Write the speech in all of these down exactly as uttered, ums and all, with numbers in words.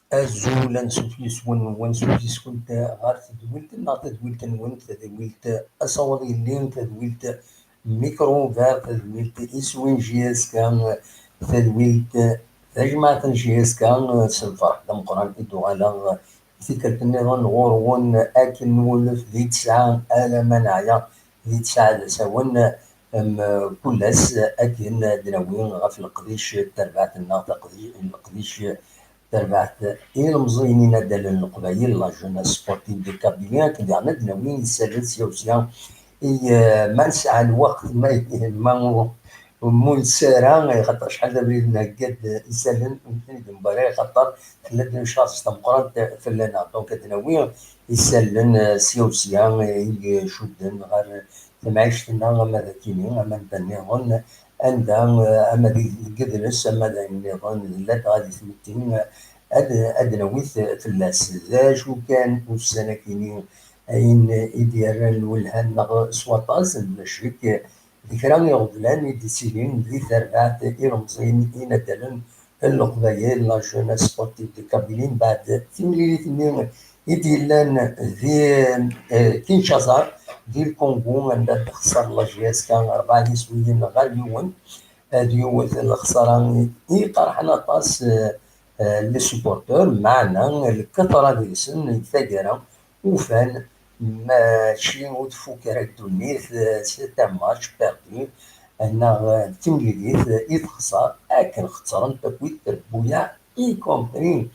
Azul, ansuf yes-wen, wansuf yes-kent ɣer tedwilt-nneɣ, tadwilt-nwen, tadwilt Asawaḍ Yelli, tadwilt Micro Ouvert, tadwilt Iswin J S K, tadwilt tajmaɛt n J S K. S lferḥ d ameqqran i d-uɣaleɣ tikkelt nniḍen ɣur-wen akken nwulef di tesɛa alamma neɛya di tesɛa d asawen. Mkul ass akken ad d-nawi ɣef leqdic n terbaɛt-nneɣ, taqdi- leqdic n terbaɛt ilemẓiyen inaddalen n Leqbayel, la jeunesse sportive de Kabylie, akken diɣen ad d-nawi isallen sya u sya i, eh, ma nesɛa lweqt, ma, ma ur, ur nessaram, axaṭer acḥal d abrid nhegga-d isallen, ur ten-id-newwi ara, axaṭer tella-d une charge tameqqrant fell-aneɣ. Donc ad d-nawi isallen, eh, sya u sya, eh, i icudden ɣer temɛict-nneɣ, ama d akini, ama d nniḍen, anda, eh, ama di, deg idles, ama d ayen nniḍen, ladɣa di tmetti, eh, ad, ad d-nawi t-, fell-as. D acu kan ussan akini, ayen i d-yerran lwelha-nneɣ s waṭas, d la ccek, d kra iɣeblan i d-ittilin di terbaɛt ilemẓiyen inaddalen n Leqbayel, la jeunesse sportive de Kabylie, mbeɛd timlilit-nni i d-yellan di, eh, Kinshasa, di Lkungu, anda d-texṣer la J S K rebɛa d iswiyen ɣer yiwen. Eh, d yiwet n lexṣara i iqerḥen aṭas, eh, eh, les supporters, meɛna lkatra deg-sen deg taggara ufan mačči ur tfuk ara ddunit, eh, c'est un match perdu, neɣ, eh, d timlilit i texṣer, akken xeṣrent akkit trebbuyaɛ, y compris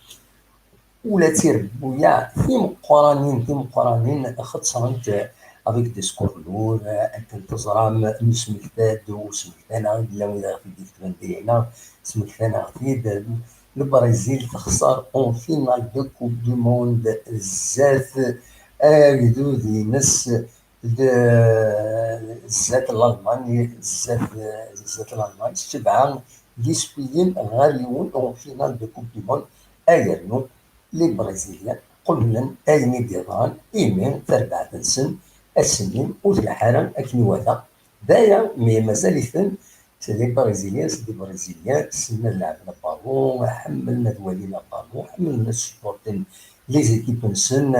ula d tirebbuyaɛ timeqqranin, timeqqranin xeṣrent, eh, avec des scores lourds, eh, akken teẓram, nesmekta-d, ur smektaneɣ, yella wid ɣef i d-iketben diri-ina, smektaneɣ-t-id, Lbrizil texṣer en finale de Coupe du Monde zdat agdud-ines, d-, zdat Lalman, zdat, zdat Lalman, sebɛa d iswiyen ɣer yiwen en finale de Coupe du Monde, agernu Lbrizilyen qeblen ayen i d-yeḍran, imi tarbaɛt-nsen ass-nni ur telḥa ara akken iwata. D aya, mi mazal-iten C'est des Brésiliens, c'est des Brésiliens, ssnen ad lɛeben abalu, ḥemmlen ad walin abalu, ḥemmlen ad supporten les équipes-nsen.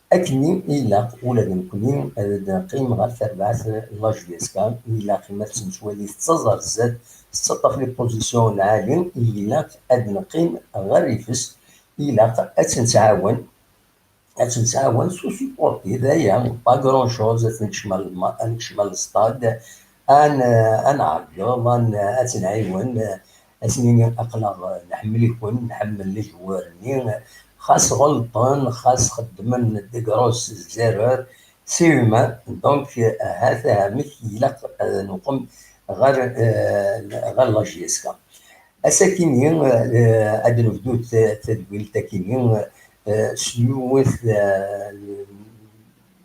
Akken i ilaq ula d nekkni ad d-neqqim ɣer terbaɛt n la J S K, ilaq imi ad tt-nettwali tettaẓ ar zdat, tettaṭṭaf les positions lɛali, ilaq ad neqqim ɣer rrif-s, ilaq ad tt-nettɛawan. Ad tt-nettɛawan s usupporti, d aya, pas grand chose, ad tt-nekcem ar lma-, ad nekcem ar lestad, ad n-, ad nɛeggeḍ, ad n-, ad tt-nɛiwen, ad s-nini aql-aɣ nḥemmel-iken, nḥemmel leǧwar-nni, xas ɣelṭen, xas xeddmen des grosses erreurs, c'est humain, donc, ahat amek ilaq ad nqum ɣer, eh, ɣer la J S K. Ass-akini, eh, ad nebdu ta-, tadwilt akini, eh, s yiwet, eh,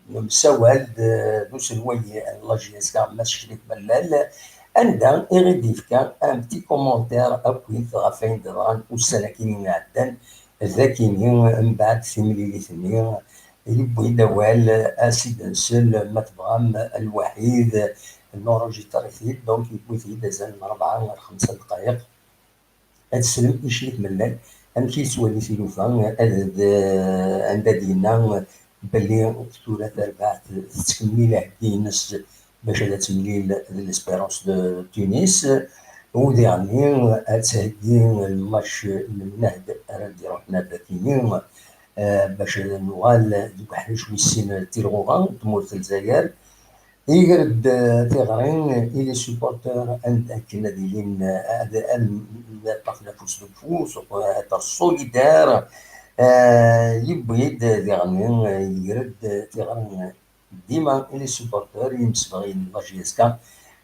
n umsawal d, d uselway n la J S K, Mass Crif Bellal, anda i ɣ-id-yefka un petit commentaire akkit ɣef wayen d-yeḍran ussan akini iɛeddan, d akini, mbeɛd timlilit-nni, yewwi-d awal, ad s-id-nsel, ma tebɣam, lwaḥid, nurujitri-t-id, donc yewwi-t-id azal n rebɛa ɣer xemsa dqayeq. Ad teslem i Crif Bellal, amek i yettwali tilufa, ad, d, anda d-yenna belli tura tarbaɛt tettkemmil aheggi-ines bac ad temlil d l'Espérance de Tunis, u diɣenni ad theggi lmatch n lemnehd ara d-iruḥen ar dakini, eh, bac ad nuɣal deg uḥric wis sin n tilɣuɣa n tmurt n Lezzayer. Iger-d, eh, tiɣri i les supporters anda akken ad ilin, eh, ad, ad ṭṭafen afus deg ufus, ad solidaire, eh, yewwi-d diɣenni, eh, iger-d tiɣri dima i les supporters, imsebɣiyen n la J S K,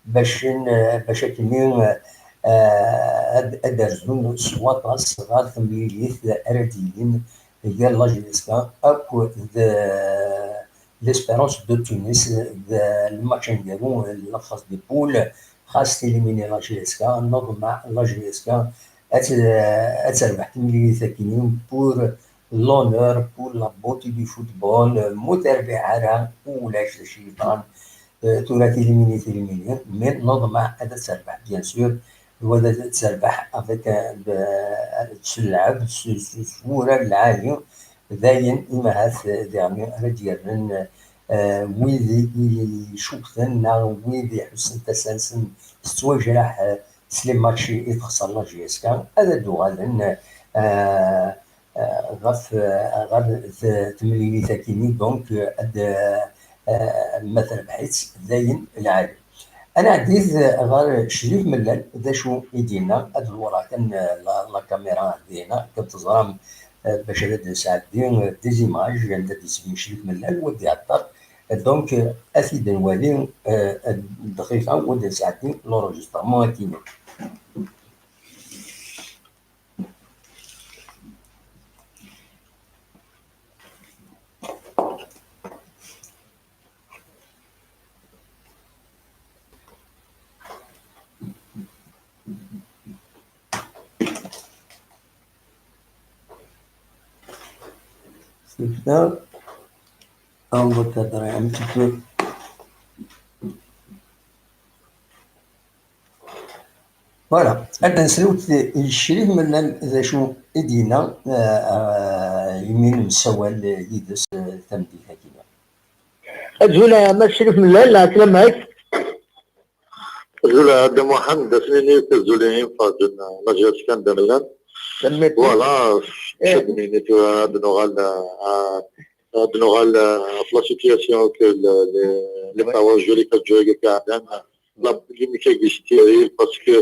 bac n-, bac akkenni, eh, ad, ad d-rzun s waṭas ɣer temlilit ara d-yilin gar la J S K akked, eh, l'Espérance de Tunis, eh, le match aneggaru, la phase de poule, xas tilimini la J S K, neḍmeɛ la J S K ad, ad terbeḥ timlilit akkenni pour l'honneur, pour la beauté du football, mu terbiḥ ara, ulac d acu yeḍran. Euh, tura tilimini, tilimini, mais neḍmeɛ ad terbeḥ, bien sûr, wala ad terbeḥ avec, euh, s lɛeb, s, s, s wurar lɛali, d ayen imahat diɣen ara d-yerren, euh, wid i, i icukten neɣ wid iḥussen tasa-nsen tettwajraḥ, euh, s les matchs i texṣer la J S K, ad d-uɣalen, euh, euh, ɣef, euh, ɣer t-, temlilit-agi-nni, donc, euh, ad, euh, euh, ma terbeḥ-itt, d ayen lɛali. Ad nɛeddi ɣer Crif Mellal, d acu i d-yenna, ad ḍewreɣ kan, euh, la, la caméra dinna, kan teẓram, euh, bac ad d-nesɛeddi, euh, des images, anda d-yettbin Crif Mellal, wa d-iɛeṭṭer. Donc, euh, ad t-id-nwali, euh, dqiqa, wa d-nesɛeddi l'enregistrement akkin. C'est ça. On va cadrer un petit peu. Voilà. Ad d-nesrewt i Crif Mellal d acu i d-yenna, euh, euh, imi nessawal yid-s, euh, tameddit-agi. Azul a Mass Crif Mellal, ɛeslama-k. Azul a Dda Muḥend, asnini-k, azul a imferǧen, la J S K anda llan. Tanemmirt. Voilà, eh, ad d-nini tura ad nuɣal, ah, ad nuɣal, ah, ɣef la situation que le, le, les paroles jolies que Joe Gacadan, la polémique est stérile parce que,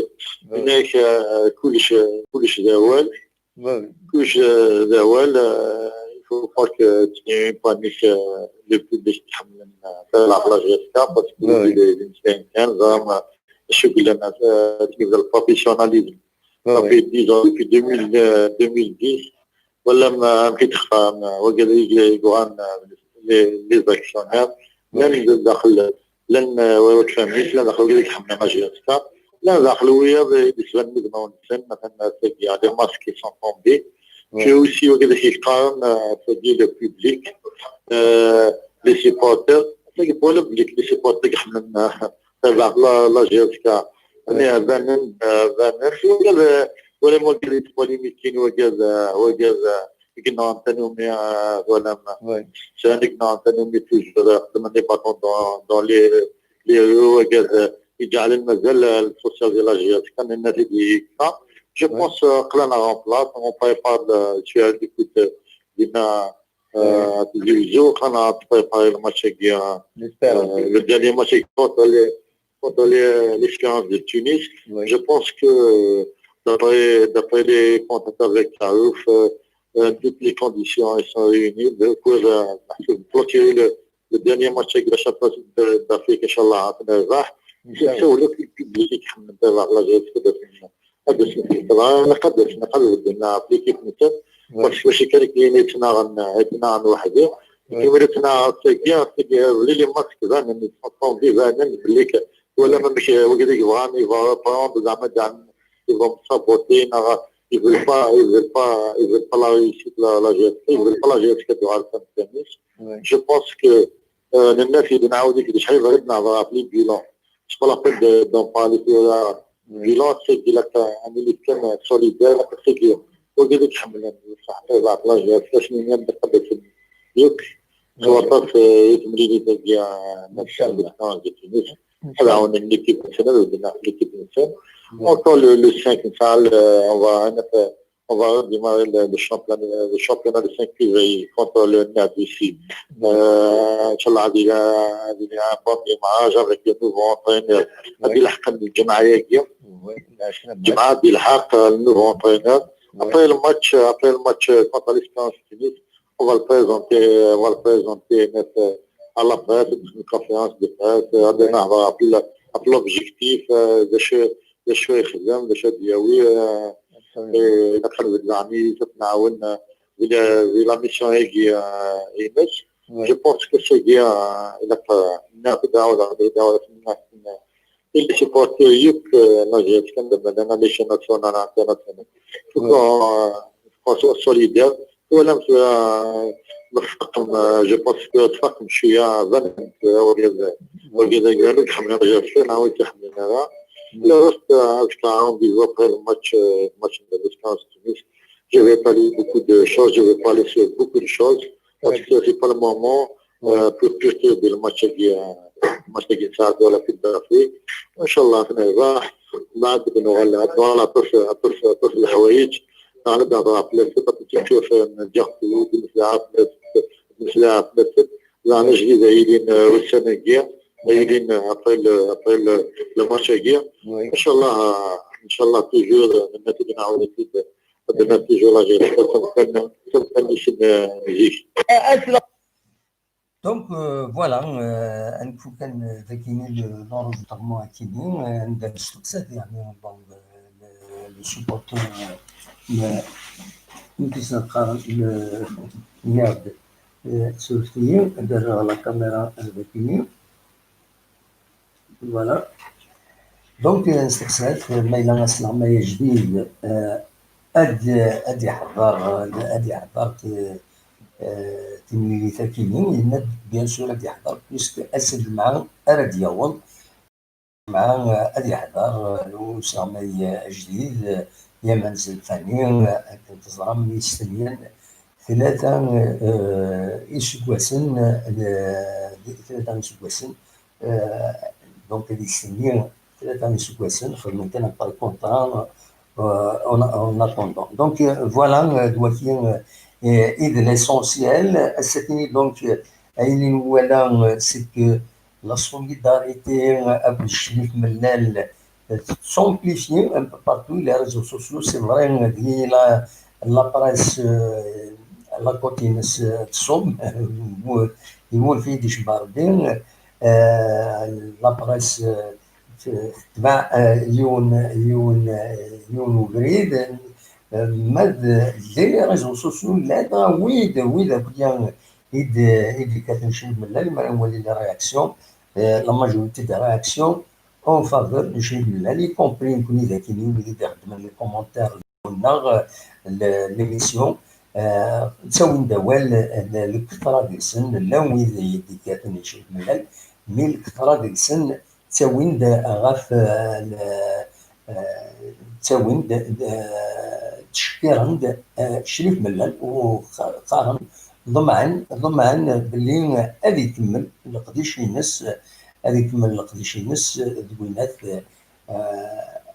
ouais, هناك, ah, كلش, كلش d awal. Oui. Kullec, euh, d awal, euh, il faut pas que tu aies une panique, euh, le public يتحمل، euh, la, la J S K, parce que, oui, les, les, les, les, les, euh, شو قلنا, euh, le professionnalisme. Oui, ça fait dix ans, depuis deux mille, euh, deux mille dix, ولا ما، ما كيتخفى، ما، وقال لي يقولان، euh, les, les actionnaires, même داخل لان وتفهمنيش، لان داخل وقيلا يحمل ماشي هكا، لان داخل ويا يسبان مدمون سن، مثلا تلقى des masques qui sont tombés. Oui. Puis aussi وقيلا كيقارن، آه، تلقى le public، آه، les supporters، تلقى بولا بليك les supporters يحملن، آه، تبع la, la J S K. Oui. أنا بانن، آه، بانن، وقال، آه، ولا ما قال polémique كاين، وقال، آه، وقال، آه، قلنا تنومي، آه، ولا ما. Oui. ثاني قلنا تنومي toujours، آه، خدمنا les bâtons dans, dans les, les roues، وقال، آه، يجعل مازال ال social ديال la J S K كان الناس اللي هكا. Je pense، آه، قلنا en place، on prépare، آه، شوية ديكوت، آه، دينا، آه، تلفزيون، قلنا préparer الماتش هكا، آه، le dernier match contre les, contre les, l'Espérance de Tunis. Oui. Je pense que, euh, d'après, d'après les contacts avec Karouf, euh, euh, toutes les conditions, elles sont réunies. Donc, euh, محسوب clôturer le, le dernier match avec la Champions League de, d'Afrique، إن شاء الله، غادي نربح. إن شاء الله. C'est le public يحمل، la J S K. هذا الشيء اللي كنت راه، أنا قد، أنا قد ودنا في l'équipe نتاع، oui، واش، واش كان كاين يتناغن، يتناغن وحده. Oui. كيما يتناغن ساكيا، ساكيا، les masques زعما، ils sont tombés زعما، بلي ك-، ولا ما مش، وقال لك بغا، يبغا prendre زعما، زعما، ils vont saboter، نغ-، ils veulent pas, ils veulent pas, ils veulent pas la réussite، la, la J S K، ils veulent pas la J S K تدوز على الفان تنس. Oui. Je pense que، آه، الناس اللي نعاود يقول شحال بغيت نهضر في les bilans. C'est pas la peine de, d'en parler في، آه، oui، bilan، c'est qu'il a un militant solidaire، c'est que وقال لك حملنا بصح تبع la J S K، شنو هي الدقة باش يوك، oui، سواء في يتمرين يتاقيا إن شاء الله. نفس الدكتور. إن شاء الله. هذا هو l'équipe nationale، ودنا l'équipe nationale. Oui. Encore le, le cinq نتاع ال-، on va, on va redémarrer le, le championnat, le championnat le cinq février contre le N R D C. Oui. Euh, إن شاء الله هذه، هذه un bon démarrage avec le nouveau entraîneur. Oui. هذه الحق الجمعة هي. Oui. الجمعة هذه الحق le nouveau entraîneur. Oui. Après le match, après le match contre l'Espérance Tunis, on va le présenter, on va le présenter net, euh, à la presse، une conférence de presse، euh، غادي نهضر على ال-، على l'objectif، euh، باش، باش يخدم، باش يدير، euh، إيه، إلا كان زعما تتناول، آه، في لا، في la mission هاكي، آه، إيمس. Oui. Je pense que c'est bien، آه، إلا ك-، ناخذ دعوة، ناخذ دعوة، ناخذ، آه، les supporters يوك، آه، la J S K كان دابا لنا les chaînes nationales، internationales. Faut qu'on، آه، qu'on soit solidaire. ولا مس-، آه، نفقم، آه، je pense que نفقم شوية، بان، آه، ولا، ولا قالوا حملنا la J S K، نعاود تحملنا. Le reste, euh, avec un rendez-vous après le match, euh, match de l'Espagne, j'avais parlé beaucoup de choses, j'avais parlé sur beaucoup de choses. Parce que c'est pas le moment euh, pour plus de le match qui est match qui est ça de la Coupe d'Afrique. إن شاء الله نربح. بعد بنوغل نوغل أطرف أطرف أطرف الحوايج. نعرف بعض الأطرف تشوف نجحت بالنسبة لأطرف بالنسبة لأطرف. لا نجي إذا يدين وسنة جيا يدين أطرف أطرف الماتش جيا. إن شاء الله إن شاء الله toujours النتيجة نعاود أكيد. Maintenant, toujours là, j'ai fait comme ça, comme ça, je me dis. Donc, euh, voilà, euh, نكون كان ذاكيني l'enregistrement كيني ندير السكسات يعني bon, le supporter نقرا le merde sur fini ندير la caméra ذاكيني. Voilà. Donc, نستقسات ما إلا غنسمع ما يجديد ad ad يحضر ad يحضر timlilit akini, yenna-d bien sûr ad yeḥḍer puisque ass n Lǧemɛa ara d-yaweḍ. Lǧemɛa ad yeḥḍer usɣmay ajdid, Yaman Zelfani, akken teẓram, yestenyan tlata iseggasen, tlata iseggasen, donc ad yestenyi tlata iseggasen, xedmen kan après contrat, en attendant. Donc voilà, d waki i d l'essentiel. Ass-akini donc ayen i nwala, c'est que la solidarité akked Crif Mellal tettemplifie un peu partout, les réseaux sociaux, c'est vrai, deg la la presse, la côte-ines tṣubb, yemmut-iyi-d icebba Rebbi, la presse tetbeɛ yiwen yiwen yiwen ubrid. Ma d les réseaux sociaux llan wid wid akya i d-yekkaten Crif Mellal, mi ara nwali les réactions, la majorité des réactions en faveur de Crif Mellal, y compris nekkni d akini wid i d-ixeddmen les commentaires neɣ l'émission, ttawin-d awal, lketṛa deg-sen llan wid i d-yekkaten Crif Mellal, mi lketṛa deg-sen ttawin-d ɣef ttawin-d ttcekkiren-d Crif Mellal u qqaren, ḍemɛen ḍemɛen belli ad ikemmel leqdic-ines, ad ikemmel leqdic-ines deg winat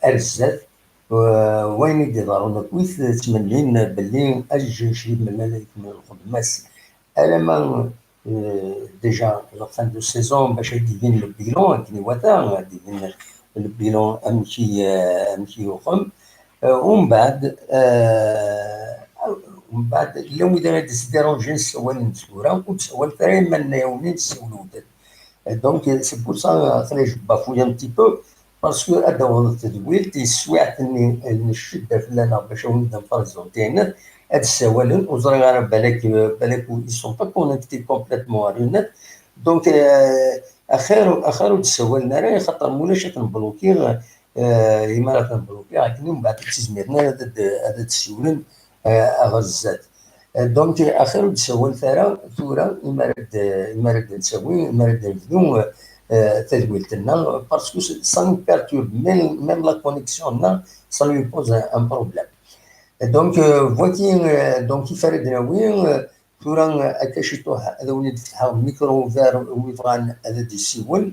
ar zdat. Wayen i d-iḍerrun akkit ttmennin belli ad yeǧǧ Crif Mellal ad ikemmel lxedma-s alamma déjà la fin de saison bac ad d-ibin le bilan, akken iwata ad d-ibin le bilan amek i amek i yuxem. Umbeɛd umbeɛd llan wid ara d-sdiranjin ssawalen tura ur d-sawal ara iman yawnin ssawlewden. Donc c'est pour ça aql-i je bafouille un petit peu, parce que ad d-taweḍ tedwilt yeswiɛt-nni n ccedda fell-aneɣ bac ad wen-d-nprézenti ayen ad d-ssawalen, ur ẓriɣ ara balak balak ils sont pas connectés complètement ar le net. Donc axir axir ur d-ssawalen ara, xaṭer mulac ad ten-blokiɣ, imi ara ten-blokiɣ akken umbeɛd ur ttizmiren ara ad d-ssiwlen ɣer zdat. Donc axir ur d-ssawal ara tura imi ara d imi ara d-nsawi imi ara d-nebdu tadwilt-nneɣ, parce que ça nous perturbe même la connexion-nneɣ, ça nous pose un problème. Donc voici donc ifa ara d-nawi tura akka ciṭuḥ ad awen-d-fetḥeɣ micro ouvert wi bɣan ad d-yessiwel.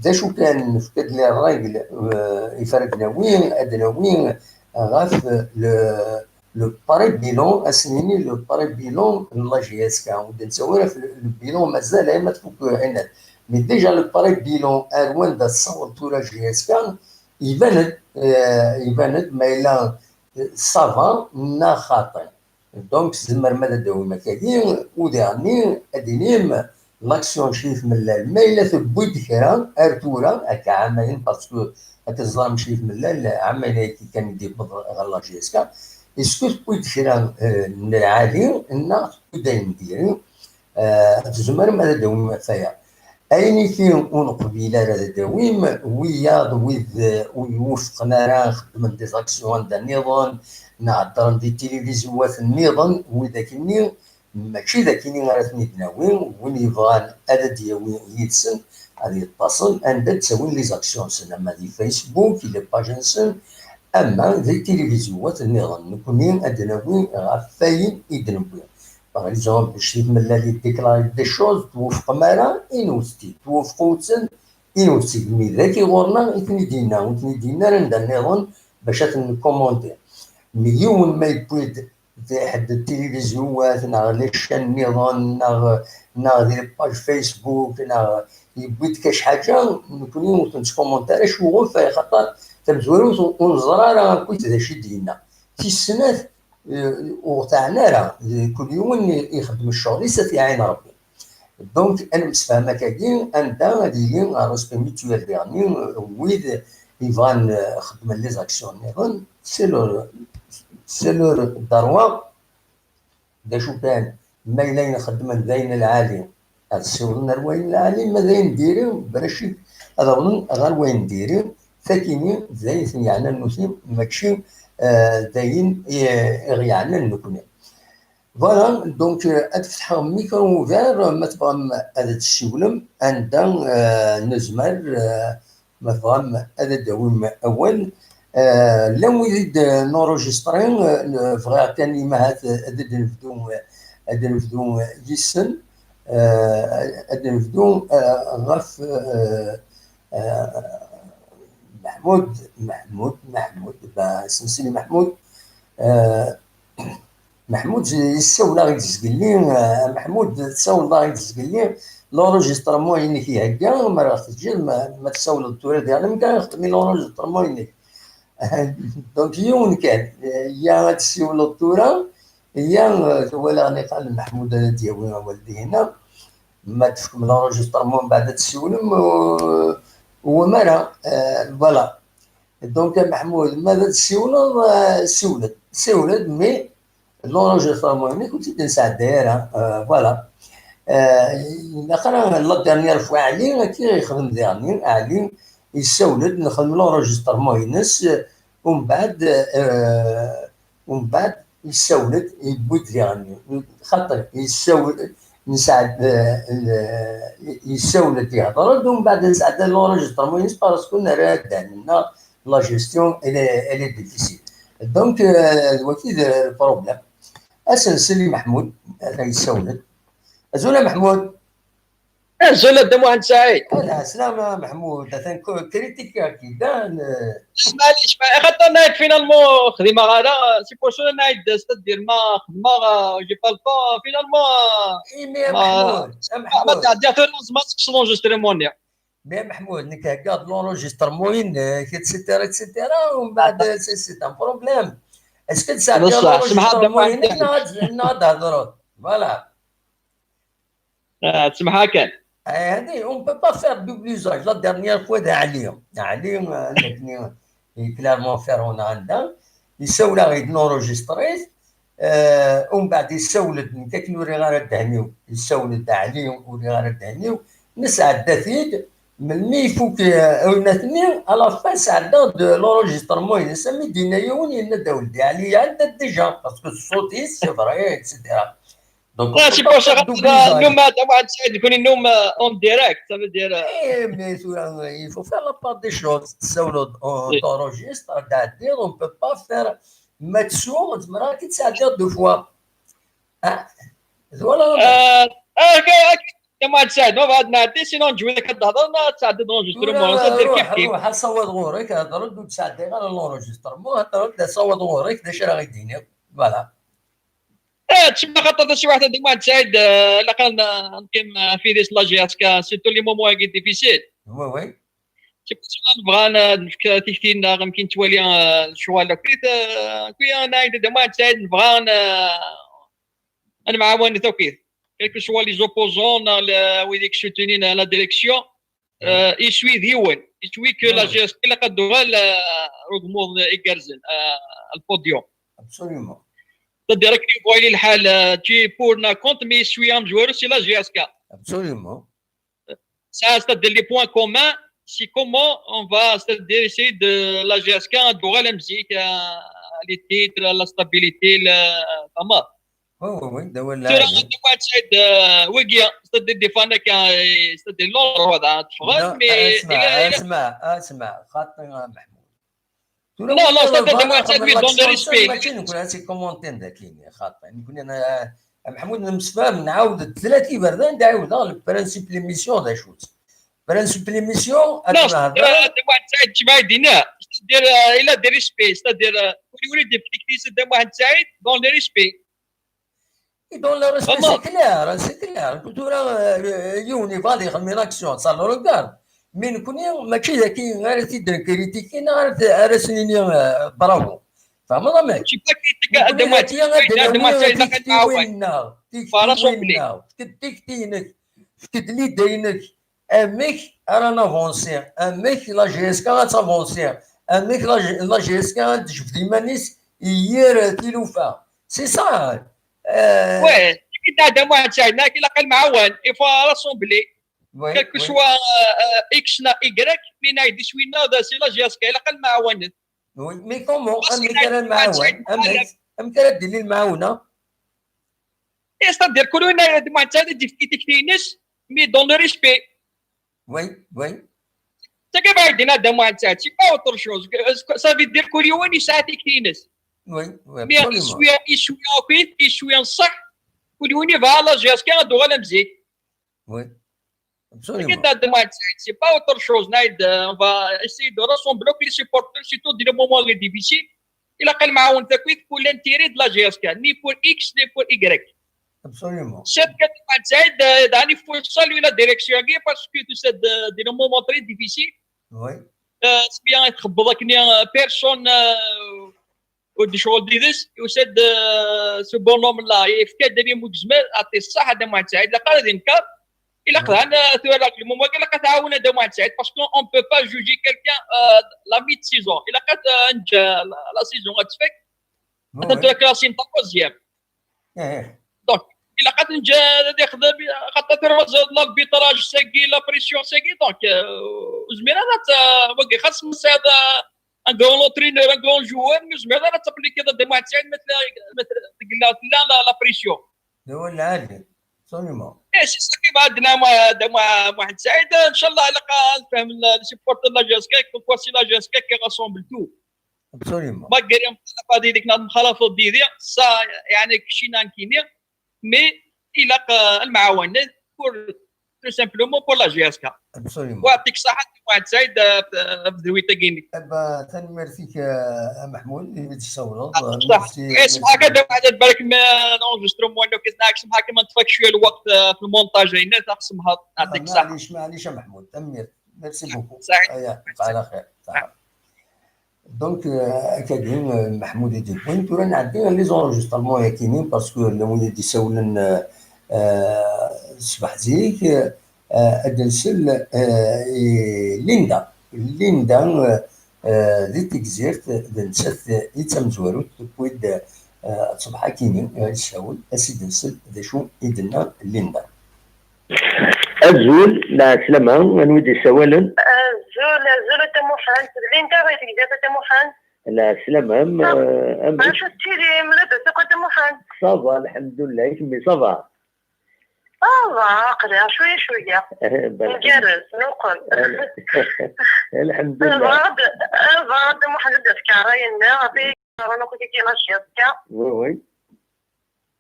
D acu kan nefka-d les règles ifa ara d-nawi, ad nawi ɣef le le pré-bilan, ad s-nini le pré-bilan n la J S K, ur d-nettawi ara le bilan mazal ay ma tfuk ɛinat. Mais déjà le pré-bilan ar wanda tessaweḍ tura J S K, iban-d iban-d ma yella ça va neɣ xaṭi. Donc tzemrem ad d-tawim akkagi, u diɣenni ad d-tinim l'action Crif Mellal ma yella tewwi-d kra ar tura, akka ɛamayen, parce que akka teẓram Crif Mellal ɛamayen ayagi kan i d-yewweḍ ɣer la J S K, est-ce que tewwi-d kra n lɛali neɣ tewwi-d ayen n diri? Tzemrem ad d-tawim ɣef waya. Ayen i ur neqbil ara ad d-tawim, wiyaḍ wid ur iwufqen ara xeddmen des actions anda nniḍen, neɣ ddren di tilivizyuwat nniḍen, widak-nni mačči d akini ara ten-id-nawi, win yebɣan ad d-yawi yid-sen, ad yettaṣel anda d-ttawin les actions-nsen, ama di Facebook, les pages-nsen, ama di tilivizyu-wat nniḍen. Nekkni ad d-nawi ɣef wayen i d-newwi. Par exemple, ccif Mellal yeddeklari des choses, twufqem ara, inwet-t-id, twufqem-tt-id, inwet-tt-id. Mi d aki ɣur-neɣ i ten-id-yenna, ur ten-id-yenna ara anda nniḍen bac ad ten-nkumunti. Mi yiwen ma yewwi-d di ḥedd n tilivizyu-wat, neɣ les chaînes nniḍen, neɣ, neɣ di page Facebook, neɣ yewwi-d kac ḥaǧa, nekkni ur ten-ttkumunti ara, acu ɣef, xaṭer tamezwarut ur neẓri ara akkit d acu i d-yenna. Tis snat, eh, ur ɣ-teɛni ara, kul yiwen ixeddem ccɣel-is, ad t-iɛin Rebbi. Donc, ad nemsefham akkagi, anda ad yili respect mutuel diɣen, wid yebɣan, eh, xeddmen les actions nniḍen, c'est leur, c'est leur droit. D acu kan, ma yella ayen xeddmen d ayen lɛali, ad ssiwḍen ar wayen lɛali, ma d ayen diri, bla ccek, ad awḍen ɣer wayen diri, takini d ayen ten-yeɛnan nutni, mačči, eh, d ayen i, i ɣ-yeɛnan nekkni. Voilà, donc, euh, ad fetḥeɣ micro ouvert, euh, ma tebɣam ad d-tessiwlem, anda, euh, nezmer, euh, ma tebɣam ad d-tawim awal. Euh, llan wid i d-nurujistri, euh, bɣiɣ kan imahat ad d-nebdu, ad d-nebdu yis-sen, euh, ad d-nebdu, euh, ɣef, euh, euh, Meḥmud, Meḥmud, Meḥmud, ba, Sensili Meḥmud, euh, Meḥmud yessawel-aɣ-d zgelli, ah, Meḥmud, tessawleḍ-aɣ-d zgelli, l'enregistrement-inek ihegga, ma ara ɣ-teǧǧiḍ, ma, ma tessawleḍ tura diɣen, amek ara xedmen l'enregistrement-inek? Donc, yiwen kan, ya ad tessiwleḍ tura, ya, ah, walaɣ niqal Meḥmud ad d-yawi awal dihin, ma tefkem l'enregistrement mbeɛd ad tessiwlem, u, u ma ara, ah, voilà. Donc, a Meḥmud, ma ad tessiwleḍ, ah, siwel-d, siwel-d, mais l'enregistrement-inek ur t-id-nesɛedday ara, ah, voilà. Ah, ilaq ara la dernière fois Ɛli, akka i yexdem diɣen, Ɛli yessawel-d, nexdem l'enregistrement-ines, umbeɛd, ah, umbeɛd yessawel-d, yewwi-d diɣen, xaṭer yessawel, nesɛed, ah, yessawel-d, yehder-d, umbeɛd nesɛedda l'enregistrement-ines, parce que nerra ddehn-nneɣ, la gestion, elle est, elle est difficile. Donc, euh, d waki d le problème. Ad s-nsel i Meḥmud, ad yessawel. Azul a Meḥmud. Azul a Dda Muḥend Saɛid. Ala, slama Meḥmud, atan ko-, critique-agi, dan, euh, Smali, smali, axaṭer nɛid finalement xdimeɣ ara, c'est pour ça nɛid, c'est-à-dire ma xedmeɣ, euh, j'ai pas le temps, finalement, euh, Imi a ma, Meḥmud, a ma Meḥmud. Tɛeddi tura, ma tekkseḍ enregistrement-nni. Mais Meḥmud, nekk heggaɣ-d l'enregistrement-inek, et cetera, et cetera, u mbeɛd, c'est, c'est un problème. Est-ce que tesɛeddiḍ l'enregistrement-inek neɣ ad, neɣ ad thedreḍ? Voilà. Ah, tsemḥa kan. Eh, هذه, on peut pas faire double usage. La dernière fois, d Ɛli. Ɛli, euh, nekni, i clairement ferrun anda. Yessawel-aɣ-id, nenregistré-t. Euh, umbeɛd yessawel-d, nekk akken uriɣ ara ddehn-iw, yessawel-d Ɛli, uriɣ ara ddehn-iw, nesɛedda-t-id, melmi ifuk, euh, ayennat-nni, à la fin sɛeddaɣ-d l'enregistrement-ines, am i d-yenna yiwen, yenna-d a weldi Ɛli iɛedda-d déjà, parce que ṣṣut-is, c'est vrai, et cetera. Donc, on peut pas faire double usage. Ah, c'est pour ça, nous, madame, on s'est connu, nous, euh, en direct, ça veut dire, euh, eh, mais tura, il faut faire la part des choses. Tessawleḍ, on t'enregistre, ad d-tɛeddiḍ, on peut pas faire ma tsuɣ, tzemreḍ ad k-id-tesɛeddiḍ deux fois. Ah, voilà. Euh, ok, ok. Dda Muḥend Saɛid, ma bɣiɣ ad nɛeddi, sinon nǧewwed-ak ad d-tehḍeḍ, ad tɛeddiḍ l'enregistrement, tura, ça veut dire ruḥ, kif kif. Ruḥ, asawaḍ ɣur-k, hedreḍ ur d-sɛeddiɣ ara l'enregistrement, hedreḍ d asawaḍ ɣur-k, d acu ara ɣ-d-tiniḍ. Voilà. Eh, tsemma xaṭer taswiɛt a Dda Muḥend Saɛid, eh, ilaq ad n-, ad neqqim, eh, fidis la G S K, surtout les moments-agi difficiles. Oui, oui. C'est pour ça nebɣa ad nefk tikti-nneɣ, amek i nettwali, eh, lecɣal akkit, eh, akki, eh, nɛid a Dda Muḥend Saɛid, nebɣa ad n-, ad nemɛawan akkit. Quels que soient les opposants, neɣ le-, wid i yessutunin la direction, euh, iswi d yiwen. Iswi que la G S K ilaq ad d-tuɣal, euh, ɣer wegmuḍ igerrzen, euh, le podium. Absolument. C'est-à-dire, akken yebɣu yili lḥal, euh, tu es pour neɣ contre, mais iswi amezwaru, c'est la G S K. Absolument. Ça, c'est-à-dire les points communs, c'est comment on va, c'est-à-dire essayer de la G S K ad d-tuɣal am zik, euh, les titres, la stabilité, le, euh, Oui, oui, oui, d awal lɛali. Tura, d awal Saɛid, euh, wigi, c'est-à-dire des fans akka, euh, c'est-à-dire l'ordre, voilà, teffɣen, mais اسمع، اسمع، اسمع، خاطي، آه، محمود. لا، لا، c'est-à-dire des fans, c'est-à-dire dans le respect. ماشي نكون هاتي كومونتين ذاكين، خاطي. نكون أنا، آه، محمود، نمسفهم، نعاود ثلاث إبردان، نعاود le principe l'émission، ذا شوت. Principe l'émission، لا، c'est-à-dire، آه، des fans، سعيد، شباب دينا. C'est-à-dire، آه، il a des respects، c'est-à-dire، آه، كل وليد يفكيك، c'est-à-dire، des fans، سعيد، dans le respect. Et dans le respect, c'est clair, c'est clair. Kultura, euh, yiwen yebɣa ad yexdem une action, ça le regarde. Mais nekkni mačči d akken ara t-id-nkritiki neɣ ara t-, ara s-nini, euh, bravo. Tfehmeḍ amek? Mačči pas critique, nekkni d akken ad d-nawi tiktiwin-nneɣ, tiktiwin-nneɣ. Fket-d tikti-inek, fket-d l'idée-inek. Amek ara navansi? Amek la J S K ad tavansi? Amek la J-, la J S K ad tejbed iman-is i yir tilufa? C'est ça. Euh, ouais, c'est-à-dire, Dda Muḥend Saɛid, ilaq ad nemɛawan, il faut rassembler. Oui, quel que soit, euh, euh, X neɣ Y, mi nɛid iswi-nneɣ, c'est la J S K, ilaq ad nemɛawan. Oui, mais comment? Amek ara nemɛawan? Amek, amek ara d-tili lemɛawna? C'est-à-dire, kul win, Dda Muḥend Saɛid ad d-yefk tikti-ines, mais dans le respect. Oui, oui. C'est que Dda Muḥend Saɛid, c'est pas autre chose. Ça veut dire kul yiwen yesɛa tikti-ines. Oui, oui, absolument. Mais iswi, iswi akkit, iswi n ṣṣeḥ, kul yiwen yebɣa la J S K ad tuɣal am zik. Oui, absolument. C'est que Dda Muḥend Saɛid, c'est pas autre chose. Nɛid, euh, on va essayer de rassembler les supporters, surtout dans les moments difficiles. Ilaq ad nemɛawan akkit pour l'intérêt de la J S K, ni pour X, ni pour Y. Absolument. C'est que Dda Muḥend Saɛid, euh, il faut saluer la direction, parce que tu sais, de, de moments très difficiles. Oui. Euh, c'est bien être bloqué, euh, personne, euh, ur d-icɣel d-ides, yusa-d, euh, ce bonhomme-là, yefka-d ayen umi yezmer, yeɛṭi ṣṣeḥ a Dda Muḥend Saɛid, ilaq ara ad yenker, ilaq daɣen, euh, tura règlement-agi, ilaq ad tɛawen a Dda Muḥend Saɛid, parce qu'on ne peut pas juger quelqu'un, euh, la mi-saison, ilaq ad, euh, neǧǧ, euh, la, la saison ad tfak, atan tura classé troisième. Donc, ilaq ad neǧǧ ad yexdem, xaṭer tura l'arbitrage, sagi, la pression, sagi, donc, euh, ur zmireɣ ara ad, euh, wagi, xas ma tesɛiḍ, euh, un grand entraîneur, un grand joueur, mais ur zmireḍ ara ad tapplikiḍ a Dda Muḥend Saɛid ma tella, ma tella, tella la, la pression. D awal lɛali, absolument. Et c'est ça qui va Dda Muḥend Saɛid, inchallah, ilaq ad nefhem les supporters de la J S K, comme quoi c'est la J S K qui rassemble tout. Absolument. Malgré mxalafat yid-k, neɣ mxalafat yid-i, ça, يعني, كشينا نكيني، mais ilaq, euh, ad nemɛawan pour, tout simplement pour la J S K. Absolument. ويعطيك الصحة, Dda Muḥend Saɛid, euh, ɣef tedwilt-agi-inek. Eh ben, tanemmirt-ik, euh, a Mahmoud, imi d-tessawleḍ. Merci, merci. Ismaḥ-ak a Dda Muḥend, ad barek, ma l'enregistrement, donc, ismaḥ-ak ma nṭfeɣ-ak cwiya lweqt, euh, في المونتاج, ayen, ad aɣ-tsemḥeḍ. يعطيك الصحة. Maɛlic, maɛlic a Mahmoud, tanemmirt. Merci beaucoup. Saɛid. Aya, ala xir. Donc, euh, akkagi, euh, Mahmoud i d-yewwin. Tura nɛeddi ɣer les enregistrements-agi-nni, parce que llan wid i d-isawlen, euh, euh, ṣṣbeḥ zik, euh, ad d-nsel, euh, i Linda. Linda, euh, euh, di Tegzirt, d nettat i d tamezwarut, tewwi-d, euh, ṣṣbeḥ-agi-nni, euh, ssawel, ad s-id-nsel d acu i d-tenna Linda. Azul, lɛeslama, anwa i d-yessawalen? Azul, azul a Dda Muḥend, d Linda i Tegzirt a Dda Muḥend. Lɛeslama-m, ah, euh, amek? Acu tettilim, labas akk a Dda Muḥend? Ça va, lḥemdullah, i kemmi, ça va? Ça va, aql-aɣ cwiya cwiya. Ngerrez, nuqem. Lḥemdullah. Bɣiɣ a Dda Muḥend ad d-afk ṛṛay-nneɣ, ɣef ayen yeḍran akk dagi la J S K. Oui, oui.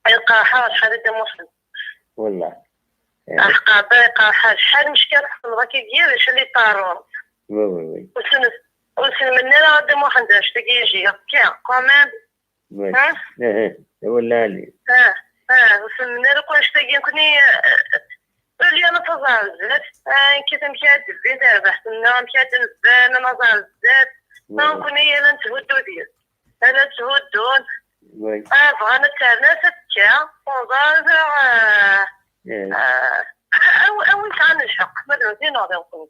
Iqerḥ-aɣ lḥal a Dda Muḥend. Wallah. Aḥeqqa, iqerḥ-aɣ lḥal, mecka tḥemmleḍ akka yir acu i d-iṭarrun. Oui, oui, oui. Ur sen-, ur sen-menni ara a Dda Muḥend annect-agi yejri, akka, quand même. Oui. Ha? Eh, eh, wallali. Ah, ah, ur sen-menni ara akk annect-agi, nekkni, eh, au lieu ad naẓ ar zdat, ah, nekkat amek ara d-tebbi terbaḥt-nneɣ, amek ara d-nebban, ad naẓ ar zdat. Oui, oui. Nekkni yal ad netthuddu deg-s. Ad tthuddun. Oui. Ah, bɣan ad terna, ad tekka. Unẓar, ah, eh, ah, aw-, awi sɛan lḥeqq, ma d nutni neɣ d nekkni.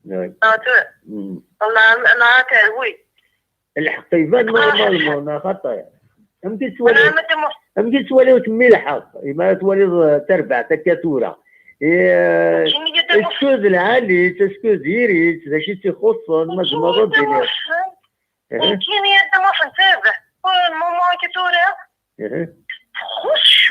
Oui. Ah, tu-, mm. Wallah, la terwi. Lḥeqq iban normalement, neɣ xaṭi? Amek i tettwaliḍ, amek i tettwaliḍ kemmi lḥeqq? Ima twaliḍ, eh, tarbaɛt akka tura. Eh, est-ce que d lɛali, est-ce que diri-tt, d acu i tt-ixuṣṣen, ma tzemreḍ ad d-tiniḍ? Nekkini a Dda Muḥend, tabeɛ. Pour le moment, akka tura. Txuṣṣ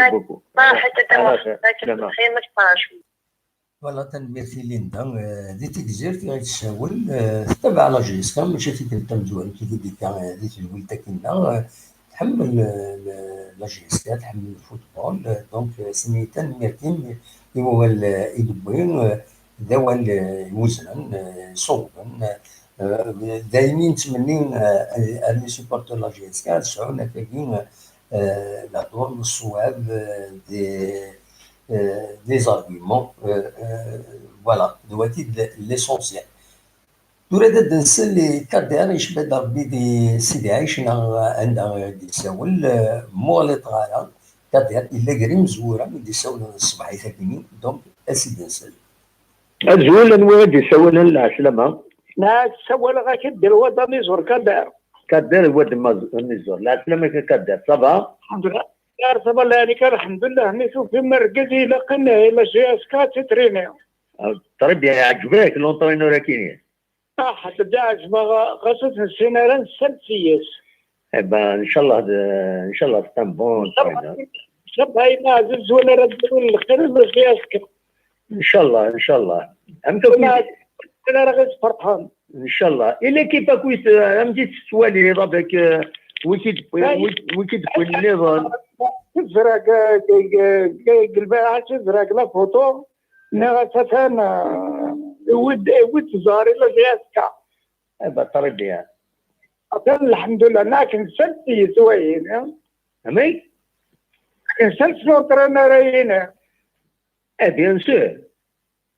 merci beaucoup. Ṣaḥit a Dda Ala Muḥend, xir, akken lama. Xir ma tebɣa cwi. Voilà, tanemmirt i Linda. Eh, di Tegzirt i ɣ-d-tessawel, eh, tettabaɛ la J S K, mačči tikkelt tamezwarut i d-tekka, eh, di tedwilt akkinna, eh, tḥemmel, eh, la J S K, tḥemmel lfutbol, eh, donc, eh, s-nni tanemmirt-im i wawal, eh, i d-tewwi, eh, d awal, eh, iweznen, eh, iṣewben, eh, eh, daymi nettmenni, eh, ar les supporters la J S K ad sɛun akkagi, eh, eh, lehdur n ṣṣwab, eh, des, eh, des arguments, eh, eh, voilà, d wati d l'essentiel. Tura ad d-nsel i Kader, icba-d Ṛebbi di Sidi Ɛic neɣ anda i d-yessawel, eh, muɣliṭ ara. Kader yella gar imezwura i d-yessawlen ṣṣbeḥ-agi, donc ad s-id-nsel. Azul, anwa i d-yessawalen? Lɛeslama. Neɣ ssawaleɣ-ak-d Lwad Amiẓur Kader. Kader, Lwad Amaz-, Amiẓur. Lɛeslama-k a Kader, ça va? Alḥemdulillah. Ar tabala, ɛni kan, alḥemdulillah, mi tufim argaz ilaqen, eh, la J S K ad t-trini. Ah, très bien, iɛǧeb-ak l'entraîneur-agi-nni? Ah, ḥedd d-iɛǧeb-aɣ, ɣas ur t-nessin ara, nsal-d yes. Eh ben, ncallah d-, ncallah c'est un bon entraîneur. Ncallah, ay aɛziz, wala ara d-yawin lxir, la J S K. Ncallah, ncallah. Am wala, wala ara ɣ-isferḥen. Ncallah. Et l'équipe akk-is, euh, amek i tt-tettwaliḍ avec, euh, wi k-id-, wi, wi k-id-wwin nniḍen? Tezrag, eh, eh, eh, eh, lbaɛa tezrag la photo, nniɣ-as atan, eh, iwid, iwid ẓẓher i la J S K. Eh ben, très bien. Atan, lḥemdulillah, nak nsel-d yes wayin, eh. Amek? Nsel-d s l'entraîneur-ayin, eh. Eh, bien sûr.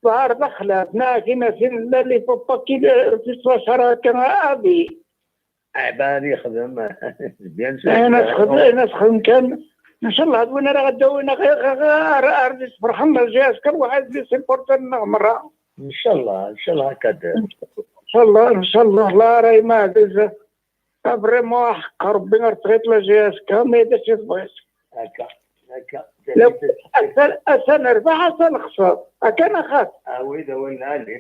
Ẓer d axlaf, neɣ tin, tin, la, les photos qui, euh, qui sont sur, euh, avis. Eh ben, ad yexdem, bien sûr. Ayen ad xedm, ayen ad xedm kan. Ncallah, d win ara ɣ-d-awin, ar, ar, ar d-isferḥen la J S K, waḥed di supporter-nneɣ merra. Ncallah, ncallah, Kader. Ncallah, ncallah, la, ara yemɛdez. Ah, vraiment, aḥeqq Ṛebbi ar tɣiḍ la J S K, mais d acu tebɣiḍ? Akka, akka. La, atan, atan rbeḥ, atan xṣer. Akka neɣ xas? Ah oui, d awal lɛali.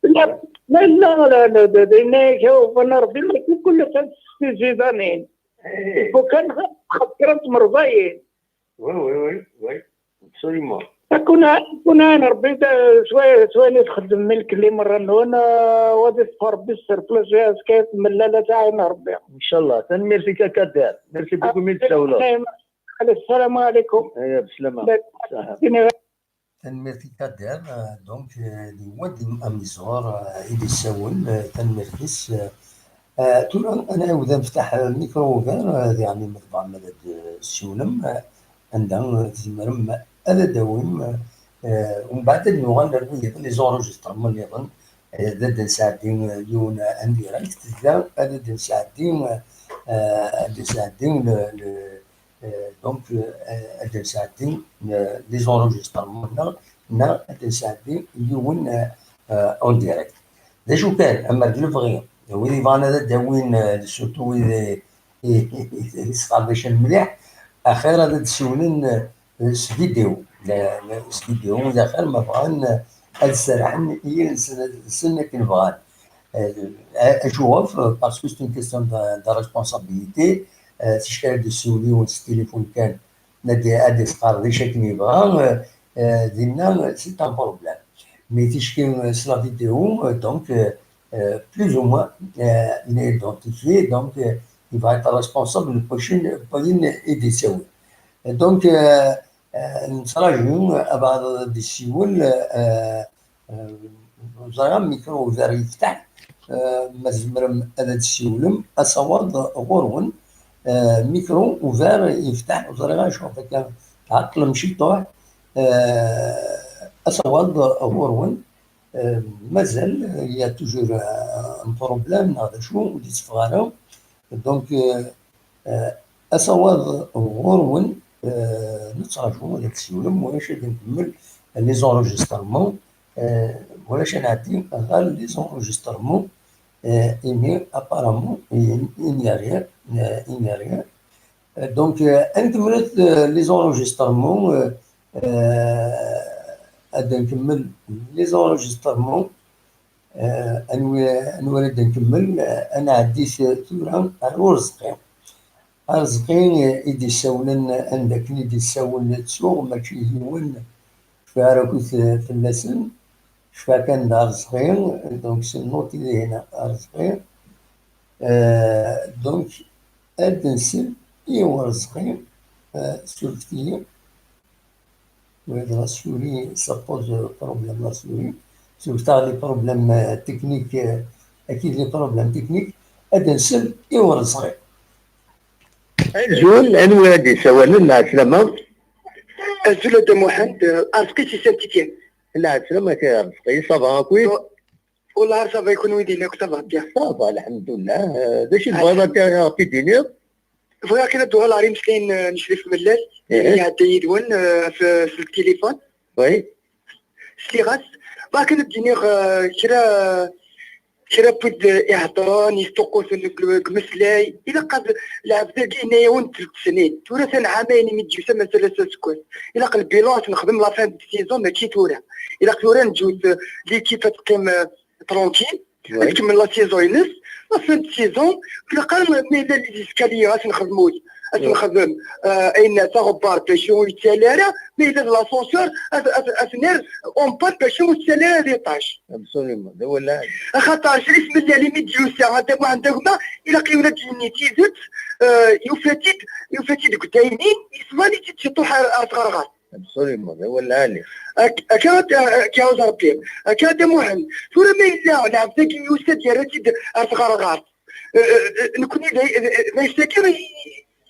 La, la, la, la, la, la, la, la, la, la, Ṛebbi, mačči kulli kan s tizidanin. Eh. Bukan xas kra n tmerẓayin. Oui, oui, oui, oui, absolument. Akuna, akuna Ṛebbi da, sway, sway ni txeddem milk li merra-nwen, eh, wa di teffer Ṛebbi sser flash, askayt mellal ad ɛin Ṛebbi. Ncallah. Tanemmirt-ik a Kader. Merci beaucoup, mi d-tsawleḍ. Assalamu alaikum. Aya, beslama. Saha. Tanemmirt i Kader, eh, donc, eh, di Wadi Amiẓur, eh, i d-yessawel, eh, tanemmirt-is, eh, eh, tura ad nɛiwed ad neftaḥ, eh, micro ouvert, eh, diɣen ma tebɣam ad d-tessiwlem, eh, anda, eh, tzemrem ad d-tawim, eh, umbeɛd ad nuɣal ar wiyaḍ, les enregistrements nniḍen, eh, ad d-nesɛeddi, eh, yiwen, eh, en direct, da ad d-nesɛeddi, eh, ad d-nesɛeddi le, le, Euh, donc, euh, ad d-nesɛeddi, euh, les enregistrements-nneɣ, neɣ ad d-nesɛeddi yiwen, euh, euh, en direct. D acu kan, amer d lebɣi, wid yebɣan ad d-awin, euh, surtout wid i, i, i, i sqerdicen mliḥ, axir ad d-siwlen, euh, s vidéo. La, la, s vidéo, d axir ma bɣan, euh, ad serrḥen i yiri-nsen, ad lsen akken bɣan. Euh, acuɣef? Parce que c'est une question de, de responsabilité. Euh, ticki ad d-yessiwel yiwen s tilifun kan, ad d-, ad d-yesqerdic akken yebɣa, euh, euh, dinna, c'est un problème. Mais ticki, euh, s la vidéo, euh, donc, euh, euh, plus ou moins, euh, il est identifié, donc, euh, il va être responsable de prochaine, prochaine édition. Donc, euh, euh, nettraǧu, euh, abeɛḍ ad d-yessiwel, euh, euh, ẓriɣ micro ouvert yeftaḥ, euh, ma tzemrem ad d-tessiwlem, asawaḍ ɣur-wen, euh, micro ouvert yeftaḥ, ur ẓriɣ acu akka tɛeṭṭlem ciṭuḥ, euh, asawaḍ ɣur-wen, euh, mazal, il y a toujours, euh, un problème, neɣ d acu, ur d-itteffeɣ ara. Donc, euh, euh, asawaḍ ɣur-wen, euh, nettraǧu ad d-tessiwlem, walac ad nkemmel les enregistrements, euh, walac ad nɛeddi ɣer les enregistrements, euh, imi apparemment, il, il n'y a rien, euh, il n'y a rien. Euh, donc, euh, ad nkemmlet, euh, les enregistrements, euh, euh, ad nkemmel les enregistrements, euh, anwi, anwi ara d-nkemmel, euh, ad nɛeddi s-, tura ar Urezqi. Arezqi, euh, i d-issawlen, anda akken i d-issawel ttuɣ, mačči d yiwen, cfiɣ ara akk fell-asen, cfiɣ kan d Arezqi, donc c'est noté dihina Arezqi. Euh, donc, ad nsel i Urezqi, euh, surfet-iyi. Oui, la souris, ça pose problème, la souris. Surfet-aɣ les problèmes, euh, techniques, euh, akid les problèmes techniques. Ad nsel i Urezqi. Azul, anwa ara d-yessawalen? Lɛeslama. Azul a Dda Muḥend, euh, Arezqi si Saint-Étienne. Lɛeslama-k a Arezqi, ça va, akk? Wallah, ça va, kunwi dinna, ça va bien. Ça va, lḥemdullah. Eh, d acu tebɣiḍ ad t-, ad t-id-tiniḍ? Bɣiɣ kan ad d-uɣaleɣ ɣer imeslayen, eh, n Crif Mellal, eh, i iɛedda yid-wen, eh, f-, s ltilifun. Oui. Sliɣ-as. Bɣiɣ kan ad d-iniɣ, eh, kra, kra n wid, eh, iheddren, yesṭuqquten deg, deg umeslay. Ilaq ad, lɛebd-agi yenna-yawen d telt snin. Tura tanɛamayin imi d-yusa mazal-as aseggas. Ilaq lbilan ad t-nexdem la fin de saison, mačči tura. Ilaq tura neǧǧut, eh, l'équipe ad teqqim, eh, tranquille, ad tkemmel la saison-ines, la fin de saison, ilaq ma yella les escaliers, ad t-nexdem wi, ad t-nexdem, euh, ayen taɣebbart, bac ur yettali ara, ma yella d l'ascenseur, ad, ad, ad t-nerr en panne, bac ur yettali ara l'étage. Absolument, d awal lɛali. Axaṭer Crif Mellal imi d-yusa, anda Muḥend Agma, ilaq yiwen ad d-yini tidet, euh, yufa-t-id, yufa-t-id deg daynin, yeswali-t-id si ṭuḥ ar, ar tɣerɣert. Absolument, d awal lɛali. Ak-, akka ad, ak-iɛawed Rebbi. Akka a Dda Muḥend. Tura ma yella lɛebd-agi yusa-d yerra-tt-id ar tɣerɣert. Eh, eh, eh, nekkni d ay-, eh, eh, d ayen-agi i,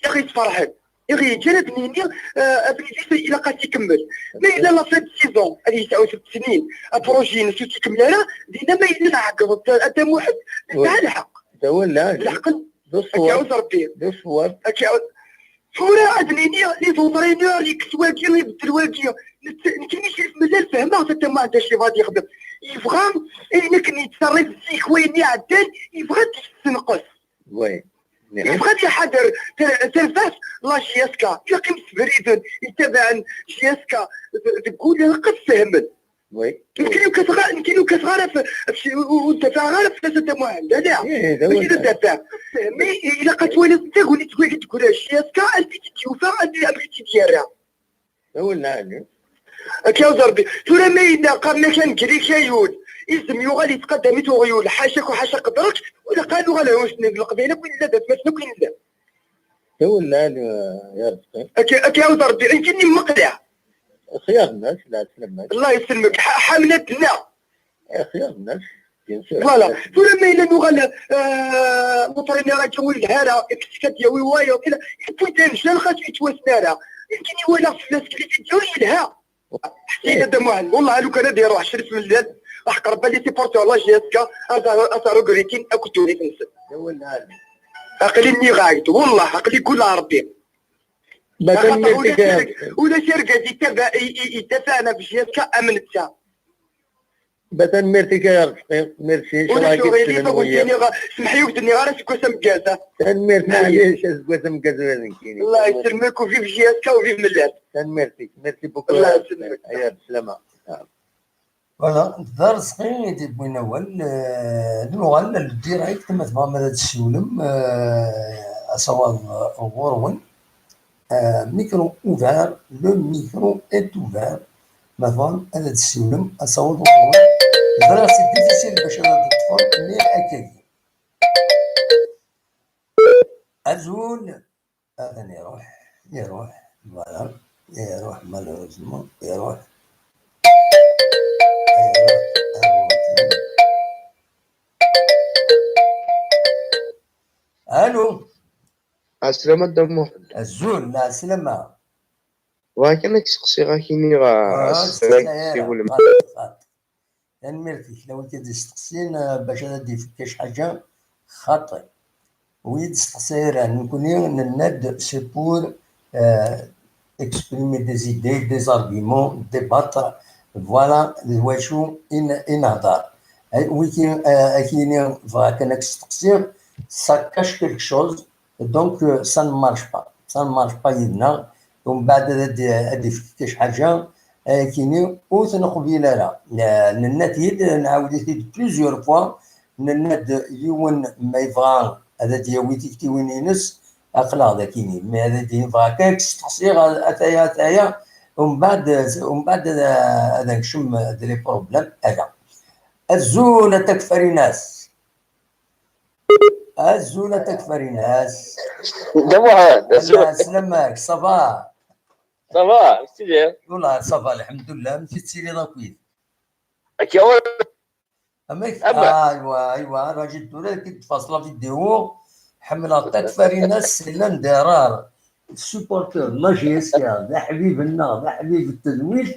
i ɣ-yesferḥen. I ɣ-yeǧǧan ad d-nini, eh, abrid-is ilaq ad t-ikemmel. Ma yella la fin de saison, ad yesɛu sett snin, approjet-ines ur t-ikemmel ara, dinna ma yella nɛeggeḍ-d a Dda Muḥend, nesɛa lḥeqq. D awal lɛali. D lḥeqq. D ṣṣwab. Ad k-iɛawed Rebbi. D ṣṣwab. Ad k-iɛawed. Tura ad nini, les entraîneurs, yekkes wagi, ibeddel wagi. Nett-, nekkini Crif Mellal fehmeɣ-t, a Dda Muḥend acu yebɣa ad yexdem. Yebɣa ayen akken yettṣerrif zik, wayen iɛeddan, yebɣa ad t-yessenqes. Oui. Yebɣa ad iḥader tar-, tarbaɛt la J S K. Ilaq imsebriden, yetabaɛen J S K d-, deg wul, ilaq ad fehmen. Oui. Nekkini ur kkateɣ, nekkini ur kkateɣ ara f-, f-, ur, ur dafɛeɣ ara fell-as a Dda Muḥend, ala. Ih, d awal. Mačči d dafeɛ. Mi ilaq ad twaliḍ tagnit n wagi d-teggra J S K, anda i tt-id-yufa, anda, amek i tt-id-yerra. D awal lɛali. Akka uẓerbi. Tura ma yella qqaren-ak aneggri kayun, izem yuɣal yettqaddam-it uɣyul, ḥaca-k u ḥaca qedrek, u ilaq ad nuɣal ar usnag n Leqbayel akk i nella, d atmaten akk i nella. D awal lɛali, ya Rezqi. Akka, akka iɛawed Rebbi, nekkini mmeqleɣ. Xyar nnas, lɛeslama-k. Allah yesselmek, ḥa-, ḥamla d-nna. Eh, xyar nnas, bien sûr. Voilà. Tura ma yella nuɣal, eh, l'entraîneur-agi ur yelha ara, yekkes-it ad d-yawi wayeḍ, ila, yewwi-d anjan xas ur yettwassen ara. Nekkini walaɣ fell-as les vidéos yelha. Ḥṣin a Dda Muḥend, wallah, lukan ad iruḥ Crif Mellal, aḥeqq Rebbi, les supporters la J S K, ad, ad regrettin akk ddunit-nsen. Aql-i nniɣ-ak-d, wallah, aql-i gulleɣ Rebbi. Ba, axaṭer tanemmirt-ik, ulac argaz, ulac argaz yettaba-, i, i, yeddafɛen ɣef J S K am netta. Ba, tanemmirt-ik, ay Arezqi. Merci, ulac aɣilif, ad wen-d-iniɣ, semmeḥ-iyi ur k-d-nniɣ ara seg wass ameggaz, ah. Tanemmirt, maɛlic, seg wass ameggaz ula d nekkini. Allah yesselmek, u vive J S K, u vive Mellal. Tanemmirt-ik, merci beaucoup. Allah yesselmek. Aya, beslama. Voilà, d Arezqi i d-yewwin awal. Eh, ad nuɣal direct, ma tebɣam ad d-tessiwlem, eh, asawaḍ, eh, ɣur-wen. Eh, micro ouvert, le micro est ouvert. Ma tebɣam ad d-tessiwlem, asawaḍ ɣur-wen. Ẓriɣ c'est difficile bac ad d-teṭṭfem, mais akkagi. Azul. Atan iruḥ, iruḥ, voilà, iruḥ, malheureusement, iruḥ. Iruḥ, iruḥ. Allô. Ɛeslama a Dda Muḥend. Azul, lɛeslama. Bɣiɣ kan ad k-steqsiɣ akini ɣer, ah, s-, steqsi ara, ssiwlem. Xaṭi, xaṭi. Tanemmirt-ik. Lawan kan d-isteqsin, eh, bac ad d-ifek kac ḥaǧa, xaṭi. Wi d-isteqsi ara, nekkni nenna-d c'est pour, eh, exprimer des idées, des arguments, débattre, voilà, d wacu i n-, i nehḍer. Ay, wi ki-, eh, akini bɣiɣ kan ad k-steqsiɣ, ça cache quelque chose, Donc, euh, ça ne marche pas. Ça ne marche pas yid-neɣ. Umbeɛd ad, ad, ad d-ifek kac ḥaǧa, ayakini ur t-neqbil ara. N-, nenna-t-id, nɛawed-it-id plusieurs fois. Nenna-d yiwen ma yebɣa ad d-yawi tiktiwin-ines, aql-aɣ dakini. Mais ad d-yebɣa kan ad k-steqsiɣ, ataya, ataya. Umbeɛd, umbeɛd ad, ad nekcem d les problèmes. Ala. Azul a Takfarinas. Azul a Takfarinas. Dda Muḥend, azul. Ɛeslama-k, ça va? Ça va, amek tiliḍ? Wallah, ça va, lḥemdullah, amek i tettiliḍ akkit? Akka, amek? Aywa, aywa, raǧi tura ki d-tfaṣ la vidéo. Ḥemmleɣ Takfarinas, c'est l'un des rares supporters de la J S K, d aḥbib-nneɣ, d aḥbib n tedwilt.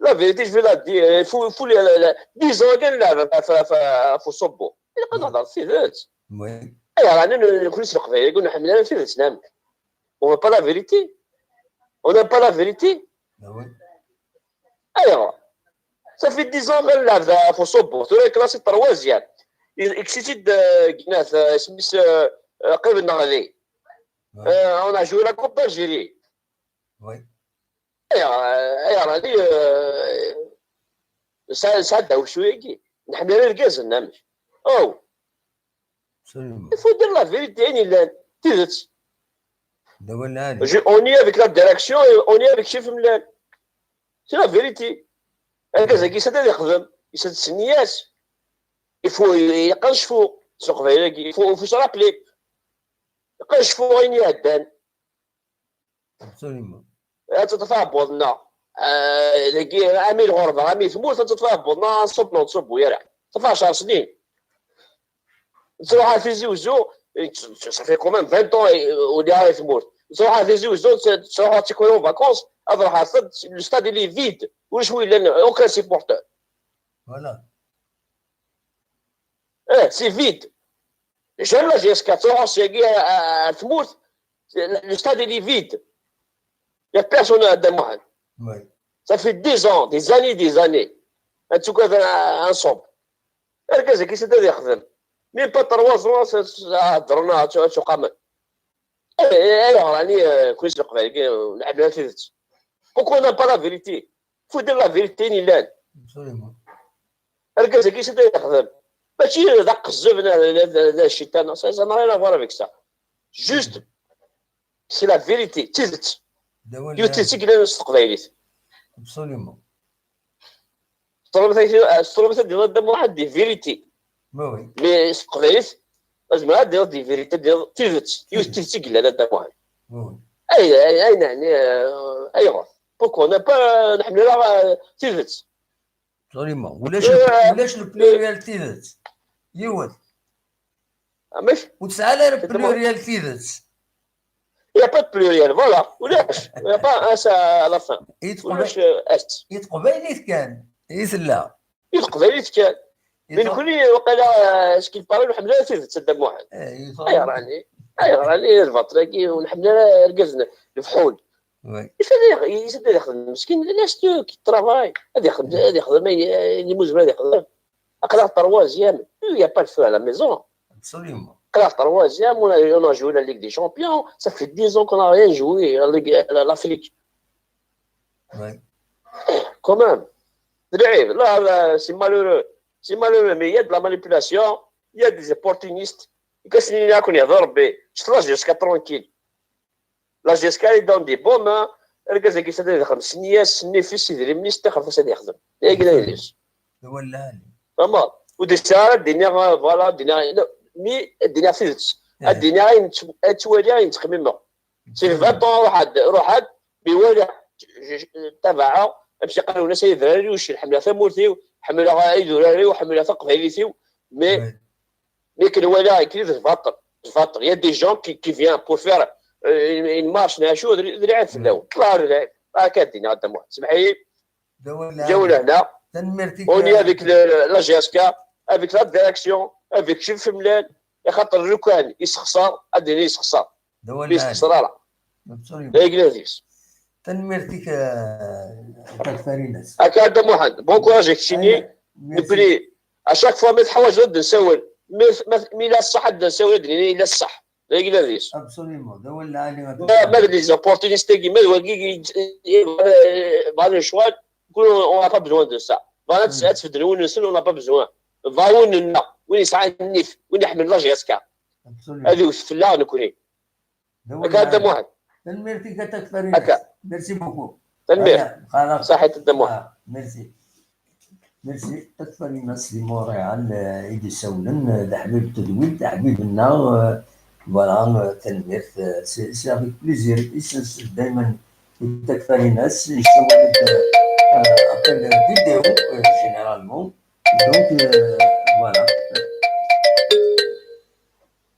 La vérité, je vais la dire. Il faut, il faut les, les, les, dix ans kan leɛbeɣ ɣef uṣubbu. Ilaq ad nehder tidet. Ayɣer ɛni nekni s Leqbayel ur nḥemmel ara tidet, neɣ? On veut pas la vérité. On n'aime pas la vérité. Ayɣer? Ça fait dix ans kan leɛbeɣ ɣef uṣubbu. Tura classe troisième. Yekkes-itt-id, euh, gma-s, euh, isem-is, euh, euh, Qib Neɣdi. Euh, on a joué la Coupe d'Algérie. Ayɣer, ayɣer ɛni, euh, nesɛa, nesɛa ddeɛwessu-agi? Nḥemmel ara irgazen, amek? Oh, il faut dire la vérité, ayen yellan, tidet. Je, on est avec la direction et on est avec Chef Mlal. C'est la vérité. Argaz-agi yessad ad ixdem, yessad s nniya-s. Il faut, ilaq ad necfu s Leqbayel-agi, il faut, il faut se rappeler. Ilaq ad necfu ayen iɛeddan. Ad teṭṭef aɛebbuḍ-nneɣ. Ah, dagi, ami lɣerba, ami tmurt, ad teṭṭef aɛebbuḍ-nneɣ, ad nṣubb, ur nṣubbu ara. Teṭṭef ɛecr snin. Nettruḥ ar Tizi Uzzu, ça fait quand même vingt ans, eh, ur lliɣ ara i tmurt. Nettruḥ ar Tizi Uzzu, nettruḥ ad tikkelt en vacances, ad ruḥeɣ ar tedd, le stade il est vide. Ulac wi yellan, aucun supporter. Voilà. Eh, c'est vide. J'aime la G S K, ttruḥeɣ syagi ar, ar, ar tmurt, le stade il est vide. Il y a personne à Dda Muḥend. Ça fait dix ans, des années, des années. Ad tuggad ad nṣub. Argaz-agi s ad yexdem. Même pas trois ans, s-, s-, ad ddren, ad tu-, ad tuqamen. Eh, eh, ayɣer ɛni, eh, kunis leqbayel-agi, eh, nḥemmel tidet. Pourquoi on n'a pas la vérité? Faut dire la vérité, yellan. Absolument. Argaz-agi s ad yexdem. Mačči d aqezzeb, la, la, la, la ccitan, ça, ça n'a rien à voir avec ça. Juste, c'est la vérité, tidet. D awal Yiwet tidet i yellan s teqbaylit. Absolument. Teṭlubet ad d-iḍ Dda Muḥend di vérité. Ma oui. Mais s teqbaylit, azmer ad d-iḍ di vérité, ad d-iḍ tidet. Yiwet tidet i yellan a Dda Muḥend. Ma oui. Ay, ay, ay, neɛni, euh, ayɣer? Pourquoi? On n'a pas, nḥemmel ara, euh, tidet. Absolument. Ulac Euh, ulac le pluriel tidet. Yiwet. Amek? Ur tesɛa ara C'est pluriel tidet. Il n'y a pas de pluriel, voilà. Ulac. Il n'y a pas un S à la fin. I Ulac, teqbaylit euh, S. I teqbaylit kan. I tella. I teqbaylit kan. I Mais teq- nekkni waqila, euh, ce qu'il paraît, nḥemmel ara tidet a Dda Muḥend. Eh, i teq- Ayɣer ɛni? Ayɣer ɛni lbaṭel-agi ur nḥemmel ara argaz n lefḥul? Oui. Yessefk ad yexdem meskin, laisse-le qui travaille. Ad yexdem, ad yexdem ay, ay, ayen yezmer ad yexdem. Aql-aɣ troisième. Il n'y a pas le feu à la maison. Absolument. Aql-aɣ troisième, on a, on a joué la Ligue des Champions. Ça fait dix ans qu'on n'a rien joué, la Ligue, la- l'Afrique. Oui. Quand même. D lɛib. Là, là, c'est malheureux. C'est malheureux, mais il y a de la manipulation, il y a des opportunistes. Qu'est-ce qu'il y a qu'on est Dorbi? Je suis là jusqu'à tranquille. La G S K, il donne des bombes, hein. Argaz-agi s ad yexdem, sni-as, sni-fis idrimen-is, taxert-as ad yexdem. D ayen ay d-is. D awal lɛali. Vraiment. Ur d-yesɛi ara ad d-iniɣ, euh, voilà, ad d-iniɣ, non, mais ad d-iniɣ tidet. Ad d-iniɣ ayen tt-, ad twali ayen ttxemmimeɣ. C'est vingt ans, ruḥ-d, ruḥ-d, mais wala, je, je, tabaɛeɣ, amek i qqaren, ur as ay d rariw, ḥemmleɣ tamurt-iw, ḥemmleɣ idurar-iw, ḥemmleɣ taqbaylit-iw, mais Oui. Mais que voilà, écrit de battre, de battre. Il y a des gens qui, qui viennent pour faire, euh, une, une marche, un jour, de, de, de, de, de, de, de, de, D awal Jaoul lɛali. هنا. Tanemmirt-ik. On est avec le, le- la G S K, avec la direction, avec Chef Femlal, et خاطر لو كان يسخسر, الدنيا يسخسر. D awal Mais lɛali. يسخسر راه. Absolument. لا يقلاديس. Tanemmirt-ik, euh, Takfarinas. هكا هذا محمد. Bon courage avec Chini. Merci. نبني. À chaque fois ما تحوج ضد نسول. Mais, mais, mais لا الصح ضد نسول, لا الصح. لا يقلاديس. Absolument. D awal lɛali. ما ما les opportunistes كيما هو كي يبغى شوال, يقولوا on n'a pas besoin de ça. Voilà, تفدنون نسل, on n'a pas besoin. ضاون لنا, وين يسعى النيف, وين يحمل la G S K. Absolument. هذه وش في الله نكوني. D awal هكا هذا lɛali. محمد. Tanemmirt-ik a Takfarinas. هكا. Merci beaucoup. تنمير. Xalaṣ. صحيت الدموع. Ah, merci. Merci. Takfarinas di Montréal, euh, i d-isawlen, euh, d aḥbib n tedwilt, d aḥbib-nneɣ, euh, voilà, euh, tanemmirt, euh, c'est, c'est avec plaisir. Isens dayman i Takfarinas, yessawal-d, euh, appel vidéo, euh, généralement. Donc, euh, voilà.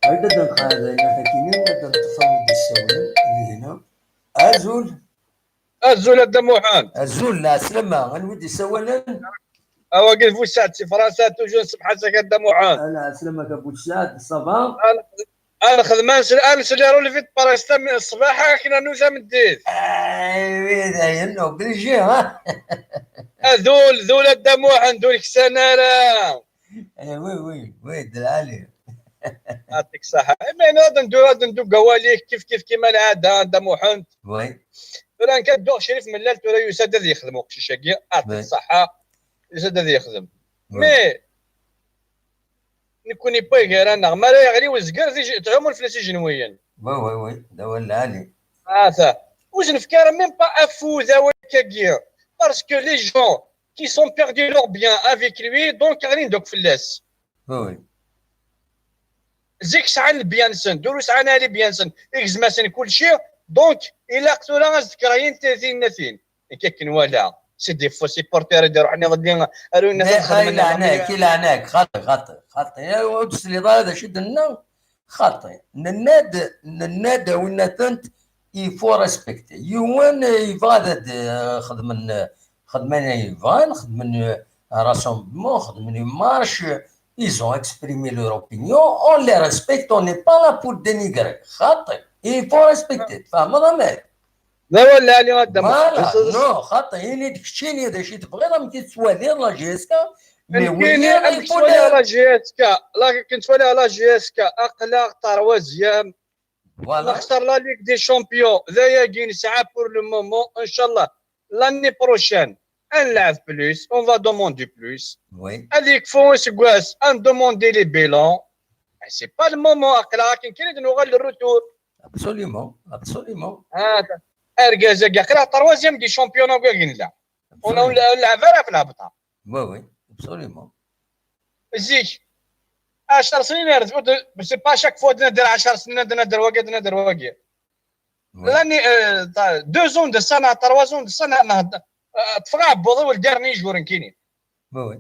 Ɣer da d-nqeɛ d ayen akini, ad d-neṭṭef wid d-issawlen, d hina. Azul. Azul a Dda Muḥend. Azul, lɛeslama. Anwa i d-issawalen? Awagi d Busaɛd si Fransa, toujours nsemḥ-as-ak a Dda Muḥend. Lɛeslama-k a Busaɛd, ça va? Ad nexdem, ad nsel, ad nsel i relevé de presse tam-, ṣṣbeḥ akken ad nut tameddit. Eh oui, dayen, obligé, ha? Azul, zul a Dda Muḥend, ur ksan ara. Eh oui, oui, oui, d lɛali. Yɛṭik ṣṣeḥḥa. Imi ad ndu, ad ndu deg wawal-ik, kif kif kima lɛada a Dda Muḥend. Oui. Tura nekk ad dduɣ Crif Mellal, tura yusa-d ad yexdem uqcic-agi, yɛṭik Oui. ṣṣeḥḥa, yusa-d ad yexdem. Oui. Mais nekkni n way gar-aneɣ, mi ara yeɣli uzger, tij-, ttɛumun fell-as ijenwiyen. Oui, oui, oui, d awal lɛali. Ata. Ur s-nefka ara même pas afud awal-agi. Parce que les gens qui sont perdus leurs biens avec lui, donc ɣlin-d akk fell-as. Oui, oui. Zik sɛan lebyan-nsen, tura ur sɛan ara lebyan-nsen, igzem-asen kulci, donc ilaq tura ad s-d-kreyin tiyemmatin. Nekk akken walaɣ, c'est des faux supporters i d-iruḥen iḍelli, ar win Mais xedmen ay leɛnak, i leɛnak, xaṭi, xaṭi, xaṭi. Ur d-tesliḍ ara d acu i d-nenna? Xaṭi. Nenna-d, nenna-d a winna-tent, il faut respecter. Yiwen, eh, yebɣa ad, eh, xedmen, eh, xedmen ayen bɣan, xedmen, eh, rassemblement, xedmen une marche, ils ont exprimé leur opinion, on les respecte, on n'est pas là pour dénigrer. Xaṭi. Il faut respecter. Tfehmeḍ amek? D awal lɛali a Dda Muḥend. Voilà, non, xaṭi, ini-d keččini d acu i tebɣiḍ, amek i tettwaliḍ la J S K, mais nekkini wigi amek ttwaliɣ la J S K, la, akken ttwaliɣ la J S K, aql-aɣ troisième. Voilà. Nexser la Ligue des Champions, d ayagi nesɛa pour le moment, inchallah, l'année prochaine, ad nleɛb plus, on va demander plus. Oui. Ad yekfu useggas, ad ndemander les bilans. C'est pas le moment, aql-aɣ akken kan i d-nuɣal le retour. Absolument, absolument. Ah, argaz-agi, aql-aɣ troisième du championnat-agi nella. On a, on l'a, on l'a, oui, oui, absolument. Zik, ɛecr snin ar, c'est pas chaque fois d-nadder ɛecr snin, d-nadder wagi, d-nadder wagi. Oui. L'année, euh, deux ans de ça, trois ans de ça, ṭṭfeɣ aɛebbuḍ-iw le dernier jour nekkini. Oui, oui.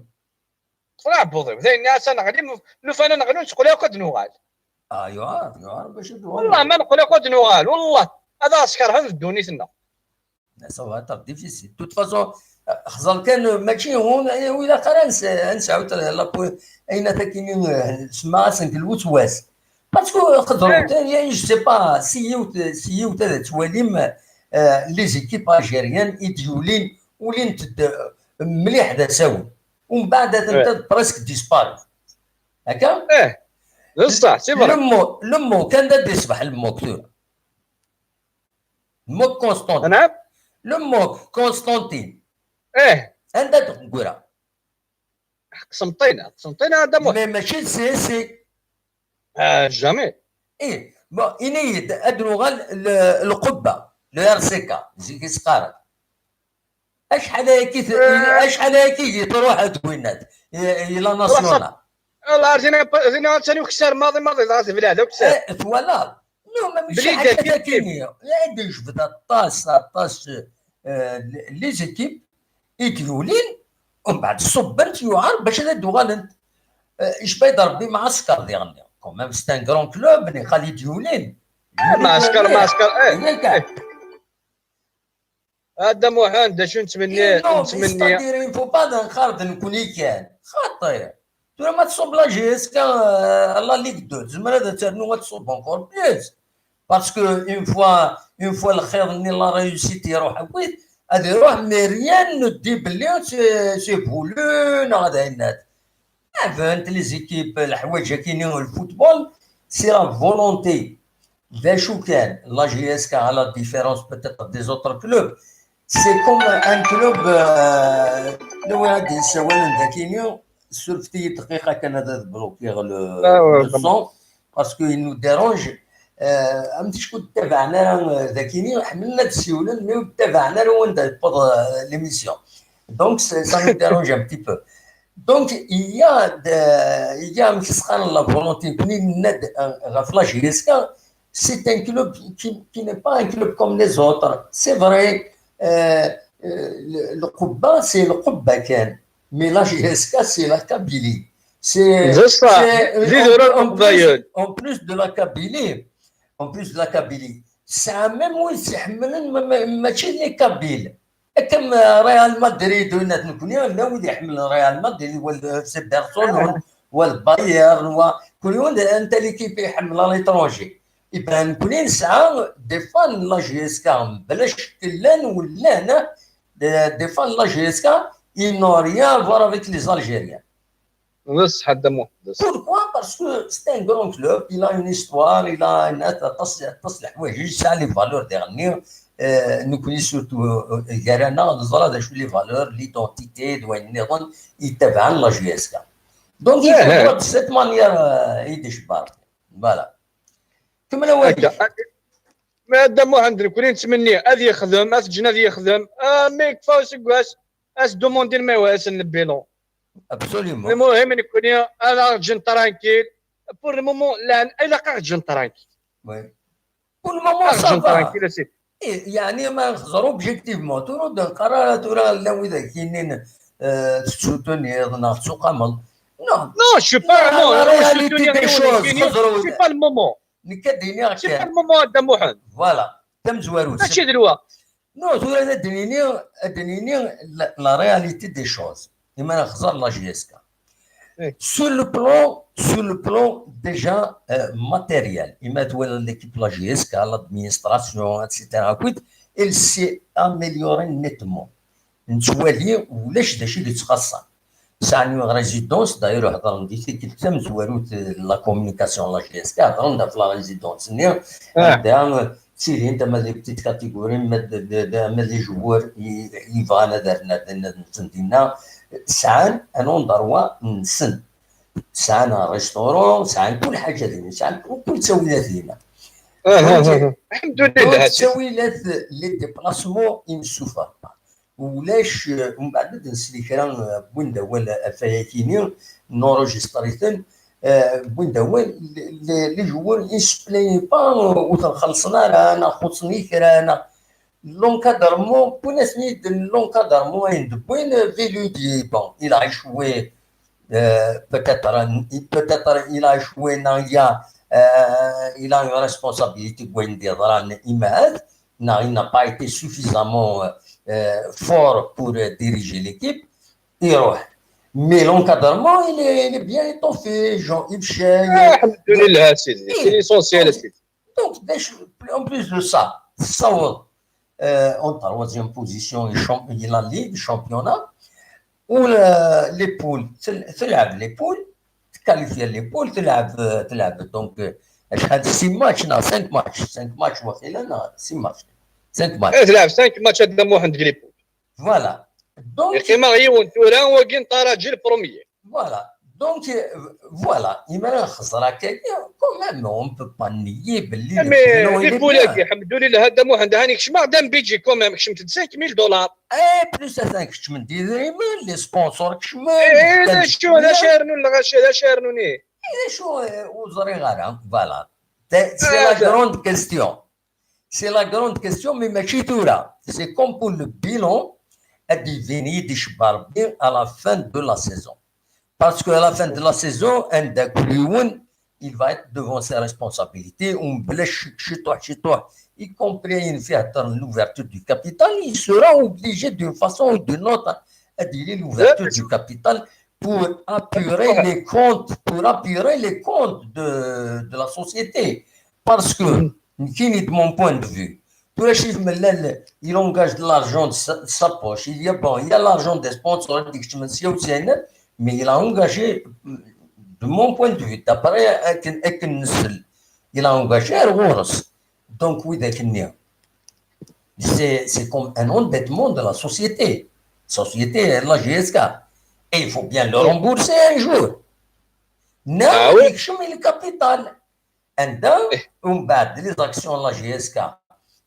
Ṭṭfeɣ aɛebbuḍ-iw. D ayen nniɣ, atan neɣli, lufan ad neɣli, ur neqqel akk ad nuɣal. Ah, yuɛer, yuɛer bac ad nuɣal. Wallah, ma neqqel akk ad nuɣal, wallah, ad aɣ-skerhen ddunit-nneɣ. Ça va être difficile. De toute façon, xẓer kan, mačči hon, eh, ur ilaq ara ad nesɛu ayen akk-agi, eh, semmaɣ-asen deg lweswas. Parce que xeḍrent, eh, je sais pas, si yiwet, si yiwet ad twalim, eh, les équipes algériennes i d-yulin, ulint-d, eh, mliḥ d asawen. Umbeɛd atenta presque disparu. Akka? Eh, d ṣṣeḥ, c'est vrai. Le mot, le mot, kan da d-iṣbeḥ le mot tura. Le mot Constantine. Anɛam? Le mot Constantine. Eh. Anda d-teggura? Qsenṭina, Qsenṭina a Dda Muḥend. Mais mačči d C S C. Ah, jamais. Eh, bon, ini-yi-d, ad nuɣal le, lqubba, le R C K, zik i s-qqaren. Acḥal ayagi t-, eh, acḥal ayagi i truḥ d winnat, i, i la nationale. Wallah, ar dinna, dinna atan ukessar maḍi, maḍi, dɣa tebleɛ d ukessar. Eh, twalaḍ? Non, mais mačči ḥaǧa akini. Ad yejbed aṭas, aṭas, eh, les équipes i d-yulin, umbeɛd ṣubbent, yuɛer bac ad d-uɣalent. Eh, icba-d Rebbi mɛasker diɣenni. Quand même, c'est un grand club, nixal i d-yulin. Eh, mɛasker, mɛasker, eh, eh. A Dda Muḥend, d acu nettmenni? Eh, non, nettmenni. C'est-à-dire, il faut pas nxar d nekkni kan. Xaṭi. Tura ma tṣubb la J S K, euh, la Ligue deux, tezmer ad ternu ad tṣubb encore plus. Parce que une fois, une fois lxir-nni, la réussite iruḥ akk-it, ad iruḥ, mais rien ne dit belli c'est, c'est voulu, neɣ d ayen. Avant les équipes, leḥwayeǧ akini, le football, c'est la volonté. D acu kan, la J S K, à la différence peut-être des autres clubs, c'est comme un club, euh, le wad yessawalen d akini, surfet-iyi dqiqa kan ad bloquer le, ah, ouais, le son, parce qu'il nous dérange. Euh, am tickets ur ttabaɛen ara, euh, d akini, ḥemmlen ad siwlen, mais ur ttabaɛen ara wanda tewweḍ, euh, l'émission. Donc, c'est, ça nous dérange un petit peu. Donc, il y a de, il y a, amek i s-qqaren, la volonté, nekkni nenna-d, euh, ɣef la J S K, c'est un club qui, qui n'est pas un club comme les autres. C'est vrai, euh, euh, le, lqubba, c'est lqubba kan. Mais la J S K, c'est la Kabylie. C'est, c'est, euh, en, en plus, en plus de la Kabylie, en plus de la Kabylie, c'est même, oui, c'est même, même, même les Kabyles. Comme, euh, Real Madrid, ou net, nekkni, la wid iḥemmlen Real Madrid, ou le F C Barcelone, ah, ou le Bayern, ou, كل يوم أنت l'équipe يحمل à l'étranger. Et ben, nekkni nesɛa des fans la J S K, bla ccek llan, ou llan, hein, des, des fans la J S K, ils n'ont rien à voir avec les Algériens. D ṣṣeḥ a Dda Muḥend, d ṣṣeḥ. Pourquoi? Parce que c'est un grand club, il a une histoire, il a une, aṭas, aṭas n leḥwayeǧ, yesɛa les valeurs diɣenni, euh, nekkni surtout, euh, gar-aneɣ, neẓra d acu les valeurs, l'identité, d wayen nniḍen, yettabaɛen la J S K. Donc, il faut voir de cette manière, euh, i d-icebbar. Voilà. Kemmel awal-ik. Akka. Ma a Dda Muḥend, nekkni nettmenni ad yexdem, ad t-ǧǧen ad yexdem, ah, mi yekfa useggas, ad s-demandin ma iwasen le bilan. Absolument. Lmuhim, nekkni ad aɣ-ǧǧen tranquille. Pour le moment, llan, ilaq aɣ-ǧǧen tranquille. Oui. Pour le moment, ça va. Aɣ-ǧǧen tranquille, a sidi. Eh, yeɛni ma nxeẓẓer objectivement, tura ur d-neqqar ara tura llan widak yennin, euh, tettsutuniḍ neɣ tettuqameḍ. Non. Non, je suis pas, non, la réalité des choses, c'est pas le moment. Nekk ad d-iniɣ kan. C'est pas le moment, a Dda Muḥend. Voilà, tamezwarut. Mačči d lweqt. Non, tura ad d-nini, ad d-nini la, la réalité des choses. Imi nexẓer la J S K. Eh. Sur le plan, sur le plan déjà, euh, matériel, imi twalaḍ l'équipe la J S K, l'administration, et cetera, akked, Elle s'est améliorée nettement. Nettwali ulac d acu i d-ittxaṣṣan. Sɛan une résidence, d'ailleurs, hedren di tikkelt tamezwarut, la communication, la J S K, hedren ɣef la résidence-nni, anda, euh, ttilint ama des petites catégories, ama d, d, d, ama des joueurs i, i yebɣan ad rren, ad rren dinna. Sɛan un endroit-nsen. Sɛan restaurant, sɛan kul ḥaǧa dinna, sɛan kul ttawilat dinna. Donc, donc, ttawilat, les déplacements, ils ne souffrent pas. Ulac, euh, umbeɛd ad nsel i kra, euh, wwin-d awal ɣef wayagi-nni, nurujistri-ten, euh, wwin-d awal, les, les, les joueurs, ils se plaignent pas, euh, ur ten-xellṣen ara, neɣ xuṣṣen i kra, neɣ l'encadrement, wwin-asen-id l'encadrement, ayen d-wwin, euh, Veludi, bon, il a échoué, euh, peut-être, peut-être il a échoué, neɣ il y a, euh, il a une responsabilité deg wayen d-yeḍran, imahat, neɣ il n'a pas été suffisamment, euh, fort pour, euh, diriger l'équipe, iruḥ. Mais l'encadrement, il est, il est bien étoffé, Jean-Yves Chey, alhamdulillah, sidi. C'est l'essentiel, sidi. Donc, d acu, en plus de ça, tessaweḍ, euh, en troisième position i champ-, i la Ligue, championnat, u la, les poules, tel-, telɛeb les poules, tqualifie les poules, telɛeb, euh, telɛeb, donc, euh, acḥal, six matchs, neɣ cinq matchs, cinq matchs, waqila, neɣ six matchs, cinq matchs. Eh, telɛeb cinq matchs, a Dda Muḥend, deg les poules. Voilà. Donc, yeqqim-aɣ yiwen tura, wagi n Taraǧi le premier. Voilà. Donc, euh, voilà. Imir-a xeẓra kagi, quand même, on peut pas nier belli le bilan, il est bien. Mais les poules-agi, alhamdulillah, a Dda Muḥend, hani kecmeɣ-d am budget quand même, kecment-d cinq mille dollars. Eh, plus atan kecmen-d idrimen, les sponsors kecmen. Eh, d acu, d acu ara rnun, d acu, d acu ara rnun, eh? Eh, d acu, eh, ur ẓriɣ ara, voilà. C'est, c'est la grande question. C'est la grande question, mais mačči tura. C'est comme pour le bilan, ad d-yebni, ad d-icebber Rebbi à la fin de la saison. Parce que à la fin de la saison, un d-, il va être devant ses responsabilités, ou mebla ci-, ciṭuḥ, ciṭuḥ, y compris une fois l'ouverture du capital, il sera obligé d'une façon ou d'une autre à dire l'ouverture du capital pour apurer les comptes, pour apurer les comptes de, de la société. Parce que, nekkini, de mon point de vue, tura cif Mellal, il engage de l'argent de sa, de sa poche. Il y a, bon, il y a l'argent des sponsors, mais il a engagé, de mon point de vue, d'après, akken, akken nsel, il a engagé ar ɣur-s. Donc, widak-nni, c'est, c'est comme un endettement de la société. Société, la J S K. Et il faut bien le rembourser un jour. Non, ah oui. Yekcem le capital. Anda, umbeɛd, les actions n la J S K,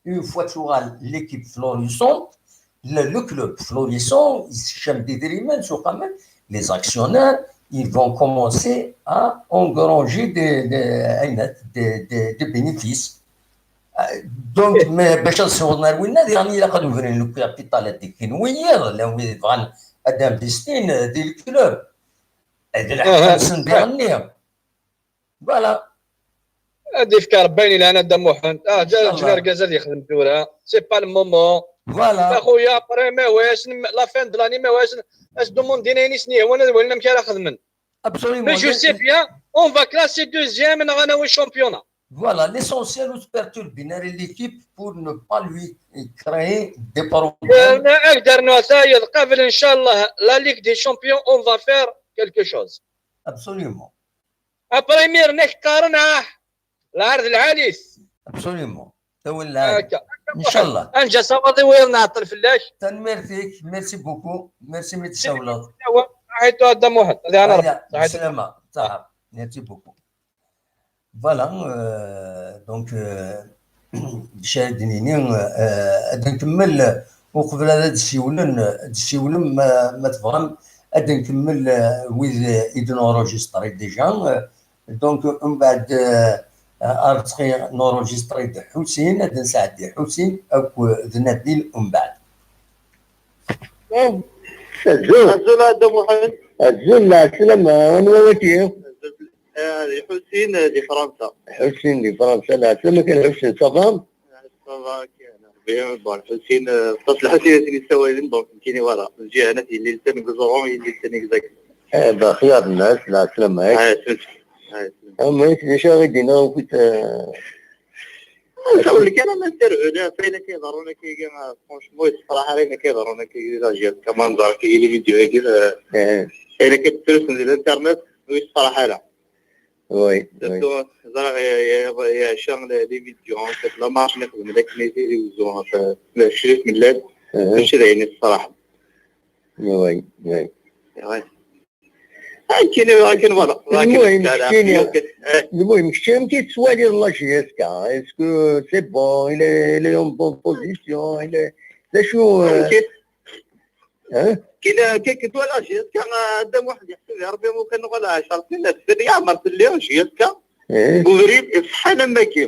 une fois tuɣal l'équipe florissante, le, le club florissant, yessekcam-d idrimen s uqamen, les actionnaires, ils vont commencer à engranger des, des, des, des, des bénéfices. Euh, donc, mais bac ad ssiwḍen ar winna, diɣen ilaq ad ubren le capital ad d-ikkin wiyiḍ, llan wid bɣan ad investin, euh, di le club. D lḥeqq-nsen diɣenni. Voilà. Ad ifk Rebbi ayen ilhan a Dda Muḥend. Ah, ǧǧan argaz ad yexdem tura. C'est pas le moment. Voilà. A xuya, après, ma wasen, la fin de l'année, ma wasen, as-d-umundin ayen i sen-yehwan, ad walin amek ara xedmen. Absolument. Mais je sais bien, on va classer deuxième, neɣ ad nawi championnat. Voilà, l'essentiel ur perturber ara l'équipe pour ne pas lui créer des problèmes. Yerna ad d-rnu ata yeḍqabel, inchallah, la Ligue des Champions, on va faire quelque chose. Absolument. Après, imir-nni ad k-qqaren, ah, lɛar d lɛali-t. Absolument. Tawil lɛali. Akka. Inchallah. Ad nǧa sawaḍ i wiyaḍ nɛeṭṭel fell-ak. Tanemmirt-ik, merci beaucoup. Merci mi d-tsawleḍ. Sawa, sawa. Saḥit a Dda Muḥend. Ad iɛan Rebbi. Saḥit. Salama. Saḥa. Merci beaucoup. Voilà, euh, donc, euh, bac ad d-nini, euh, ad nkemmel, uqbel ad d-siwlen, ad d-siwlem, ma, ma tebɣam, ad nkemmel, euh, wid i d-nurujistri déjà, euh, donc, umbeɛd, euh, ar ttxi nurujistri-d Ḥusin, ad nsɛeddi Ḥusin akked Nabil umbeɛd. Azul. Azul a Dda Muḥend. Azul, lɛeslama, anwa waki? Azul. Eh, di Ḥusin, eh, di Fransa. Ḥusin di Fransa, lɛeslama kan Ḥusin, ça va? Ça va, kan. Bon, Ḥusin, eh, aṭas Lḥusin i ten-yessawalen, donc, nekkini, voilà. Lǧihanat, yelli lsan deg Uẓuṛu, yelli lsan deg Zagros. Eh, bexyar nnas, lɛeslama-k. Ah, sens. Ah, sens. Ama, d acu ara d-iniɣ, écoute, eh, Ur nekk ara ma intervenu ɣef ayen akka iḍerrun akka-agi, ah, franchement, yessefraḥ ara ayen akka iḍerrun akka-agi di la J S K, ma nẓer akka-agi les vidéos-agi, eh, ayen akka d-ttrusun di l'internet, ur yessefraḥ ara. Oui, oui. Surtout, ẓriɣ ya, ya, ya, ya, les, les vidéos, en fait, la marche-nni xedmen akken i Tizi Wezzu, en fait, la Crif Mellal, mačči d ayen yessefraḥen. Oui, oui. Ouais. Akken, akken, voilà. Akken المهم, keččini, المهم, kečč amek i tettwaliḍ la J S K? Est-ce que c'est bon, il est, il est en bonne position, il est, d acu, euh, hein? Kina, kik, tu la J S K, ah, Dda Muḥend, yeḥseb Rebbi, mu kan nuɣal ɛecṛa snin, ad tfadi yeɛmer fell-i J S K. Deg ubrid iṣeḥḥan am wagi.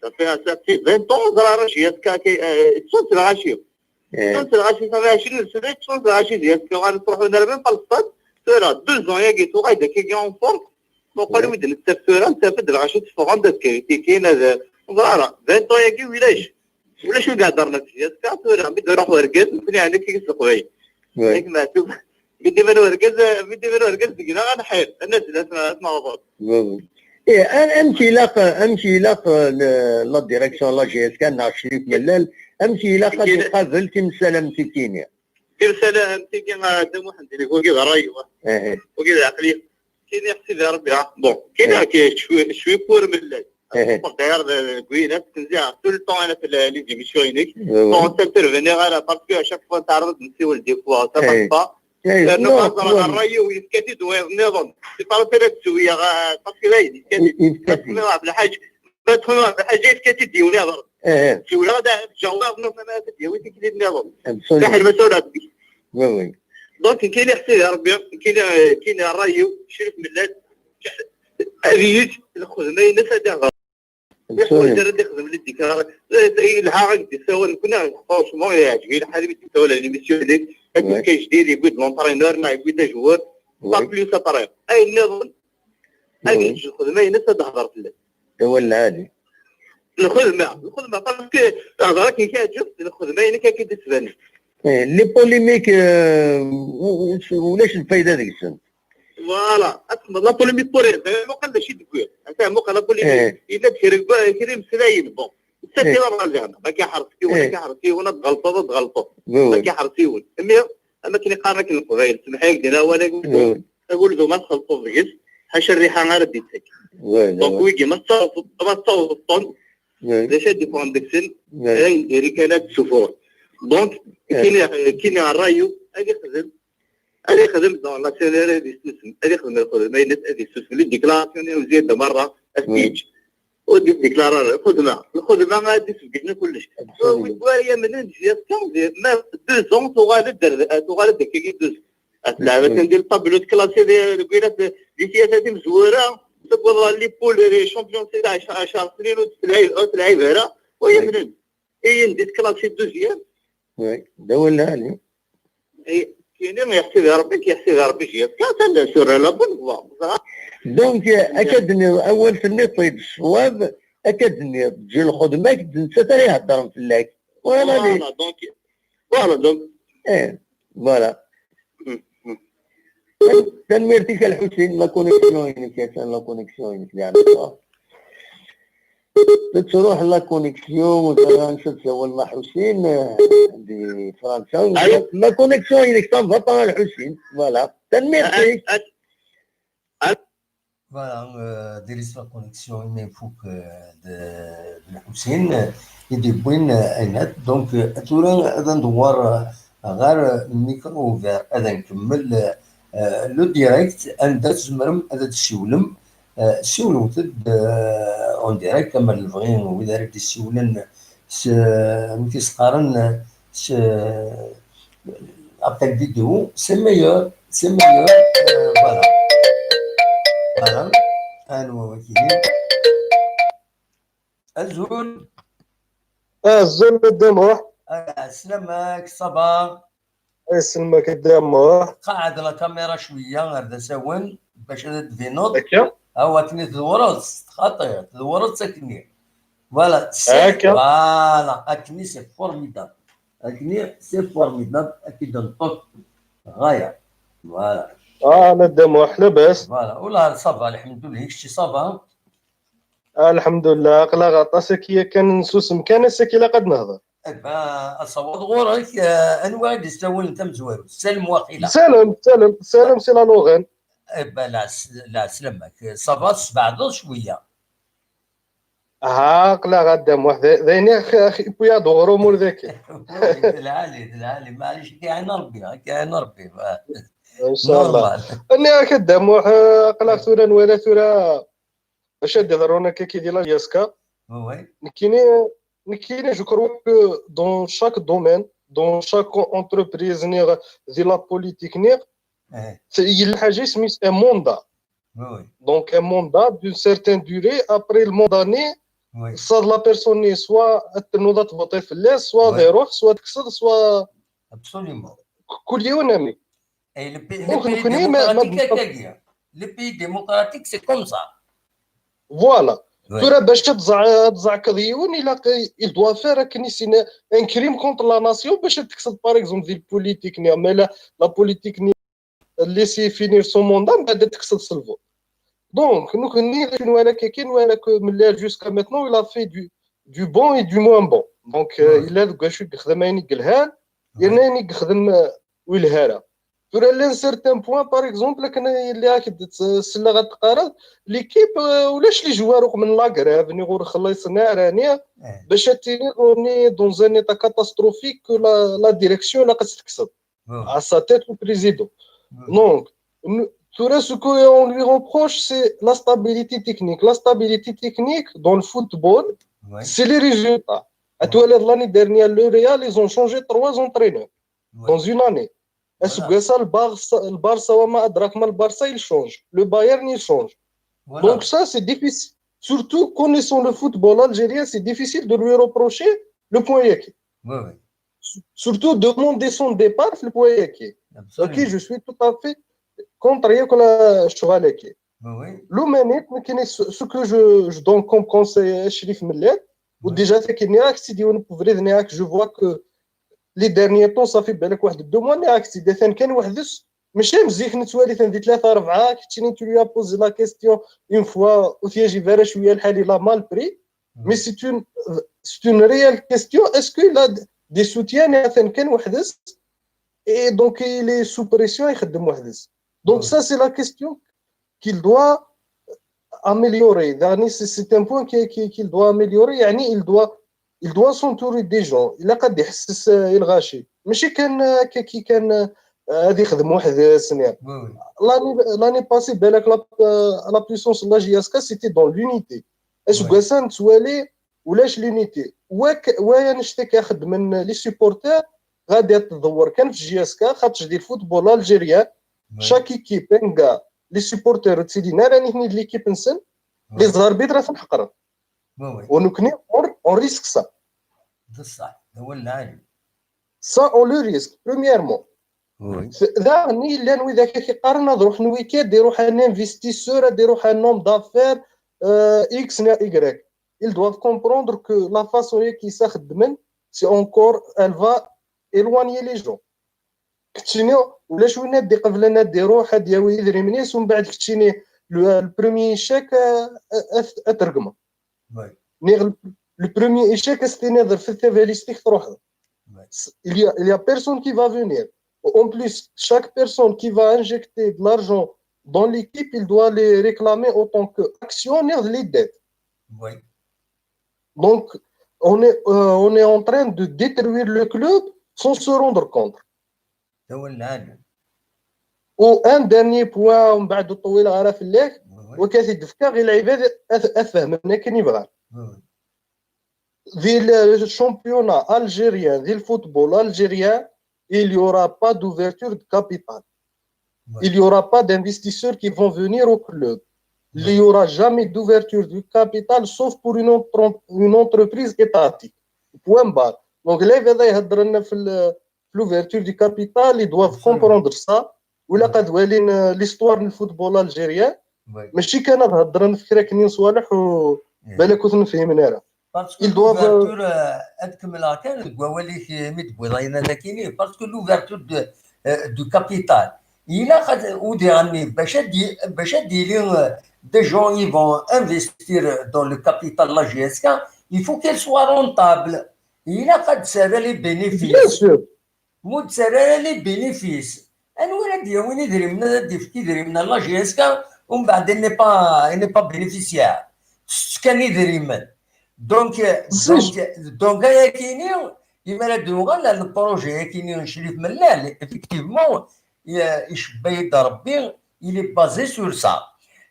Ça fait, ça fait vingt ans, ẓriɣ J S K, euh, ttun-t lɣaci. Ttun-t lɣaci, ça fait ɛecrin sna, ttun-t lɣaci J S K, uɣalen ttruḥun ar même pas le stade. Tura, deux ans-agi, tuɣal-d akka en forme. Meqqar wid nettaf tura, nettaf-d lɣaci tteffɣen-d ad critiquin, ad, ẓriɣ, vingt ans-agi, ulac. Ulac wid iheddren ɣef J S K, tura, mi d-iruḥ urgaz, nekkni ɛni akka s leqbayel. Yak meɛtub, mi d-iban urgaz, mi d-iban urgaz deg-neɣ, ad nḥir, ad nazzel, ad t-, ad t-neɣḍer. Eh, am-, amek ilaq, amek ilaq, eh, le-, la direction n la J S K neɣ Crif Mellal, amek ilaq ad iqabel timsal am tikini? Timsal am tigi, ah, Dda Muḥend, nekk wagi d ṛṛay-iw. Wagi d lɛeqliya. Kini ɣef Sidi Ṛebbi, ah, bon, kini, eh, cwi, cwi pour Mellal. D'ailleurs, de, de Guyane, tenziɛ tout le temps, ana fi les émissions-inek. Bon, on s'intervenir ara, parce que à chaque fois, teɛreḍ ad nsiwel des fois, ça passe pas. Yerna ma ẓreɣ ṛṛay-iw yefka-t-id wayeḍ nniḍen. C'est pas le fait ad ttewyeɣ, ah, parce que dayen, yefka-t-id. Ma txedmeḍ ɣef lḥaǧ, ma txedmeḍ ɣef lḥaǧ, yefka-t-id yiwen iḍer. Siwleɣ-d, ah, ǧawab, non, ma ad d-yawi tikli nniḍen. Fiḥel ma tura. Oui, oui. Donc, kini ɣef Sidi Ṛebbi, kini, kini ṛṛay-iw, Crif Mellal, ad yeg lxedma-ines ad iɣer. Yeḥwaǧ ara d-ixdem les déclarations. Yelha ad d-isawal, nekkni, franchement, yeɛǧeb-iyi lḥal mi d-isawal à l'émission-nni. Akken kan jdid, yewwi-d l'entraîneur, neɣ yewwi-d ajewwur. Pas plus après. Ayen nniḍen, ad yeǧǧ lxedma-ines ad d-tehder fell-as. Awal lɛali. Lxedma, lxedma, parce que tehder akken kan yeɛǧeb, lxedma-inek akka i d-tettban. Eh, les polémiques, euh, u-, u-, ulac lfayda deg-sent. Voilà, ad tsemmeḍ la polémique pour rien. Muqel d acu i d-wwiɣ. Ata muqel la polémique. Yella-d kra n wa-, kra n imeslayen, bon. Ssati la ṛajaɛna. Ma k-iḥerṣ yiwen, ma k-iḥerṣ yiwen, ad tɣelṭeḍ, ad tɣelṭeḍ. Ma k-iḥerṣ yiwen. Imi, am akken i qqaren akken Leqbayel, semḥ-iyi deg-, d awal agul-, agulzum ad txelṭeḍ deg-s, ḥaca rriḥa ara d-ittak. Donc, wigi, ma tessawḍeḍ, ma tessawḍeḍ-ten, d acu ad d-iffɣen deg-sen? Ayen diri kan ad d-ssufuɣen. Donc, kini, kini ṛṛay-iw, ad ixdem, ad ixdem dans la sérénité, ad issusem, ad ixdem lxedma-ines, ad issusem. Les déclarations-nni uzyan da merra, ad t-yeǧǧ. Ur d-yeddiklari ara. Lxedma, lxedma ad d-isbeggnen kullec. Wid ur yamnen J S K, ma deux ans tuɣal-d ar, tuɣal-d akkagi deux ans. At leɛba kan di le tableau de classé di, deg wirat di tlata timezwura, tewweḍ les poules, les champions, ɛecṛa snin ur tetlɛib, ur tetlɛib ara, ur yamnen. Iyen di tklassé deuxième. Oui, d awal lɛali. Kini yeḥsib Rebbi, yeḥsib Rebbi, J S K, atan sur la bonne voie. Donc, akka d-nniḍ, awal tenniḍ-t-id ṣṣwab, akka d-nniḍ, ǧǧ lxedma-k, d nettat ara iheddren fell-ak. Voilà, donc, voilà, donc. Eh, voilà. Tanemmirt-ik a Lḥusin, la connexion-inek, atan la connexion-inek, yeɛni. Tettruḥ la connexion, ur ẓriɣ ansa d-sawal Maḥusin, eh, di Fransa. La connexion-inek ça va pas, a Lḥusin. Voilà. Tanemmirt-ik. Voilà, euh, diri-s la connexion imi ifuk, euh, d, d Lḥusin, euh, i d-yewwin, euh, ayen-at. Donc, euh, tura ad ndewwer, euh, ɣer, euh, micro ouvert, ad nkemmel, euh, le direct, anda tzemrem ad d-tessiwlem, euh, siwlemt-d, euh, en direct, ama d lebɣi n wid ara d-yessiwlen s, amek i s-qqaren, s, appel vidéo, c'est meilleur, c'est meilleur, euh, voilà. Voilà. Anwa wagi? Azul. Azul a Dda Muḥ. Ah, sslam-ak, ça va? Sslam-ak a Dda Muḥ. Qɛed la caméra cwiya ar d asawen bac ad d-tbineḍ. Akka? Awa, akken i tdewreḍ, xaṭi, tdewreḍ akkenni. Voilà, c'est, voilà, akkenni c'est formidable. Akkenni c'est formidable, ad k-id-neṭṭef ɣaya. Voilà. Ah, a Dda Muḥ, labas? Voilà, ula ça va, lḥemdullah, kečči ça va? Lḥemdullah, aql-aɣ aṭas, akka kan nsusem kan, ass-agi ilaq ad nehder. Aba, asawaḍ ɣur-k, eh, anwa i d-isawlen tamezwarut? Salem waqila. Salem, Salem, Salem, c'est la Lorraine. Aba, la, la, selamek. Ça va, sbeɛdeḍ cwiya. Aql-aɣ a Dda Muḥ, d ayen ixippuyaḍ uɣrum ur daki. D lɛali, d lɛali, maɛlic, ad k-iɛin Rebbi, ad k-iɛin Rebbi. Inchallah. Nniɣ-ak a Dda Muḥ, aql-aɣ tura nwala tura bac ad d-iḍrun akka ki di la J S K. Nekkini, nekkini, je crois que dans chaque domaine, dans chaque entreprise, niɣ di la politique, niɣ, yella ḥaǧa isem-is un mandat. Donc un mandat d'une certaine durée, après le mandat-nni, ça la personne-nni soit ad ternuḍ ad tvotiḍ fell-as, soit ad iruḥ, soit ad tekkseḍ, soit. Absolument. Kul yiwen amek. Et le pays, le pays démocratique, c'est comme ça. Voilà. Tura bac ad tẓeɛkeḍ yiwen, il doit faire akken isin un crime contre la nation bac ad tekkseḍ, par exemple, di la politique-nni, mais la, la politique-nni laisser finir son mandat, mbaɛd ad tekkseḍ s lvote. Donc, nekkni, d acu nwala akka, nwala que Mellal, jusqu'à maintenant, il a fait du, du bon et du moins bon. Donc, euh, il a deg wacu yexdem ayen i yelhan, yerna ayen i yexdem, euh, ur yelha ara. Tura, à un certain point, par exemple, akken yelli ak-d selleɣ ad teqqareḍ, l'équipe, euh, ulac les joueurs uqmen la grève, niɣ ur xellisen ara, niɣ bac ad tiniḍ, on est dans un état catastrophique que la, la direction ilaq ad tt-tekkseḍ. À sa tête le président. Donc, tura, ce qu'on lui reproche, c'est la stabilité technique. La stabilité technique dans le football, c'est les résultats. Ad twaliḍ l'année dernière, le Real, ils ont changé trois entraîneurs dans une année. Aseggas-a, le Barça, le Barça, wa ma adrak ma le Barça, il change. Le Bayern, il change. Donc ça, c'est difficile. Surtout connaissant le football algérien, c'est difficile de lui reprocher le point-là. Surtout demander son départ, le point-là. Ok, je suis tout à fait contre le choix-là. Le moment, ce que je, je donne comme conseil à Chérif Mellal, ou déjà, c'est que je vois que les derniers temps, ça fait bien deux mois, نياك سيدي ثان كان وحدس، ماشي مزيك نتوالي ثان دي ثلاثة أربعة، كتشيني tu lui as posé la question une fois، وثياجي فارا شوية الحال، il a mal pris. Mais c'est une, c'est une réelle question. Est-ce qu'il a des soutiens ثان كان وحدس؟ Et donc, il est sous pression, يخدم وحدس. Donc, ça, c'est la question qu'il doit améliorer. يعني, c'est, c'est un point qui, qui, qu'il doit améliorer. يعني, il doit, il doit s'entourer des gens. Il a قد يحسس الغاشي. ماشي كان كي كان هذه يخدم وحده سنين. L'année, l'année passée, بالك la, la puissance de la J S K, c'était dans l'unité. Est-ce que ça نتوالي ولاش l'unité؟ وك ويا نشتي كيخدم من les supporters غادي تدور كان في J S K، خاطش ديال le football algérien. Chaque équipe, كاع les supporters تسيدينا راني هني de l'équipe نسن، les arbitres راه تنحقر. ونكني on risque ça. بصح هو العالم. Ça, on le risque, premièrement. داغني لان وذاك كيقارن هاد روح ويكاد يروح un investisseur، هاد يروح un homme d'affaires، X نيا Y. Ils doivent comprendre que la façon qui ça خدمن, c'est encore, elle va éloigner les gens. كتشيني ولا شويه نادي قبل نادي روح هاد ياوي يدري منيس، ومن بعد كتشيني le premier échec اترقمه. نيغ le premier échec استيني ضرب في الثباليستيك تروح. Il y a, il y a personne qui va venir. En plus, chaque personne qui va injecter de l'argent dans l'équipe, il doit les réclamer autant que actionnaire de l'idée. Donc, on est, euh, on est en train de détruire le club sans se rendre compte. تولى. و un dernier point ومن بعد الطويل غير في الليل، وكاتي دفكا غير العباد افهمنا كان يبغى. Di le championnat algérien, di le football algérien, il y aura pas d'ouverture de capital. Il y aura pas d'investisseurs qui vont venir au club. Il y aura jamais d'ouverture de capital, sauf pour une, une entreprise étatique. Point barre. Donc, les gens qui sont في l'ouverture du capital, ils doivent comprendre ça. ولا قد والين l'histoire du football algérien. ماشي كان هضرنا في كراك نين صوالح وبالك كنت نفهم انا. Parce que l'ouverture, ad kemmleɣ kan deg wawal-ik mi d-tewwiḍ ayen ad akini, parce que l'ouverture de, du capital, ilaq ad udiɣ-nni bac ad bac ad yili des gens ils vont investir dans le capital de la J S K, il faut qu'elle soit rentable. Il a pas de les bénéfices. Bien sûr. Mu d-terra ara les bénéfices. Anwa ara d-yawin idrimen, ad d-yefk idrimen à la J S K, umbeɛd il n'est pas, il n'est pas bénéficiaire. Tett kan idrimen. Donc, donc, donc ayakini, imi ara d-nuɣal le projet ayakini n Crif Mellal, effectivement, icebba-yi-d Rebbi, il est basé sur ça.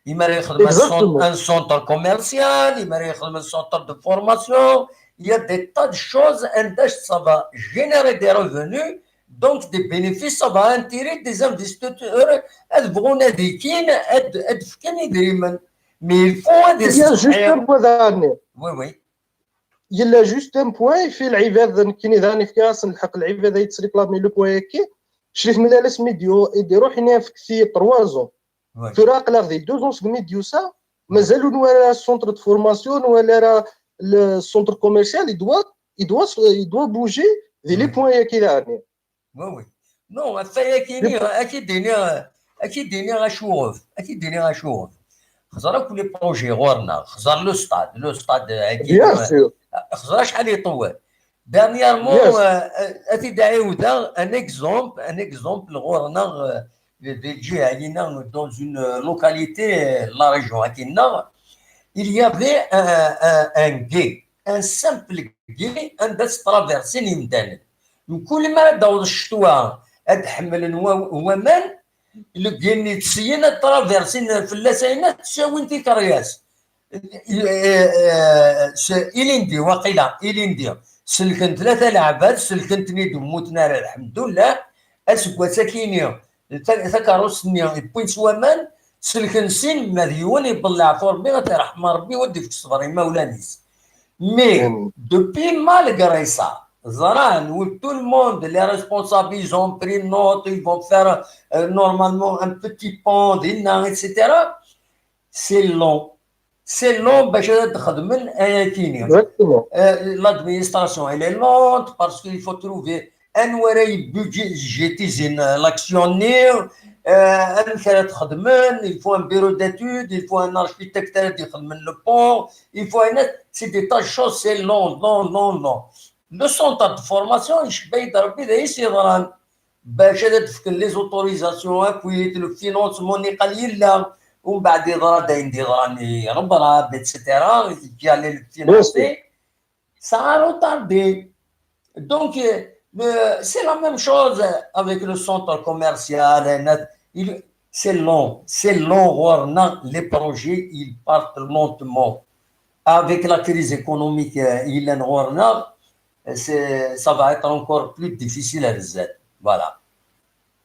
Imi ara yexdem un centre commercial, imi ara yexdem un centre de formation, il y a des tas de choses, and ça va générer des revenus, donc des bénéfices, ça va attirer des investisseurs, ad bɣun ad ikin, ad, ad fken idrimen. Mais il faut ad Il y a juste un point d'année. Oui, oui. Il y a juste un point, il fait l'ibad, qui n'est pas l'ibad, il y a le point qui, je l'ai mis là, le médio, et des rochers, il y a trois ans. Tura aql-aɣ di deux ans segmi d-yusa, mazal ur nwala ara centre de formation, ur nwala ara le centre commercial, il doit, il doit, il doit bouger di les points-agi daɣen. Oui, oui. Non, ɣef wayagi-nni, ad k-id-iniɣ, ad k-id-iniɣ acuɣef, ad k-id-iniɣ acuɣef. Xẓer akk les projets ɣur-neɣ, xẓer le stade, le stade-agi. Bien sûr. Xẓer acḥal yeṭṭew. Dernièrement, ad t-id-ɛiwdeɣ, un exemple, un exemple ɣur-neɣ, di lǧiha-ina, dans une localité, la région-agi-nneɣ, il y avait un, un, un gué, un simple gué, anda tttraversin imdanen. Mkul mi ara d-taweḍ ccetwa, ad ḥemmlen wa-, waman, le gué-nni ttesyin ad traversin fell-as ayen, ad ttawin tikeryas. Ilindi, waqila, ilindi. Selken tlata leɛbad, selken-ten-id, ur mmuten ara, lḥemdullah. Aseggas akini, ta-, takeṛṛust-nni, wwin-tt waman, selken sin, ma d yiwen, yewweḍ leɛfu Rebbi, ad t-iṛḥem Rebbi, u ad d-ifk ṣṣber i imawlan-is. Mais, depuis, malgré ça, ẓran, tout le monde, les responsables, ils ont pris note, ils vont faire, euh, normalement un petit pont, dinna, et cetera. C'est long. C'est long bac ad xedmen ayakini. Exactement. Euh, l'administration, elle est lente parce qu'il faut trouver anwa ara yebudjétisin l'action-nni, euh, amek ara t-xedmen, il faut un bureau d'études, il faut un architecte ara d-ixedmen le pont, il faut un, c'est des tas de choses, c'est long, long, long, long. Le centre de formation, icebba-yi-d Rebbi d ayen i s-yeḍran. Bac ad d-fken les autorisations, akkit le financement, niqal yella, umbeɛd yeḍra-d ayen d-yeḍran i Rebrab, et cetera, qui allait le financer. Ça a retardé. Donc, euh, le, c'est la même chose avec le centre commercial, c'est long, c'est long, ɣur-neɣ, les projets, ils partent lentement. Avec la crise économique, euh, yellan ɣur-neɣ, c'est, ça va être encore plus difficile à résoudre. Voilà.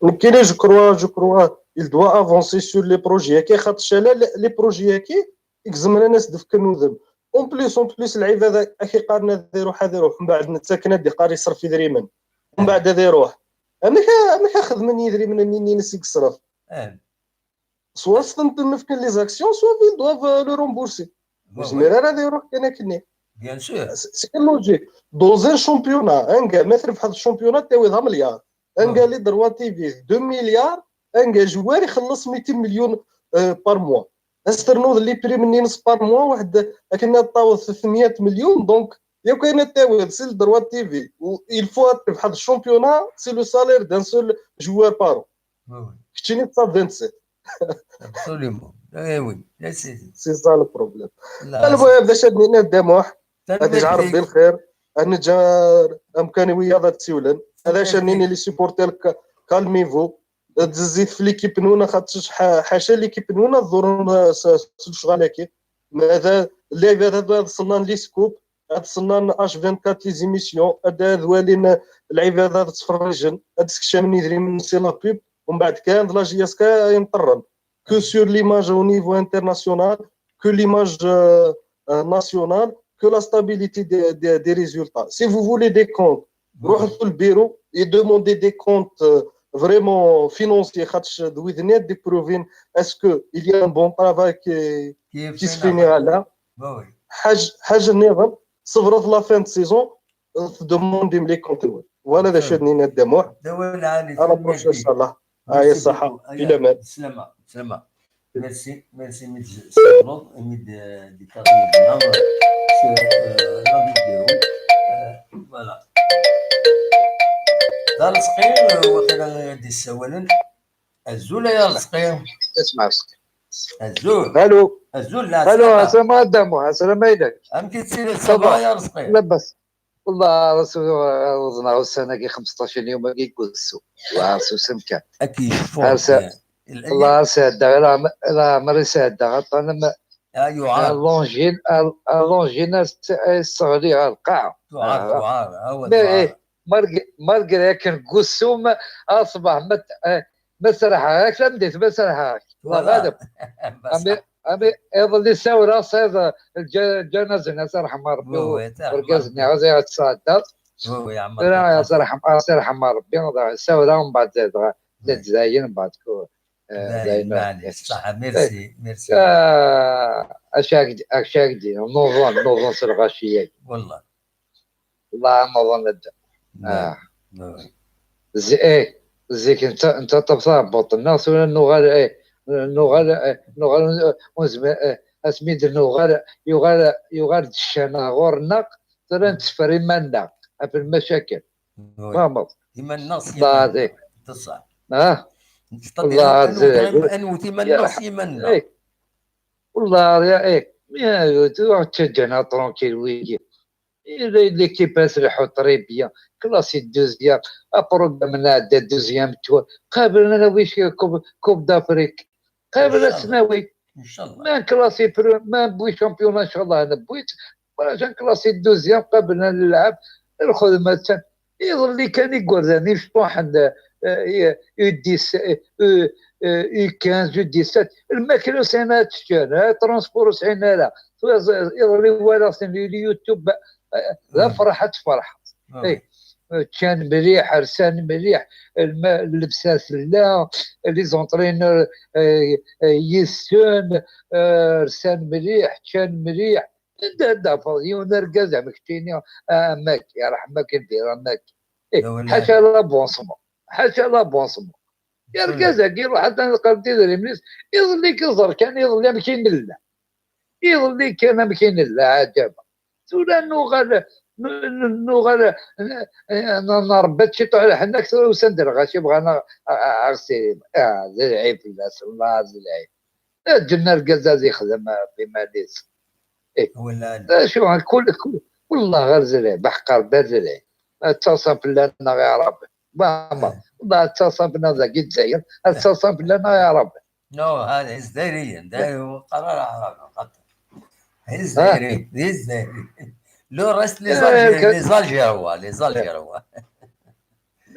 Nekkini, je crois, je crois, il doit avancer sur les projets. Kay xaṭer cala, les projets-agi, i izemren ad s-d-fken udem. En plus, en plus, lɛibad ad k-iqqaren ad iruḥ, ad iruḥ, mbeɛd netta kan ad d-iqqar iṣref idrimen. Mbeɛd ad iruḥ. Amek, amek ad xedmen yidrimen-nni-ines i yeṣref? Soit ad ten-fken les actions, soit ils doivent, euh, le rembourser. Ur yezmir ara ad iruḥ kan akkenni. Bien sûr. C'est une logique. Dans un championnat, anga ma trebḥeḍ championnat, tawiḍ un milliard. Anga les droits T V, deux milliards, anga joueur ixelleṣ mitin million, euh, par mois. Ad s-ternuḍ les primes-nni-ines par mois, waḥed akken ad taweḍ tlata meyya million, donc, yakk ayen ad tawiḍ, c'est le droit T V. Il faut ad trebḥeḍ championnat, c'est le salaire d'un seul joueur par an. Keččini d ça vingt-sept. Absolument. Eh oui, c'est ça le problème. المهم, d acu ad nini a Dda Muḥ? Ad yeǧɛel Rebbi lxir. Ad neǧǧ amkan i wiyaḍ ad ssiwlen. Ad acu ad nini les supporters, calmez-vous. Ad tzezzit f l'équipe-nwen, xaṭer ḥaca l'équipe-nwen ad ḍurren s lecɣal-agi. Lɛibad ad ṣennan les scoops, ad ṣennan H vingt-quatre les émissions, ad walin lɛibad ad ttferrijen, ad skecmen idrimen, c'est la pub, umbeɛd kan d la J S K ay nṭerren. Que sur l'image au niveau international, que l'image, euh, euh, nationale, que la stabilité des, des, des résultats. Si vous voulez des comptes, روحوا le bureau et demandez des comptes, euh, vraiment financiers, خاطش ذوي ذنيات des provin, est-ce que il y a un bon travail qui, qui se fait là ? حاجة، حاجة نظام، صبروا في la fin de saison، demandez les comptes. Voilà, هذا شو نينا الدموع. على la prochaine إن شاء الله. هاي الصحة. إلى ما. سلامة، سلامة. Merci, merci mi d-tsawleḍ, mi d-, d-, d-, la vidéo. Euh, voilà. D Arezqi, euh, waqila i d-yessawalen. Azul ay Arezqi. Azul. Allô. Azul, la. Allô, aslama. Aslama Adamu, aslama inek. Amek i tettiliḍ, ça va, ay Arezqi? Labas. Wallah, uḍneɣ ussan-agi xemseṭṭac n yum-agi deg wusu. Wallah, susem kan. Ad k-yecfu Rebbi. Wallah, ar sɛeddaɣ, ila ɛmer i sɛeddaɣ aṭṭan am, ah, yuɛer. L'angine, l'angine ay s-, ay sseɣliɣ ar lqaɛa. Tuɛer, ah, tuɛer, awa, mais, tuɛer. Eh, malgré, malgré akken deg wusu, ma, aṣbeḥ, ma t-, eh, ma serḥeɣ-ak, tameddit ma serḥeɣ-ak. Wallah, ɣaleb. Ami, ami, iḍelli sawreɣ sayiḍ, lǧa-, lǧanaza-nni, ad yerḥem Rebbi, oui, oui, ad yerḥem Rebbi. Urgaz-nni, ad iɛeṭṭes sɛeddaɣ. Oui, oui, ɛmer. Tura, ad yerḥem, ad yerḥem Rebbi, sawreɣ, mbeɛd dɣa, d dayen, mbeɛd ku-, eh, dayen, dayen, maɛlic, ṣaḥa, merci, merci. Ah, acu ak-d-, acu ak-d-, nuḍen, nuḍen s lɣaci-agi. Wallah. Wallah, nuḍen. Ah. Zi-, eh, zik netta, netta ṭṭef taɛebbuḍt-nneɣ, tura nuɣal, eh, nuɣal, eh, nuɣal, eh, ur nezmir, eh, asmi d-nuɣal, yuɣal, yuɣal-d ccan-a ɣur-neɣ, tura netteffer iman-nneɣ ɣef lmacakel. Tfehmeḍ? Iman-nneɣ s yiman-nneɣ. Ah? Ad nwet iman-nneɣ s yiman-nneɣ. Eh. Wallah, ya, eh, ya, ttaǧǧan-aɣ tranquille wigi. L'équipe ad telḥu très bien. Classé deuxième. Aprogramme-nneɣ d deuxième tour. Qabel ad nawi Coupe, Coupe d'Afrique. Qabel ad t-nawi. Inchallah. Ma classé premier, ma newwi championnat, inchallah, newwi-t. Wala classé deuxième, qabel ad nlɛeb. Lxedma attan. Iḍelli kan igerdan imecṭuḥen, eh, eh, U dix, eh, U, eh, U quinze, U dix-sept, lmakla ur sɛin ara ad ččen, eh, transport ur sɛin ara. Iḍelli walaɣ-ten di YouTube, eh, d afraḥ ad tferḥeḍ. Eh, ččan mliḥ, rsan mliḥ, lma-, llebsa tella, les entraîneurs, eh, eh, yes-sen, eh, rsan mliḥ, ččan mliḥ. Anda ad tafeḍ yiwen argaz am keččini, am wagi, yerḥem-ak lbir am wagi? Eh, ḥaca l'avancement, ḥaca l'avancement. Argaz-agi iruḥ ad neqreb idrimen-is, iḍelli kan ẓer kan, iḍelli amek i nella. Iḍelli kan amek i nella, ɛǧaba. Tura nuɣal, n-, n-, nuɣal, n-, n-, nṛebba-d ciṭuḥ lḥennak, tura usan-d lɣaci bɣan a-, a-, a-, aɣ-sirim. Ah, d lɛib fell-as, Allah, d lɛib. Ǧǧen argaz ad yexdem ɣef iman-is. Eh, d acu, kul, kul, wallah ɣer zrib, aḥqer d azrib. Ad ttaṣan fell-aneɣ ya Ṛebbi. Bama, wallah ad ttaṣan fell-aneɣ dagi Lezzayer, ad ttaṣan fell-aneɣ ya Ṛebbi. No, هذا Izzayriyen, da ur qqar ara Aɛraben, xaṭer. Izzayriyen, Izzayriyen. Le reste, les Algérois, les Algérois, les Algérois.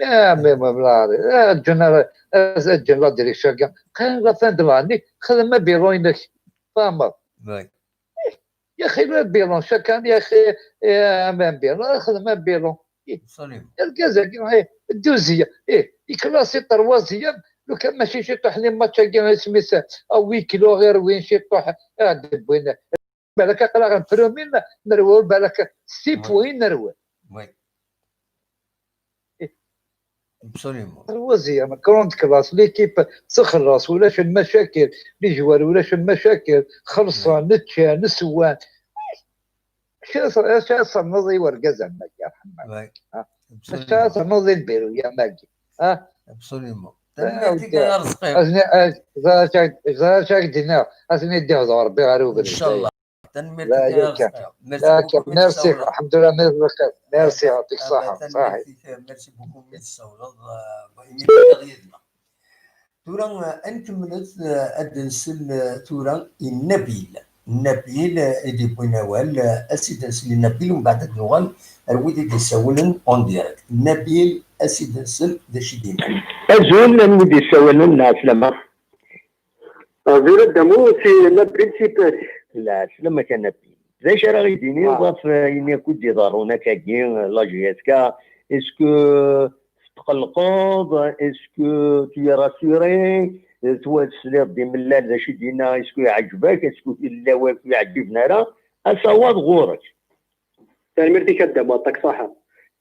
Ah, mais, mais, voilà. Ah, ǧǧen ara, ah, ǧǧen la direction-agi. Qqaren la fin de l'année, xdem abiḍun-inek. Tfehmeḍ? Oui. Ya axi, le bilan, chaque année, ya axi, eh, un bilan, xdem un bilan. Absolument. Argaz-agi, eh, douzième, eh, iklasi troisième, lukan mačči ciṭuḥ les matchs-agi, isem-is, à huis clos, ɣir win ciṭuḥ, ah, d-wwin. Balak aql-aɣ premier nerwel, balak six points nerwel. Oui. Absolument. Troisième, grande classe, l'équipe txelleṣ, ulac lmacakel, les joueurs ulac lmacakel, xellṣen, ččan, swan. Acu ara ternuḍ i wergaz am wagi, yerḥem-ak? Acu ara ternuḍ i lbiru am wagi? Absolument. Tanemmirt-ik a Arezqi. Ẓer acu ak-d-nniɣ, ad ten-id-ihdeṛ Ṛebbi ɣer ubrid. Inchallah. Tanemmirt-ik a Arezqi. Merci beaucoup. Merci, الحمد لله, merci, يعطيك الصحة. Merci beaucoup mi d-tsawleḍ, eh, imi telliḍ yid-neɣ. Tura, eh, ad nkemmlet, eh, ad nsel, eh, tura i Nabil. Nabil, eh, i d-yewwin awal, eh, ad s-id-nsel i Nabil, umbeɛd ad nuɣal ar wid i d-isawlen en direct. Nabil, ad s-id-nsel d acu i d-yenna. Azul, a wid yessawalen, ɛeslama. Azul a Dda Mut, c'est Nabil si Paris. Lɛeslama-k a Nabil. D acu ara ɣ-d-tiniḍ ɣef, eh, ayen akk i d-iḍerrun akkagi, eh, la J S K? Est-ce que tetqellqeḍ? Est-ce que tu es rassuré? Eh, twa-, tesliḍ-d i Mellal d acu i d-yenna, est-ce que iɛǧeb-ak? Est-ce que yella win ur k-iɛǧiben ara? Asawaḍ ɣur-k. Tanemmirt-ik a Dda Mut, aṭak ṣaḥa.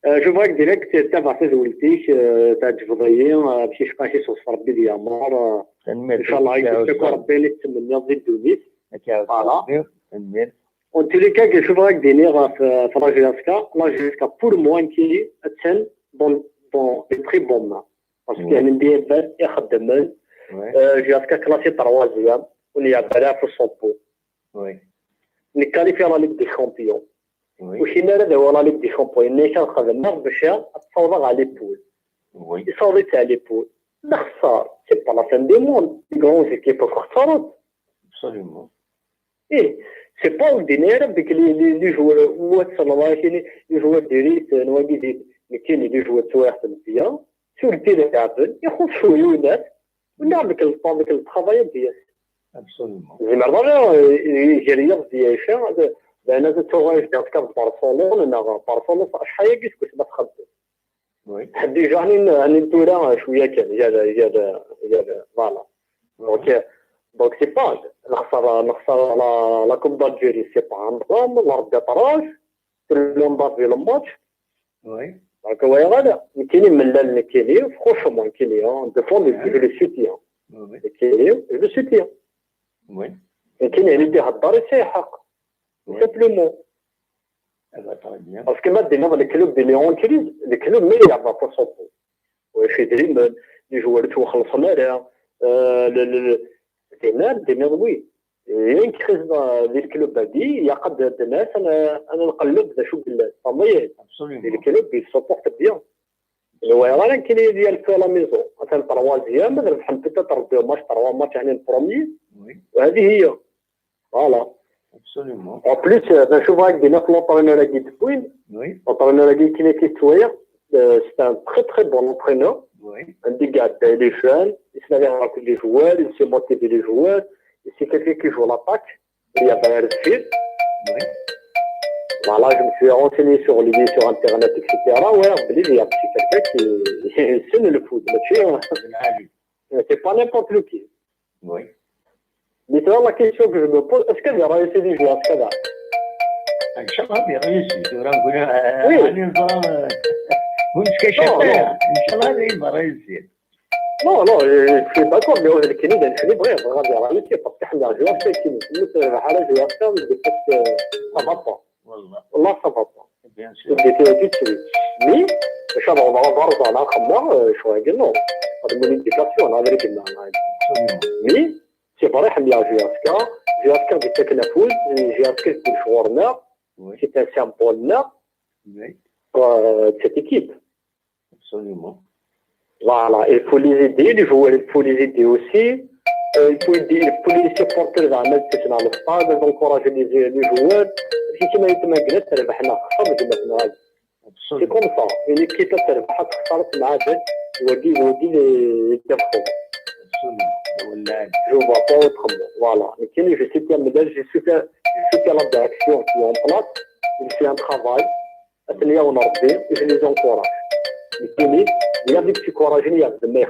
Eh, je voudrais direct tabaɛ tadwilt-ik, eh, teɛǧbeḍ-iyi, eh, amek i cqac i s-weṣf Rebbi d yamer, eh, Tanemmirt. Inchallah, ayen akk Rebbi i tettmenniḍ di ddunit. Voilà. Tanemmirt. En tous les cas, quelque chose ad k-d-iniɣ ɣef, ɣef la J S K. La J S K, pour moi, nekkini, attan dans, dans les très bonnes mains. Parce que, oui, yeɛni, d iɛebbaren ixeddmen, oui, euh, J S K classé troisième, ur nɛebbed ara ɣef uṣubbu. Oui. Nekkalifya la Ligue des Champions. Oui. Ur cin ara d awal la Ligue des Champions. Yenna-ak ad xedmeɣ bac ad tt-awḍeɣ ɣer les poules. Oui. Yessaweḍ-itt ɣer les poules. Nexṣer. C'est pas la fin du monde. Les grandes équipes akk xeṣrent. Absolument. Eh, c'est pas ur d-yenni ara deg les, les, les joueurs, wa tessneḍ ara kini, les joueurs d'élite, n wagi di, nekkini, les joueurs ttwayeɣ-ten bien, sur le terrain leɛben, ixuṣ cwiya uyennat, wala deg le temps, deg le travail ad d-yas. Absolument. Tzemreḍ ara, eh, gar yiḍ d yiɛica, ad, d ayen ad tuɣal d Barcelone, neɣ Barcelone, acḥal-agi seg wasmi txeddem. Oui. Déjà, هني، هني tura, cwiya kan, gar, gar, gar, voilà. Mhm. Donc, euh, donc c'est pas, nexṣer, nexṣer la, la Coupe d'Algérie, c'est pas un drame, l'arbitrage, tout le monde a vu le match. Oui. Donc, ouais, voilà. Nekkini, mlal nekkini, franchement, nekkini, hein, de fond, oui, je le soutiens. Oui, oui. Nekkini, je le soutiens. Oui. Nekkini, il est à Paris, c'est حق. Oui. Tout simplement. Ah bah, très bien. Parce que maintenant, le club, il est en crise, le club, mais il y a pas pour son pot. Ouais, c'est des, les joueurs, tu vois, euh, le, le, le, des nerfs, des nerfs, oui. Et une crise dans le club, a dit, il y a pas de, de nerfs, أنا، أنا نقلب ذا شو بالله. Absolument. Et le club, il supporte bien. Le Wayran, qui est à la maison. Attends, troisième, mais il y a peut-être deux matchs, trois matchs, يعني, le premier. Oui. وهذه هي. Voilà. Absolument. En plus, euh, ben, je vois que des neuf l'entraîneur-agi d-wwin. Oui. L'entraîneur-agi, qui n'est que, euh, c'est un très, très bon entraîneur. Oui. Un des gars, il est jeune, il se n'avait avec les joueurs, il sait motiver les joueurs, et c'est quelqu'un qui joue l'attaque, il y a bien réussi. Oui. Voilà, je me suis renseigné sur lui, sur Internet, et cetera. Ouais, c'est quelqu'un qui, c'est le foot, mais tu sais, hein. C'est pas n'importe qui. Oui. Mais tu vois, la question que je me pose, est-ce que les Raïs, c'est des joueurs, est-ce que là ? Inchallah, les Raïs, tu vois, oui. Inchallah, les Raïs. Non, non, je, je suis d'accord, mais on est qui nous, je suis vrai, vraiment, les Raïs, parce que les joueurs, c'est qui nous, nous, c'est le J S K, mais peut-être, euh, ça va pas. Wallah. Wallah, ça va pas. Bien sûr. Des théories de suite. Mais, Inch'Allah, on va voir dans la caméra, euh, je crois que non. Pas de modification, la vérité, non, non. Absolument. Mais, c'est vrai, il y a J S K, J S K qui fait que la foule, et J S K qui joue en or, oui, c'est un symbole là, oui, euh, de cette équipe. Absolument. Voilà, il faut les aider, les joueurs, il faut les aider aussi. Euh, il faut aider, il faut les supporter dans le, dans le stade, d'encourager les, les joueurs. C'est comme ça, c'est comme ça. Une équipe, elle va pas, c'est malade. Je vois pas autrement. Voilà. Mais je suis, je suis, je suis à la direction qui est en place. Il fait un travail. Attention, on a dit, je les encourage. Nekkini, il y a des petits courageux, il y a des mecs.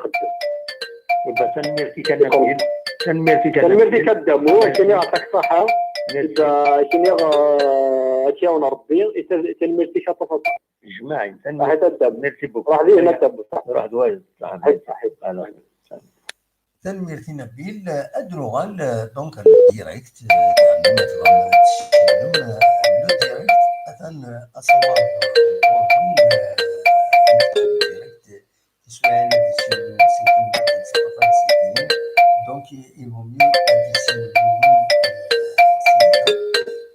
Iba, tanemmirt-ik a Nabil. Tanemmirt-ik a Nabil. Merci. Nekkini, ɣef ṣṣaḥa. Merci. Iba, nekkini, euh, attention, on a dit, et tan-, tanemmirt-ik a Ṭafa. Jmaɛ, tanemmirt. Merci beaucoup. Ruḥ d wayeḍ. Saḥit, saḥit. Voilà. Tanemmirt i Nabil. Ad d-nuɣal, euh, donc, ar le direct, euh, yerna ma tebɣam ad tcennum, euh, le direct, atan, euh, asawaḍ, euh, ɣur-wen, euh, direct, tiswiɛin ad d-tcennum, donc, il vaut mieux ad d-tcennum,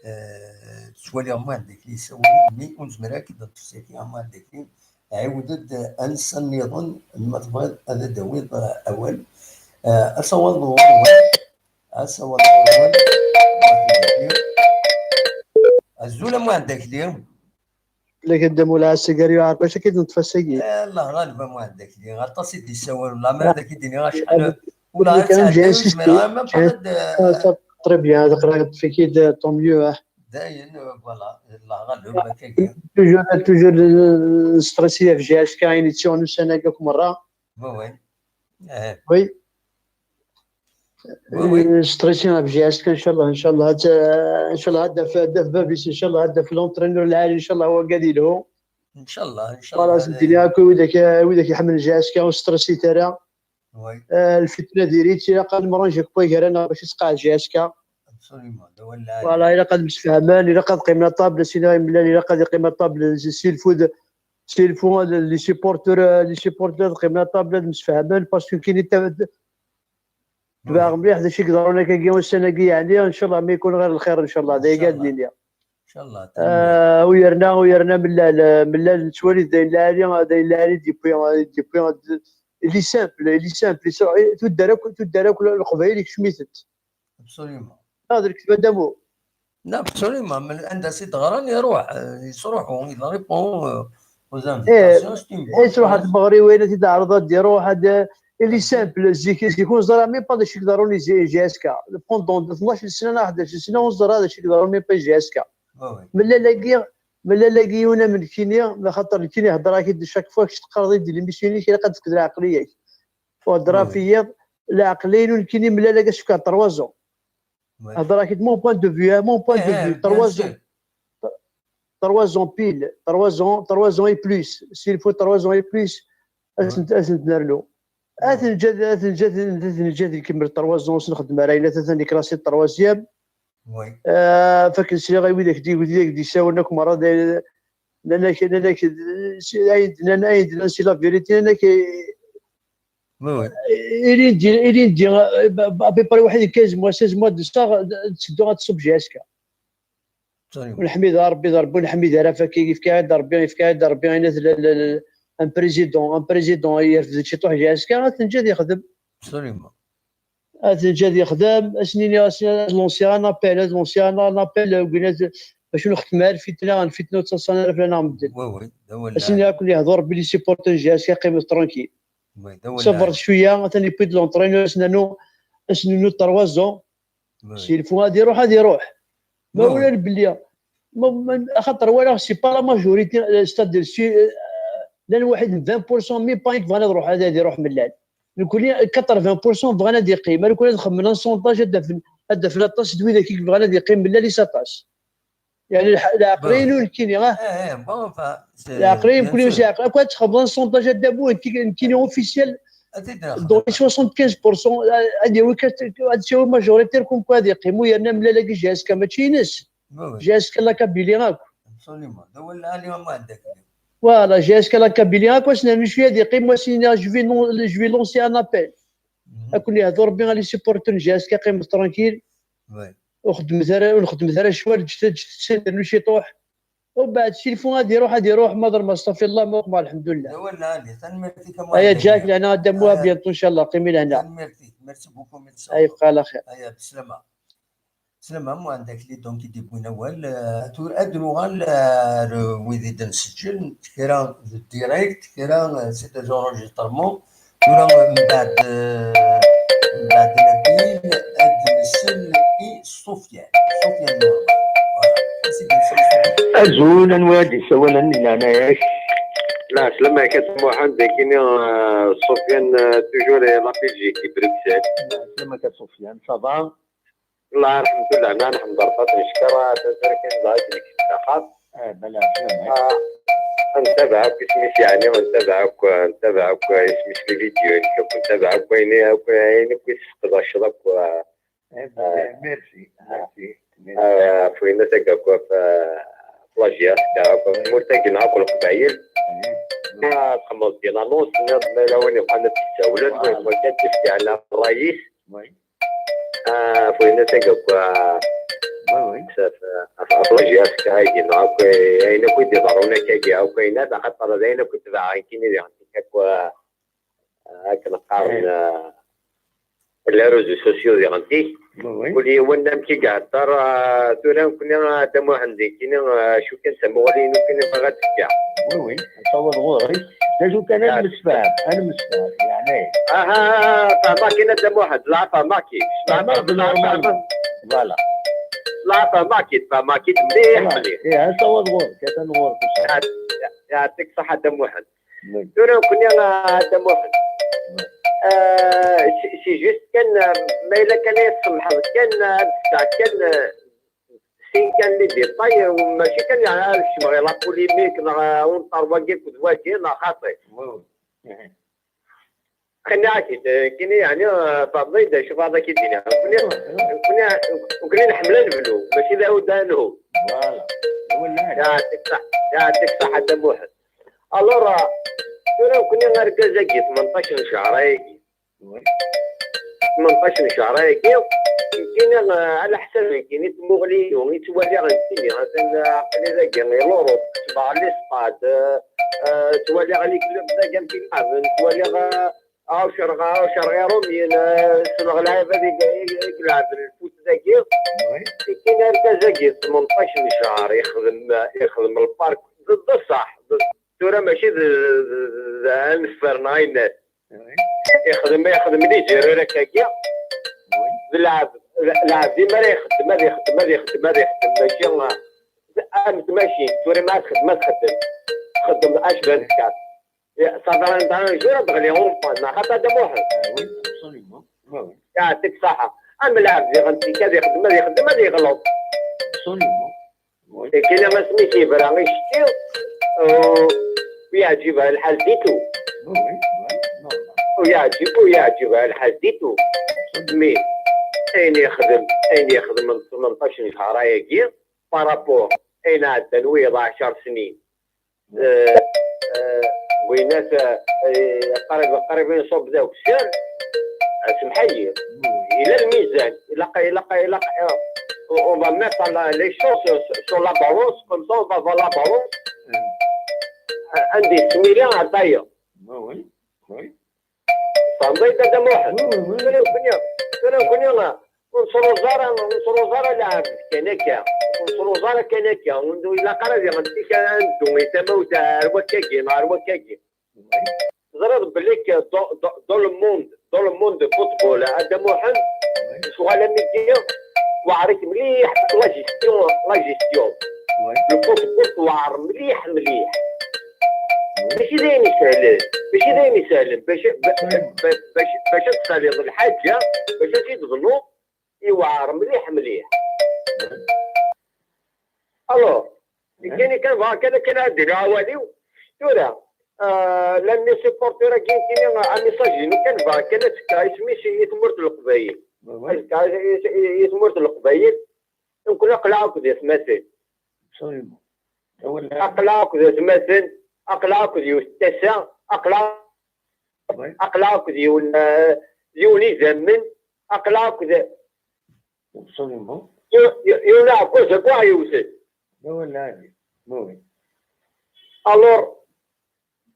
euh, euh, ttwaliɣ Muḥend Akli yessawel, mais ur nezmir ara ad d-neṭṭef saki, Muḥend Akli. Ɛiwed-d ansa nniḍen, ma tebɣiḍ ad d-tawiḍ, eh, awal. Eh, asawaḍ ɣur-wen. Asawaḍ ɣur-wen. Azul a Muḥend Akli. Fell-ak a Dda Mulɛa, asigari uɛerqac, ad k-id-neṭṭef ass-agi. Eh, Allah ɣaleb a Muḥend Akli. Aṭas i d-yessawal, la ma ad ak-id-iniɣ acḥal. Ula ad tɛeddi, ur zmireɣ ara ma bɣiɣ ad, eh, très bien, ad aql-aɣ neṭṭef-ik-id, tant mieux, ah. Dayen, voilà, Allah ɣaleb, akkagi. Toujours, toujours, euh, stressé ɣef J S K, ayen yettuɣen ussan-agi akk merra. Oui, oui. Oui. Oui, oui. Euh, stressé ɣef J S K, inchallah, inchallah, ad, euh, inchallah, ad d-taf, ad d-taf bab-is, inchallah, ad d-taf l'entraîneur lɛali, inchallah, wagi ad yelhu. Inchallah, inchallah. Voilà, ad d-iniɣ akk i widak, widak iḥemmlen J S K, ur stressé ara. Oui. Euh, lfitna diri-tt, ilaq ad nemranj akk wagara-nneɣ bac ad tqeɛɛed J S K. Absolument. Voilà, ilaq ad msefhamen, ilaq ad qqimen à table, sina imlal, ilaq ad iqqim à table, silfu d, silfu, les supporters, les supporters ad qqimen à table, ad msefhamen, parce que kini tebɛeɣ mliḥ d acu i iḍerrun akkagi ussan-agi, yeɛni, ncallah, ma yekun ɣir lxir, ncallah, d aya ad nini. Ncallah. Ah, u yerna, u yerna mellal, mellal nettwali d ayen lɛali, d ayen lɛali d-yewwi, d-yewwi, d-, il est simple, il est simple, yesruḥ, tuddar akk, tuddar akk Leqbayel ikcem-itent. Absolument. Ah, d lekdeb a Dda Mu. Non, absolument, mais anda s-d-ɣran iruḥ, euh, yesruḥu, il répond, euh, aux invitations, c'est une bonne chose. Yesruḥ ar tmeɣriwin, ad t-id-ɛreḍ, ad d-iruḥ, ad, il est simple, zik, zik ur neẓra même pas d acu i iḍerrun i J S K. Pendant tnac sna neɣ ḥdac sna ur neẓra d acu i iḍerrun même pas i J S K. Oui, oui. Mellal-agi, mellal-agi yiwen am nekkini, axaṭer nekkini heddreɣ-ak-id chaque fois kec teqqareḍ-id di l'émission-ik, ilaq ad tefkeḍ lɛeqliya-k. Ur heddreɣ ɣef yiḍ, lɛeqliya-inu nekkini mellal-agi ad s-fkeɣ trois ans. Oui. Heddreɣ-ak-id mon point de vue, hein, mon point de vue, trois ans. Trois ans pile, trois ans, trois ans et plus. S'il faut trois ans et plus, ad ten-, ad ten-nernu. Ad ten-ǧǧ, ad ten-ǧǧ, ad ten-ǧǧ ad ikemmel trois ans, ur s-nxeddem ara ayen, atan iklasi troisième. Oui. Euh, fakken sliɣ i widak d-, widak d-yessawlen akk merra, d-, nnan-ak, nnan-ak, d-, ayen d-nnan, ayen d-nnan, c'est la vérité, nnan-ak, oui, oui, ilindi, ilindi, euh, à peu près waḥed quinze mois, seize mois de ça, d-, ttedduɣ ad tṣubb J S K. Ur neḥmid ara Rebbi, d Rebbi ur neḥmid ara, fakki yefka-aɣ-d Rebbi, yefka-aɣ-d Rebbi, ayen la, la, la, un président, un président yerfed ciṭuḥ J S K, ad t-neǧǧ ad yexdem. Absolument. Ad t-neǧǧ ad yexdem, ad s-nini, ad s-, ad lansiɣ un appel, ad lansiɣ un, un appel, euh, win ad, bac ur nxeddem ara lfitna, lfitna ur ttaḍsan ara fell-aneɣ medden. Oui, oui, d awal. Ad s-nini ad ken-yehdu Rebbi, les supporters n J S K, qqimet tranquille. Oui, d awal. Ṣabret cwiya, atan yewwi-d l'entraîneur, ad s-nernu, ad s-nernu trois ans. Oui. S'il faut ad iruḥ, ad iruḥ. Ma, oui, oui, ula belli, ma, ma, axaṭer walaɣ, c'est pas la majorité, euh, c'est-à-dire, si, euh, llan waḥed n vingt pour cent, même pas, i yebɣan ad ruḥ, ad, ad iruḥ mellal. Nekkni, quatre-vingts pour cent bɣan ad iqqim. Nekkni ad xemmen un sondage, ad d-afen, ad d-afen aṭas n widak i yebɣan ad iqqim mellal, is aṭas. Yeɛni lḥ-, lɛeqliya-inu nekkini, ah. Eh, eh, bon, enfin, c'est, lɛeqliya-inu nekkini, bien sûr, akk ad txedmeḍ un sondage a Dda Mu, nekkini, nekkini officiel, dans les soixante-quinze pour cent, ad, ad yawi, ad yawi majoritaire, comme quoi ad yeqqim, u yerna mlal-agi J S K mačči ines. Oui, oui. J S K la Kabylie akk. Absolument. D awal lɛali a Muḥend Akli. Voilà, J S K la Kabylie akk, ad s-nernu cwiya ad yeqqim, wa s-nini, je vais non-, je vais lancer un appel. Mhm. Ad ken-yehdu Rebbi, a les supporters n J S K, qqimet tranquille. Oui. Ur xeddmet ara, ur xeddmet ara ccwal, ǧǧet, ǧǧet-tt ad ternu ciṭuḥ. Umbeɛd, silfu ad iruḥ, ad iruḥ, ma d lmeṣṭafi Allah, ma uqma, lḥemdullah. D awal lɛali, tanemmirt-ik a Muḥend Akli. Aya Jack, lehna a Dda Mu, à bientôt, ncallah, qqim i lehna. Tanemmirt-ik, merci beaucoup, merci. Ay, yebqa ɛla xir. Aya, beslama. Beslama a Muḥend Akli, donc, i d-yewwin awal. Euh, tura ad nuɣal, euh, ar wid i d-nseǧǧel, kra d direct, kra, euh, c'est des enregistrements. Tura mbeɛd, euh, mbeɛd Nabil, ad nsel i Sufyan. Sufyan Muḥend. Voilà. Ad s-id-nsel i Sufyan. Azul, anwa i d-yessawalen di leɛnaya-k? Lɛeslama-k a Muḥend, nekkini, euh, Sufyan, euh, toujours, euh, la Belgique, Bruxelles. Lɛeslama-k a Sufyan, ça va? Llah, lḥemdullah, nna nḥemd Rebbi, ad neckeṛ, ah, tazara kan dɣa i d-nekk s axxam. Ah, bala, slam. Ah, ntabaɛ akk isem-is, yeɛni, ntabaɛ akk, ntabaɛ akk isem-is, les vidéos-inek akk, ntabaɛ akk ayen, akk ayen akk i tesseqdaceḍ akk, ah, eh, ah, merci, ah, merci, merci. Ah, ɣef winna tagi akk, ɣef, ah, ɣef la J S K, akk ɣef tmurt-agi neɣ akk Leqbayel. Mhm. Ah, txedmeḍ-d l'annonce, tenniḍ ma yella win yebɣan ad d-yessawlen, win yebɣan kan ad d-yefk yeɛni ṛṛay-is. Oui. Ah, ɣef winna tagi akk, ah, oui, oui, ɣef, ɣef, ɣef la J S K-agi, neɣ akk, eh, ayen akk i d-iḍerrun akkagi, akk ayen-a, axaṭer d ayen akk i tebɛeɣ nekkini diɣen-tik akk, ah, akken qqaren, eh, ah, les réseaux sociaux diɣen-tik. Oui, oui. Kul yiwen amek i ihedder, ah, tura nekkni, ah, Dda Muḥend, nekkini, ah, acu kan d tamuɣli-inu kan i bɣiɣ ad d-fkeɣ. Oui, oui. Taweḍ ɣur-k. D acu kan, ad nemsefham, ad nemsefham, yeɛni. Aha, aha, fehmeɣ-k-in a Dda Muḥend, la fehmeɣ-k-in. Fehmeɣ-k-in, la fehmeɣ-k-in. Voilà. La fehmeɣ-k-in, fehmeɣ-k-in mliḥ, voilà, mliḥ. Ih, ad taweḍ ɣur-k, atan ɣur-k. Yeɛt-, yeɛṭik ṣṣeḥḥa a Dda Muḥend. Oui. Tura nekkni a Dda Muḥend. Oui. Euh, c'est, c'est juste kan, euh, ma yella kan ad tsemḥeḍ kan, euh, ad tesɛeḍ kan, euh, sin kan les détails, euh, mačči kan yeɛni ad kecmeɣ i la polémique, neɣ, euh, unṭer wagi akked wagi, neɣ xaṭi. Oui, oui. Mhm. Qenneɣ-ak-id, eh, kini, yeɛni, eh, Faḍil, d acu baḍ ak-id-iniɣ. Nekni, nekni, nekni nḥemmel ad nebnu, mačči d awed ad nhu. Voilà. Awal lɛali. Yeɛṭik ṣṣeḥ-, yeɛṭik ṣṣeḥḥa a Dda Muḥend. Alors, eh, tura nekni argaz-agi, tmenṭac n ccehṛ-agi. Oui. Tmenṭac n ccehṛ-agi, nekni, eh, ɛla ḥsab nekkini tmuɣli-inu, i ttwaliɣ nekkini, atan, eh, aql-i dagi, i Lurup, ttbaɣ l'Espagne, eh, eh, ttwaliɣ les clubs dagi amek i leɛben, ttwaliɣ, eh, Aw cerɣ, aw cerɣ irumyen, eh, ssneɣ lɛibad i, i, i ilɛeb lfut dagi. Oui. Ikin argaz-agi tmenṭac n ccehṛ, ixdem, ixdem lpark d, d ṣṣeḥ. D, tura mačči d, d, d aneffer neɣ ayennat. Oui. Ixdem, ixdem les erreurs akkagi. Oui. D lɛeb, lɛeb dima ara ixeddem, ad ixeddem, ad ixeddem, ad ixeddem, mačči, eh, am tmacint, tura ma ad txeddem, ad txeddem. Txeddem acban tekkat. Ṣafi, un jour ad d-ɣliɣ umpan, neɣ xaṭi a Dda Muḥend? Ah oui, absolument. Oui, oui. Yeɛṭik ṣṣeḥḥa. Am lɛebd diɣen tikka ad ixdem, ad ixdem, ad yeɣleḍ. Absolument. Oui. Ikkini asmi s-yebra icetki, u, u yeɛǧib lḥal ditu. Oui, oui, oui. Non, non. U yeɛǧib, u yeɛǧib lḥal ditu. Absolument. Mi ayen yexdem, ayen yexdem n tmenṭac n ccehṛ-agi, par rapport ayen ɛeddan wiyaḍ ɛecṛ snin. Eh, eh, Winat, eh, eh, qrib, qrib inṣub d akessar. Eh, semḥ-iyi. Yella lmizan. Ilaq, ilaq, ilaq, eh, on va mettre la, les choses sur, sur la balance, comme ça on va voir la balance. Eh, anda yesmili ar tayeḍ. Oui, oui. Tfehmeḍ-iyi-d a Dda Muḥend? Oui, oui, oui. Tura nekkni, tura nekkni, ur nesruẓ ara, ur nesruẓ ara lɛebd kan akka. Ur nesruẓ ara kan akka. Ur ilaq ara diɣen tik ad neddu i tamawt ar wakkagi neɣ ar wakkagi. Oui. Teẓriḍ belli que dans, dans, dans le monde, dans le monde de football, a Dda Muḥend, oui, ccɣel am wigi, weɛṛ-ik mliḥ la gestion, la gestion. Oui. Le football weɛṛ mliḥ, mliḥ. Mačči d ayen isehlen, mačči d ayen isehlen, bac, ba-, ba-, bac, bac ad tsaliḍ lḥaǧa, bac ad tt-id-tebnuḍ, iweɛṛ mliḥ, mliḥ. Alors, nekkini kan bɣiɣ kan akken ad d-iniɣ awal-iw. Tura, euh, llan les supporters-agi, nekkini, euh, amessage-inu kan bɣiɣ kan ad fkeɣ isem-is i tmurt n Leqbayel. Ad fkeɣ i, i, i tmurt n Leqbayel. Nekkni aql-aɣ akked atmaten. Absolument. Aql-aɣ akked atmaten, aql-aɣ akked yiwet n tasa, aql-aɣ, aql-aɣ akked yiwen, eh, yiwen idammen, aql-aɣ akked, absolument, yiwen, yiwen aɛekkaz akk aɣ-yewten. D awal lɛali. Oui. Alors,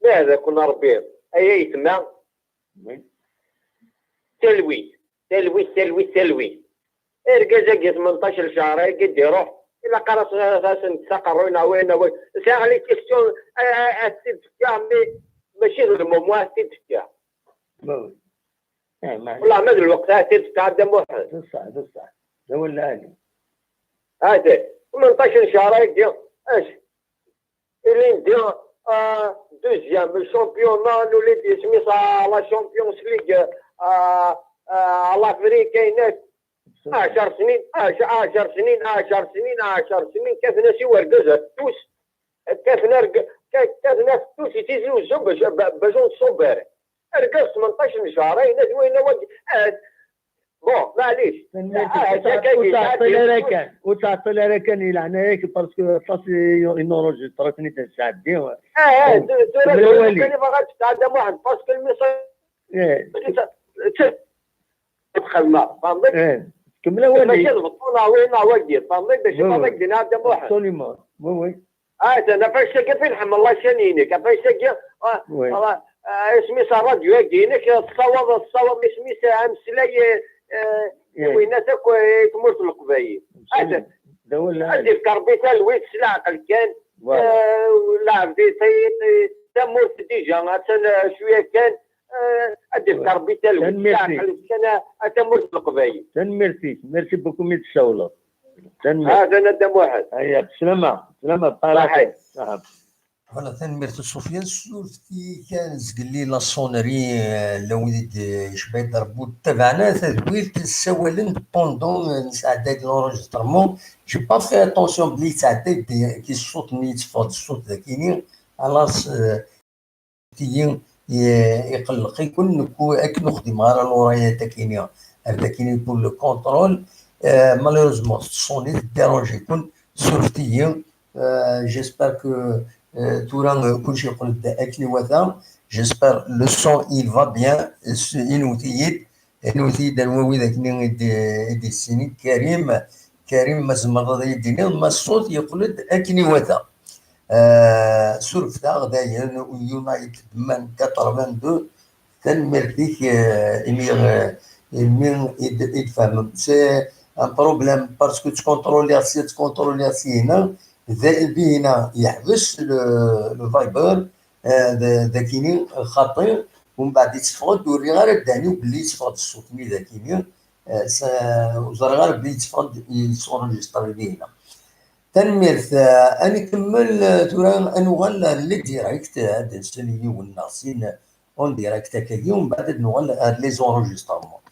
ma ad akun Rebbi, ay aytma, oui, talwit, talwit, talwit, talwit. Argaz-agi tmenṭac n ccehṛ-agi d-iruḥ, ilaq ara s-, s-, s-, taqerruy neɣ wayen neɣ wayen. Sɛiɣ les questions, a, a, a t-id-fkeɣ, mais mačči d lmumu a t-id-fkeɣ. Oui. Eh, ma wallah, ma d lweqt a t-id-fkeɣ a Dda Muḥend. D ṣṣeḥ, d ṣṣeḥ. D awal lɛali. Hada, tmenṭac n ccehṛ-agi, acu? Ilindi, ah, deuxième championnat, nuli-d isem-is à la Champions League, ah, ah, à l'Afrique, ayen akk. Ɛecṛ snin, ɛec-, ɛecṛ snin, ɛecṛ snin, ɛecṛ snin, kkaten-as i wergaz afettus, kkaten arg-, kka-, kkaten afettus i Tizi Uzzu bac, ba-, bac ur nṣub ara. Argaz tmenṭac n ccehṛ, ayen akk, wayen akk, ah, Bon, maɛlic. Tanemmirt-ik. Ah, ur tt-, akka ur ttɛeṭṭil ara kan, ur ttɛeṭṭil ara kan i leɛnaya-k, parce que aṭas i, i nurejistratni d sɛeddi. Ah, ah, tura kemmel awal-ik. Kan i bɣiɣ ad d-sɛeddi Muḥend, parce que le message, eh, d xedma, tfehmeḍ? Eh, kemmel awal-ik. Mačči d beṭṭu neɣ win neɣ wagi, tfehmeḍ? D acu i bɣiɣ ad d-iniɣ a Dda Muḥend. Absolument, oui, oui. Ah, atan, afayes-agi fi nḥemmel la chaîne-inek, afayes-agi, ah, oui, ah, ah, isem-is ṛṛadyu-agi-inek, tessawaḍ, tessawaḍ isem-is, ah, ameslay, eh, eh, i winat akk, eh, i tmurt n Leqbayel. Atan, d awal lɛali. Ad d-ifk Ṛebbi talwit s leɛqel kan, voilà, eh, lɛebd i, i, i tamurt déjà, atan, eh, cwiya kan, Eh, ad d-ifk Ṛebbi talwit. Tanemmirt-ik. Kan a, a tamurt n Leqbayel. Tanemmirt-ik. Merci beaucoup mi d-tsawleḍ. Tanemmirt. Hada a Dda Muḥend. Aya, bslama. Bslama, bṭala. Ṣaḥit. Ṣaḥit. Voilà, tanemmirt a Sufyan. Surtout kan zgelli la sonnerie, euh, la wid d-, yecba-d Rebbu, ttabaɛna tadwilt, ssawalen pendant, euh, nesɛedday-d l'enregistrement. J'ai pas fait attention belli yettɛedday-d, ki ṣṣut-nni yetteffeɣ-d ṣṣut dagini. Alors, euh, tigi, i- iqelleq-iken, nekk akken ur xdimeɣ ara l'oreillette akini, ar dakini pour le contrôle. Euh, malheureusement, teṣṣuni, teddiṛanji-ken, surfet-iyi. Euh, j'espère que, euh, tura, euh, kulci yeqqel-d akken iwata. J'espère le son, il va bien. S- inwet-iyi-d, inwet-iyi-d anwa wid akken i d- i d-yessinin. Karim, Karim, ma tzemreḍ ad iyi-d-tiniḍ ma ṣṣut yeqqel-d akken iwata. Euh, surfet-aɣ dayen, United Man quatre-vingt-deux. Tanemmirt-ik, euh, imi, euh, imi i d- i d-tfehmem. C'est un problème parce que ttkontroliɣ sya, ttkontroliɣ syin. Da, Lbihina yeḥbes le, le Viber, euh, d- dakini xaṭi, umbeɛd itteffeɣ-d, ur rriɣ ara ddehn-iw belli itteffeɣ-d ṣṣut-nni dakini. Euh, sa- ur ẓriɣ ara belli itteffeɣ-d, yessenregister Lbihina. Tanemmirt. Euh, ad nkemmel, euh, tura ad nuɣal ar les directs, euh, ad nsel yiwen neɣ sin en direct akkagi, umbeɛd ad nuɣal ar les enregistrements.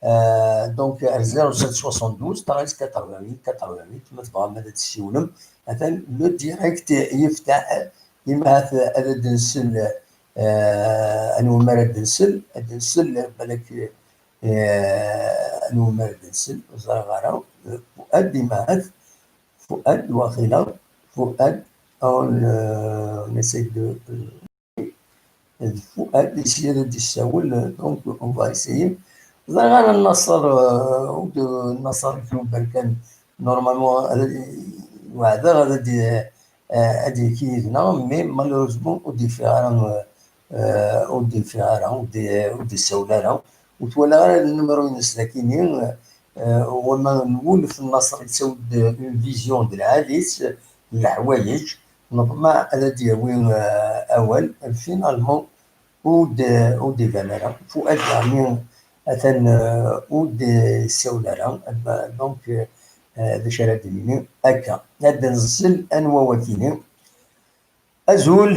Euh, donc, ar zéro sept soixante-douze treize quatre-vingt-huit quatre-vingt-huit, ma tebɣam ad d-tessiwlem, atan le direct yeftaḥ, imahat ad d-nsel, euh, anwa mi ara d-nsel, ad d-nsel, balak, euh, anwa mi ara d-nsel, ur ẓriɣ ara, euh, Fuad, imahat, Fuad, waqila, Fuad, on, euh, on essaye de, euh, d Fuad, essayer ad d-yessawel, donc on va essayer. Ẓriɣ ara Naṣer, euh, ur d-, Naṣer Kluber kan, normalement, ad, weɛdeɣ ad, ad, euh, ad d-yekki yid-neɣ, mais malheureusement ur d-yeffiɣ ara, euh, euh, ur d-yeffiɣ ara, ur d-, ur d-yessawel ara. Ur twalaɣ ara le numéro-ines dakini, euh, wama nwulef Naṣer yettawi-d une vision d lɛali-s n leḥwayeǧ, neṭmeɛ ad d-yawi, euh, awal, finalement, ur d-, ur d-iban ara. Fuad daɣen atan, euh, ur d-yessawel ara. Donc, euh, d acu ara d-nini akka? Ad d-nsel anwa wakini. Azul.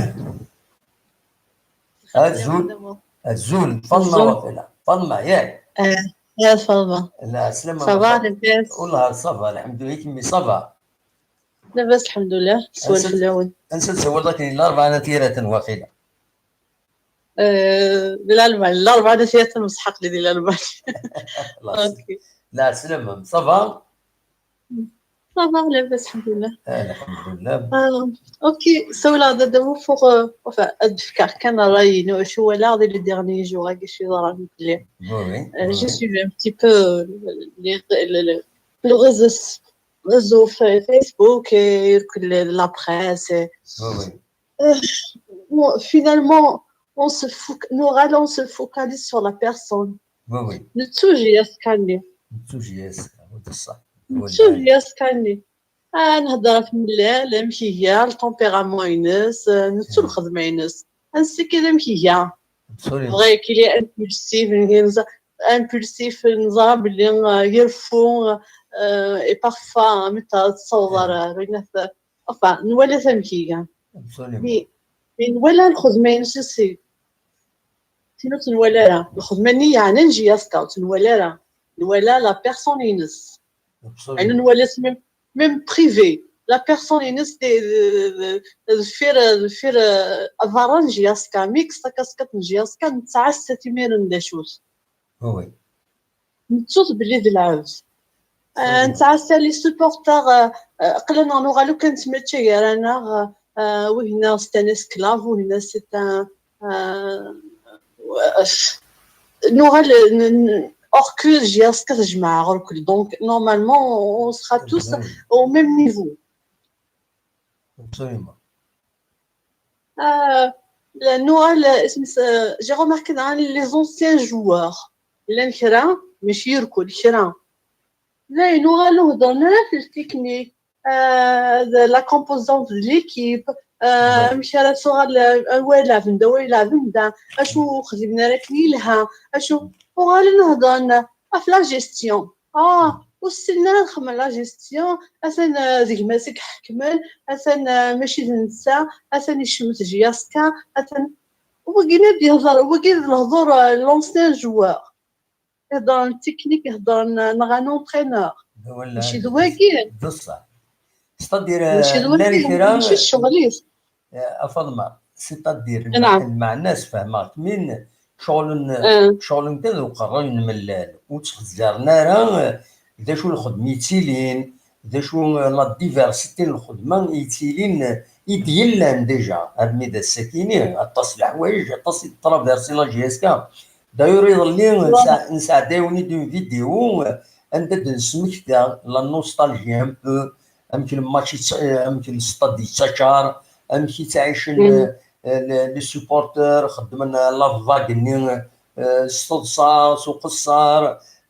Azul. Azul. Faḍma, waqila. Faḍma, yak? Eh, ya Faḍma. La, slama. Ça va, labas? Wallah, ça va, lḥemdulillah, kemmi, ça va? Labas, lḥemdulillah. Swal fell-awen. Ansa tsawaleḍ akken i Larebɛa n At Yiraten, waqila? Euh, di Lalman, Larebɛa n At Yiraten, mseḥ aql-i di Lalman. Ok. La, slama, ça va? Ça va, labas, lḥemdulillah. Ah, lḥemdulillah. Euh, ok, ssawleɣ-d ad d-awiɣ, euh, enfin, ad d-fkeɣ kan ṛṛay-inu, acu walaɣ di les derniers jours-agi, acu yeḍran fell-i. Oui, oui. Euh, j'ai suivi un petit peu, euh, les, le, le, le réseau, réseau Fa-, Facebook et que le, la presse et, oui, oui. Euh, bon, finalement, on se foc-, nous, on se focalise sur la personne. Oui, oui. Nettu J S K-nni. Nettu J S K, d ṣṣeḥ. Nettu J S K-nni. Ah, nehder ɣef Mellal, amek iga, le tempérament-ines, euh, nettu lxedma-ines. Ansi kan amek iga. Absolument. Vrai qu'il est impulsif, impulsif, neẓra belli, euh, ireffu, euh, et parfois, euh, mi t-, tessaweḍ ar, ar, enfin, nwala-t amek iga. Absolument. Mi, mi nwala lxedma-ines aussi. Tin ur tt-nwala ara. Lxedma-nni yeɛnan J S K, ur tt-nwala ara. Nwala la personne-ines. Absolument. Ayen nwala-tt même, même privé. La personne-ines d-, d-, d-, deffir, deffir, euh, aberra n J S K. Mi yekkes takaskiṭ n J S K, nettɛassa-t imiren d acu-t. Oui, oui. Nettu-t belli d lɛebd. Euh, nettɛassa les supporters, euh, euh, aql-aneɣ nuɣal ur k-nettmačča gar-aneɣ, euh, euh, wihna c'est un esclave, wihna c'est un, euh, euh, nuɣal, n-, n-, or que J S K tejmeɛ ɣur-kel. Donc, normalement, on sera tous au même niveau. Absolument. Euh, nuɣal, euh, isem-is, euh, j'ai remarqué dans les anciens joueurs, llan kra, mačči irkul, kra. Dayen, uɣal ur heddren ara ɣef le technique, euh, de la composante de l'équipe, euh, amek ara tuɣal, euh, anwa ilɛben da, anwa ilɛben da, acu ur xdimen ara akken yelha, acu, uɣalen heddren ɣef la gestion. Ah, ur ssinen ara ad xedmen la gestion, atan, euh, d gma-s i iḥekmen, atan, euh, mačči d netta, atan icemmet J S K, atan, wagi ad d-yehder, wagi d lehdur, euh, l'ancien joueur. Iheddren technique, iheddren, euh, neɣ un entraîneur. Mačči d wagi. D ṣṣeḥ. C'est-à-dire, mačči d wagi, mačči d ccɣel-is. Eh, a Faḍma, C'est-à-dire, naam, lmeɛna-s fehmeɣ-kem-in, ccɣel n, eh, ccɣel n kan d uqerruy n mellal, ur ttxezzaren ara, eh, d acu lxedma yettilin, d acu, eh, la diversité n lxedma yettilin, eh, i d-yellan déjà, armi d ass-akini, aṭas n leḥwayeǧ, aṭas i d-traversi la J S K. D'ailleurs, iḍelli, nesɛa-, nesɛedda yiwen-id une vidéo, eh, anda d-nesmekta la nostalgie un peu, amek lmatch yett-, amek lstad yettaččar, amek i ttɛicen, eh, eh, les, les supporters, xeddmen la vague-nni, eh, s teḍsa, s uqeṣṣer,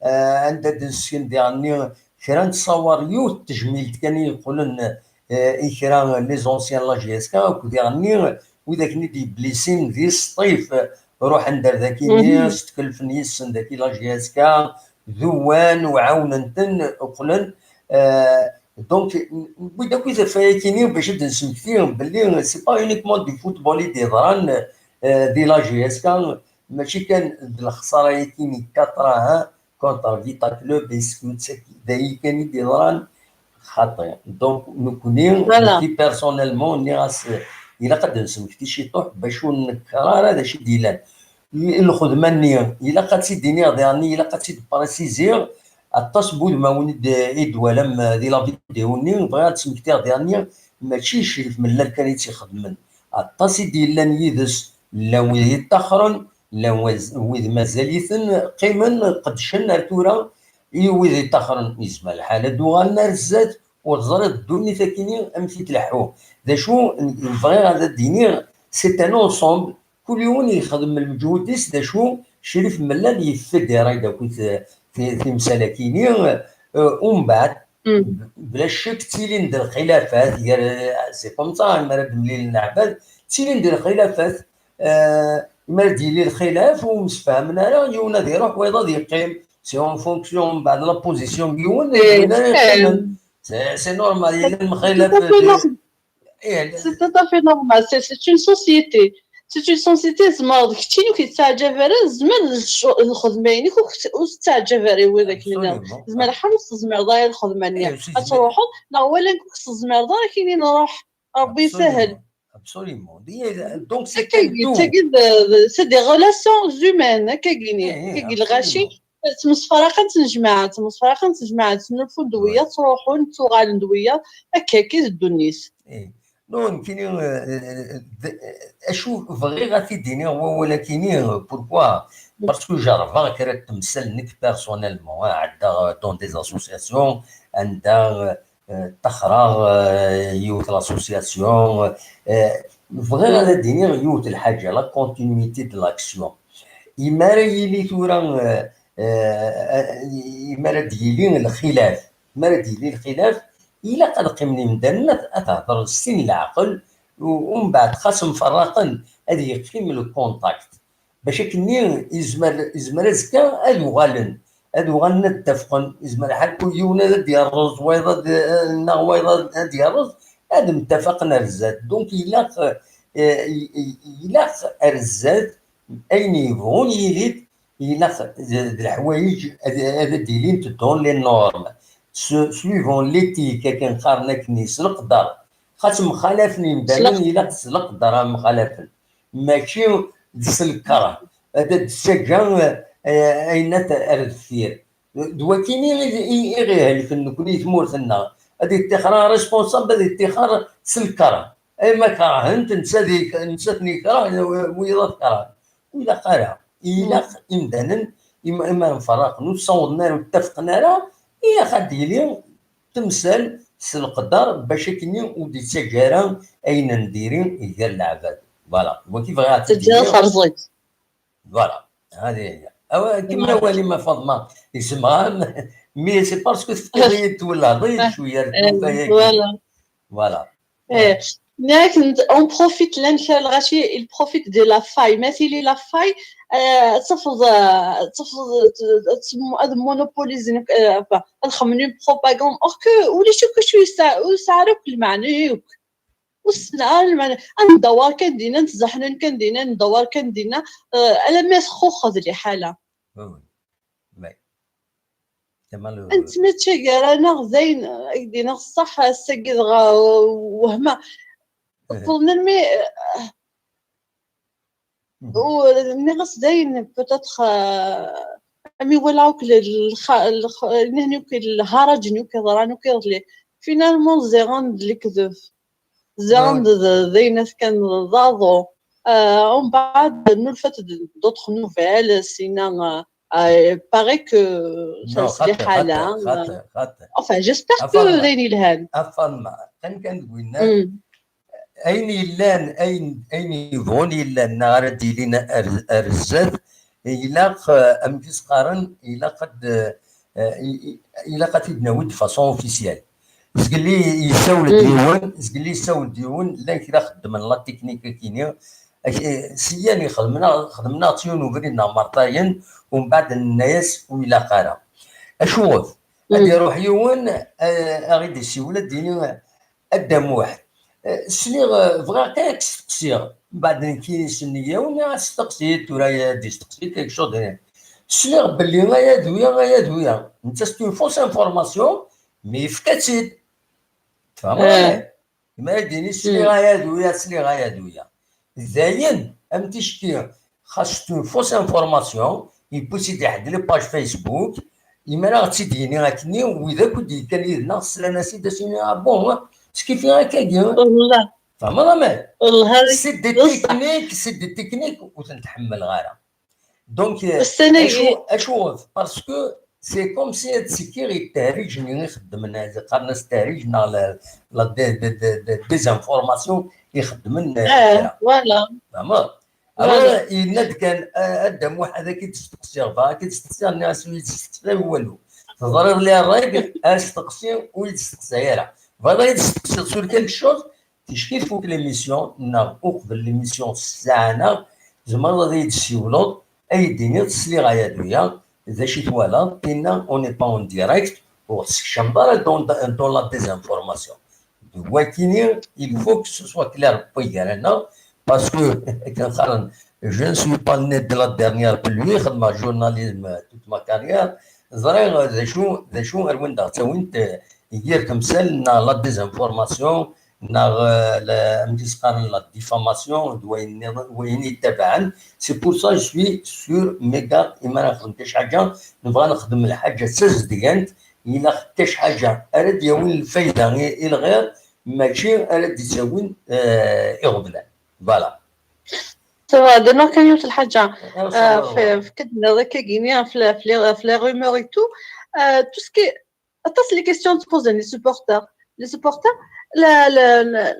eh, anda d-nesken diɣenni kra n ttṣawar, yiwet n tejmilt kan i yeqqlen, eh, i kra n les anciens n la J S K, akked diɣenni widak-nni d-yeblissin di Sṭif, eh, ruḥen-d ar daki-nni, mhm, setkelfen yes-sen daki la J S K, d uwan, u ɛawnen-ten, qqlen, eh, Donc, n-, newwi-d akk izerfan-agi-nni bac ad d-nesmekti belli c'est pas uniquement du football i d-yeḍran, eh, di la J S K, mačči kan d lexsara-agi-nni quatre un contre Vita Club, est-ce que d-, d ayi kan i d-yeḍran, xaṭi. Donc, nekkni, voilà, nekki personnellement, nniɣ-as, eh, ilaq ad d-nesmekti ciṭuḥ bac ur nekker ara d acu i d-yellan. I-, lxedma-nni, ilaq ad tt-id-iniɣ diɣenni, ilaq ad tt-id-préciser. Aṭas n wudmawen i d-, i d-twalam, eh, di la vidéo-nni, bɣiɣ ad d-smektiɣ diɣenni, mačči Crif Mellal kan i tt-ixedmen. Aṭas i d-yellan yid-s, llan wid yeṭṭaxren, llan wid, wid mazal-iten qqimen, qeddcen ar tura, i wid yeṭṭaxren, yezmer lḥal ad d-uɣalen ar zdat, ur teẓriḍ ddunit akini amek i tleḥḥu. D acu n-, bɣiɣ ad d-iniɣ, c'est un ensemble, kul yiwen yexdem lmeǧhud-is, d acu, Crif Mellal yeffedira-d akk ti-, ti-, timsal-akini, eh, umbeɛd, mm, bla ccek, ttilin-d lxilafat, gar, c'est comme ça, mi ara d-mlilen leɛbad, ttilin-d lxilafat, eh, mi ara d-yili lxilaf, ur msefhamen ara, yiwen ad iruḥ, wayeḍ ad yeqqim, c'est en fonction, mbeɛd la position n yiwen, eh, d win ara yeqqimen. C'est, c'est normal, yella lemxilaf. C'est tout à fait normal. Eh, c'est tout à fait normal. C'est, c'est une société. C'est une société, tzemreḍ keččini ur k-yettaɛǧab ara, tzemreḍ d cc-, lxedma-inek ur k-, ur tettaɛǧab ara i widak nniḍen. Absolument. Tzemreḍ ḥamu ur tezmireḍ ara i lxedma-nni. Eh, aussi, ad truḥeḍ, neɣ wala nekk ur k-tezmireḍ ara, kini nruḥ, Ṛebbi isahel. Absolument. Donc, c'est un tout. Akkagi, d, d, c'est des relations humaines, akkagini. Eh, eh, akkagi lɣaci, absolument. Ttemsefraqent, nnejmaɛent, ttemsefraqent, nnejmaɛent, ttnulfun-d wiyaḍ, ttruḥun, ttuɣalen-d wiyaḍ, akka, akka i d ddunit. Eh. Non, nekkini, eh, eh, d-, eh, acu bɣiɣ ad t-id-iniɣ wawal-akini, eh, pourquoi? Parce que jerrbeɣ kra n temsal nekk personnellement, eh, ɛeddaɣ, eh, dans des associations, anda, eh, eh, ttaxreɣ, eh, yiwet l'association, eh, bɣiɣ ad d-iniɣ yiwet lḥaǧa, la continuité de l'action. Imi ara yili tura, eh, eh, imi ara d-yili lxilaf, mi ara d-yili lxilaf, ilaq ad qqimen imdanen ad, ad hedren s tin leɛqel, u, umbeɛd xas mferraqen, ad yeqqim le contact. Bac akkenni izmer, izmer azekka ad uɣalen, ad uɣalen ad ttafqen, izmer lḥal kul yiwen ad d-yerreẓ, wayeḍ ad, neɣ wayeḍ ad, ad yerreẓ, ad mtafaqen ar zdat. Donc ilaq, eh, i-, i-, ilaq ar zdat ayen yebɣun yili-d, ilaq d, d leḥwayeǧ ad, ad d-ilint dans les normes, su-, suivant l'éthique, akken qqaren akkenni, s leqder. Xas mxalafen imdanen, ilaq s leqder ad mxalafen. Mačči d s lkerh, ad d-tettaǧǧa, eh, ayen at-, ar deffir. D wakini i, i, i ɣ-ihelken nekni i tmurt-nneɣ. Ad iṭṭixer un responsable, ad iṭṭixer s lkerh. Ay ma kerhen-t, netta di, netta ten-yekreh, wiyaḍ ad kerhen. Ur ilaq ara. Ilaq imdanen, im-, imi ara mferraqen, ur ssawḍen ara, ur ttafqen ara, ilaq ad d-yili temsal s leqder, bac akkenni ur d-ittaǧǧa ara ayen n diri gar leɛbad. Voilà. Wagi bɣiɣ ad t-id-iniɣ. Voilà. هذه هي. أو كمل أولي ما فاطمة يسمعها، mais c'est parce que تفكيري تولى ضيق شوية. Voilà. Voilà. Eh, nek, on profite, llan kra n lɣaci, il profite de la faille. Ma tili la faille, eh, tafeḍ, eh, tafeḍ, eh, ad monopoliser, eh, ad xemmen une propagande. Or que, ulac akk acu yesɛa, ur yesɛa ara akk lmeɛna akk. Ur ssneɣ ara lmeɛna. Ad ndewwer kan dinna, ad ttzaḥnen kan dinna, ad ndewwer kan dinna, eh, alammi ad txuxxed liḥala. Ad nettmaččag gar-aneɣ d ayen, eh, i d-iniɣ ṣṣeḥ, ass-agi dɣa, eh, wehma. Ṭṭlen almi, eh, Nniɣ-as dayen, peut-être, euh, am iwala akk l- lxa- lx- nehni akk lharaǧ-nni akk yeḍran akk iḍelli. Finalement, ẓẓiɣen d lekdeb. Ẓẓiɣen d d- d ayen kan d aḍu. Euh, umbeɛd, nulfa-d d'autres nouvelles, sina, euh, euh, paraît que ça se fait hala. Enfin, j'espère que d ayen yelhan. A Faḍma, qqim kan deg winna. Ayen yellan, ayen, ayen yebɣun yellan, neɣ ara d-yilin ar, ar zdat, ilaq, eh, amek i s-qqaren, ilaq ad, eh, i- i- ilaq ad t-id-nawi de façon officielle. Zgelli yessawel-d yiwen, zgelli yessawel-d yiwen, llan kra xeddmen la technique akini, ak- eh, syan ixedmen-aɣ, xedmen-aɣ-tt yiwen ubrid neɣ mertayen, umbeɛd nenna-yas ur ilaq ara. Acuɣef? Ad iruḥ yiwen, eh, a ɣ-id-isiwel, ad d-yini, A Dda Muḥ, eh, sliɣ, eh, bɣiɣ kan ad k-steqsiɣ. Mbeɛd nekk i s-nniɣ-awen, asteqsi, tura ad d-isteqsi quelque chose. Sliɣ belli aya d wiya, aya d wiya. Netta c'est une fausse information, mais yefka-tt-id. Tfehmeḍ? Eh. Amek? Imi ara d-yini sliɣ aya d wiya, sliɣ aya d wiya. Dayen, am ticki, xas c'est une fausse information, yewwi-tt-id iḥedd les pages Facebook, imi ara ɣ-tt-id-yini akkenni, wid akk i d-yekkan yid-neɣ slan-as-id, as-yini, ah bon, skif-iyi akkagi. Tfehmeḍ amek? C'est des techniques, c'est des techniques ur tent-ḥemmleɣ ara. Donc, euh, acu, acu, parce que c'est comme si ad ttekkiɣ i ttehriǧ-nni i xeddmen, qqaren-as ttehriǧ neɣ la, la, de, de, de, de, désinformation i xeddmen, euh, kra. Voilà. Tfehmeḍ? Alors, yenna-d kan, euh, a Dda Muḥ, ad ak-id-steqsiɣ, bɣiɣ ad ak-id-steqsiɣ, nniɣ-as ur yi-d-steqsi ara walu. Teẓriḍ les règles, asteqsi ur yi-d-steqsi ara. Bɣiɣ ad yi-d-steqsiḍ sur quelque chose, ticki tfuk l'émission, neɣ uqbel l'émission s ssaɛa-nneɣ, tzemreḍ ad yi-d-tessiwleḍ, ad yi-d-tiniḍ sliɣ aya d wiya, d acu i twalaḍ, tinna on n'est pas en direct, ur ɣ-tessekcameḍ ara dans, dans la désinformation. D wakini, il faut que ce soit clair n wagar-nneɣ, parce que, akken qqaren, je ne suis pas né de la dernière pluie, xedmeɣ journalisme toute ma carrière, ẓriɣ d acu, d acu ar wanda ɣ-ttawint, eh, yir temsal neɣ la désinformation, neɣ, eh, la, amek i s-qqaren, la diffamation, d wayen nniḍen, wayen yettabaɛen. C'est pour ça je suis sur mes gardes, imi ara nexdem kac ḥaǧa, nebɣa nexdem lḥaǧa d tazedgant, ilaq kac ḥaǧa ara d-yawin lfayda i, i lɣir, mačči ara d-ittawin, eh, iɣeblan. Voilà. Ça va, d-nniɣ kan yiwet lḥaǧa. Eh, f-, f-, k-d-nniɣ akkagini, f-, f-, f les rumeurs et tout. Euh, tout ce qui est, aṭas les questions i d-posen les supporters. Les supporters, la, la, la,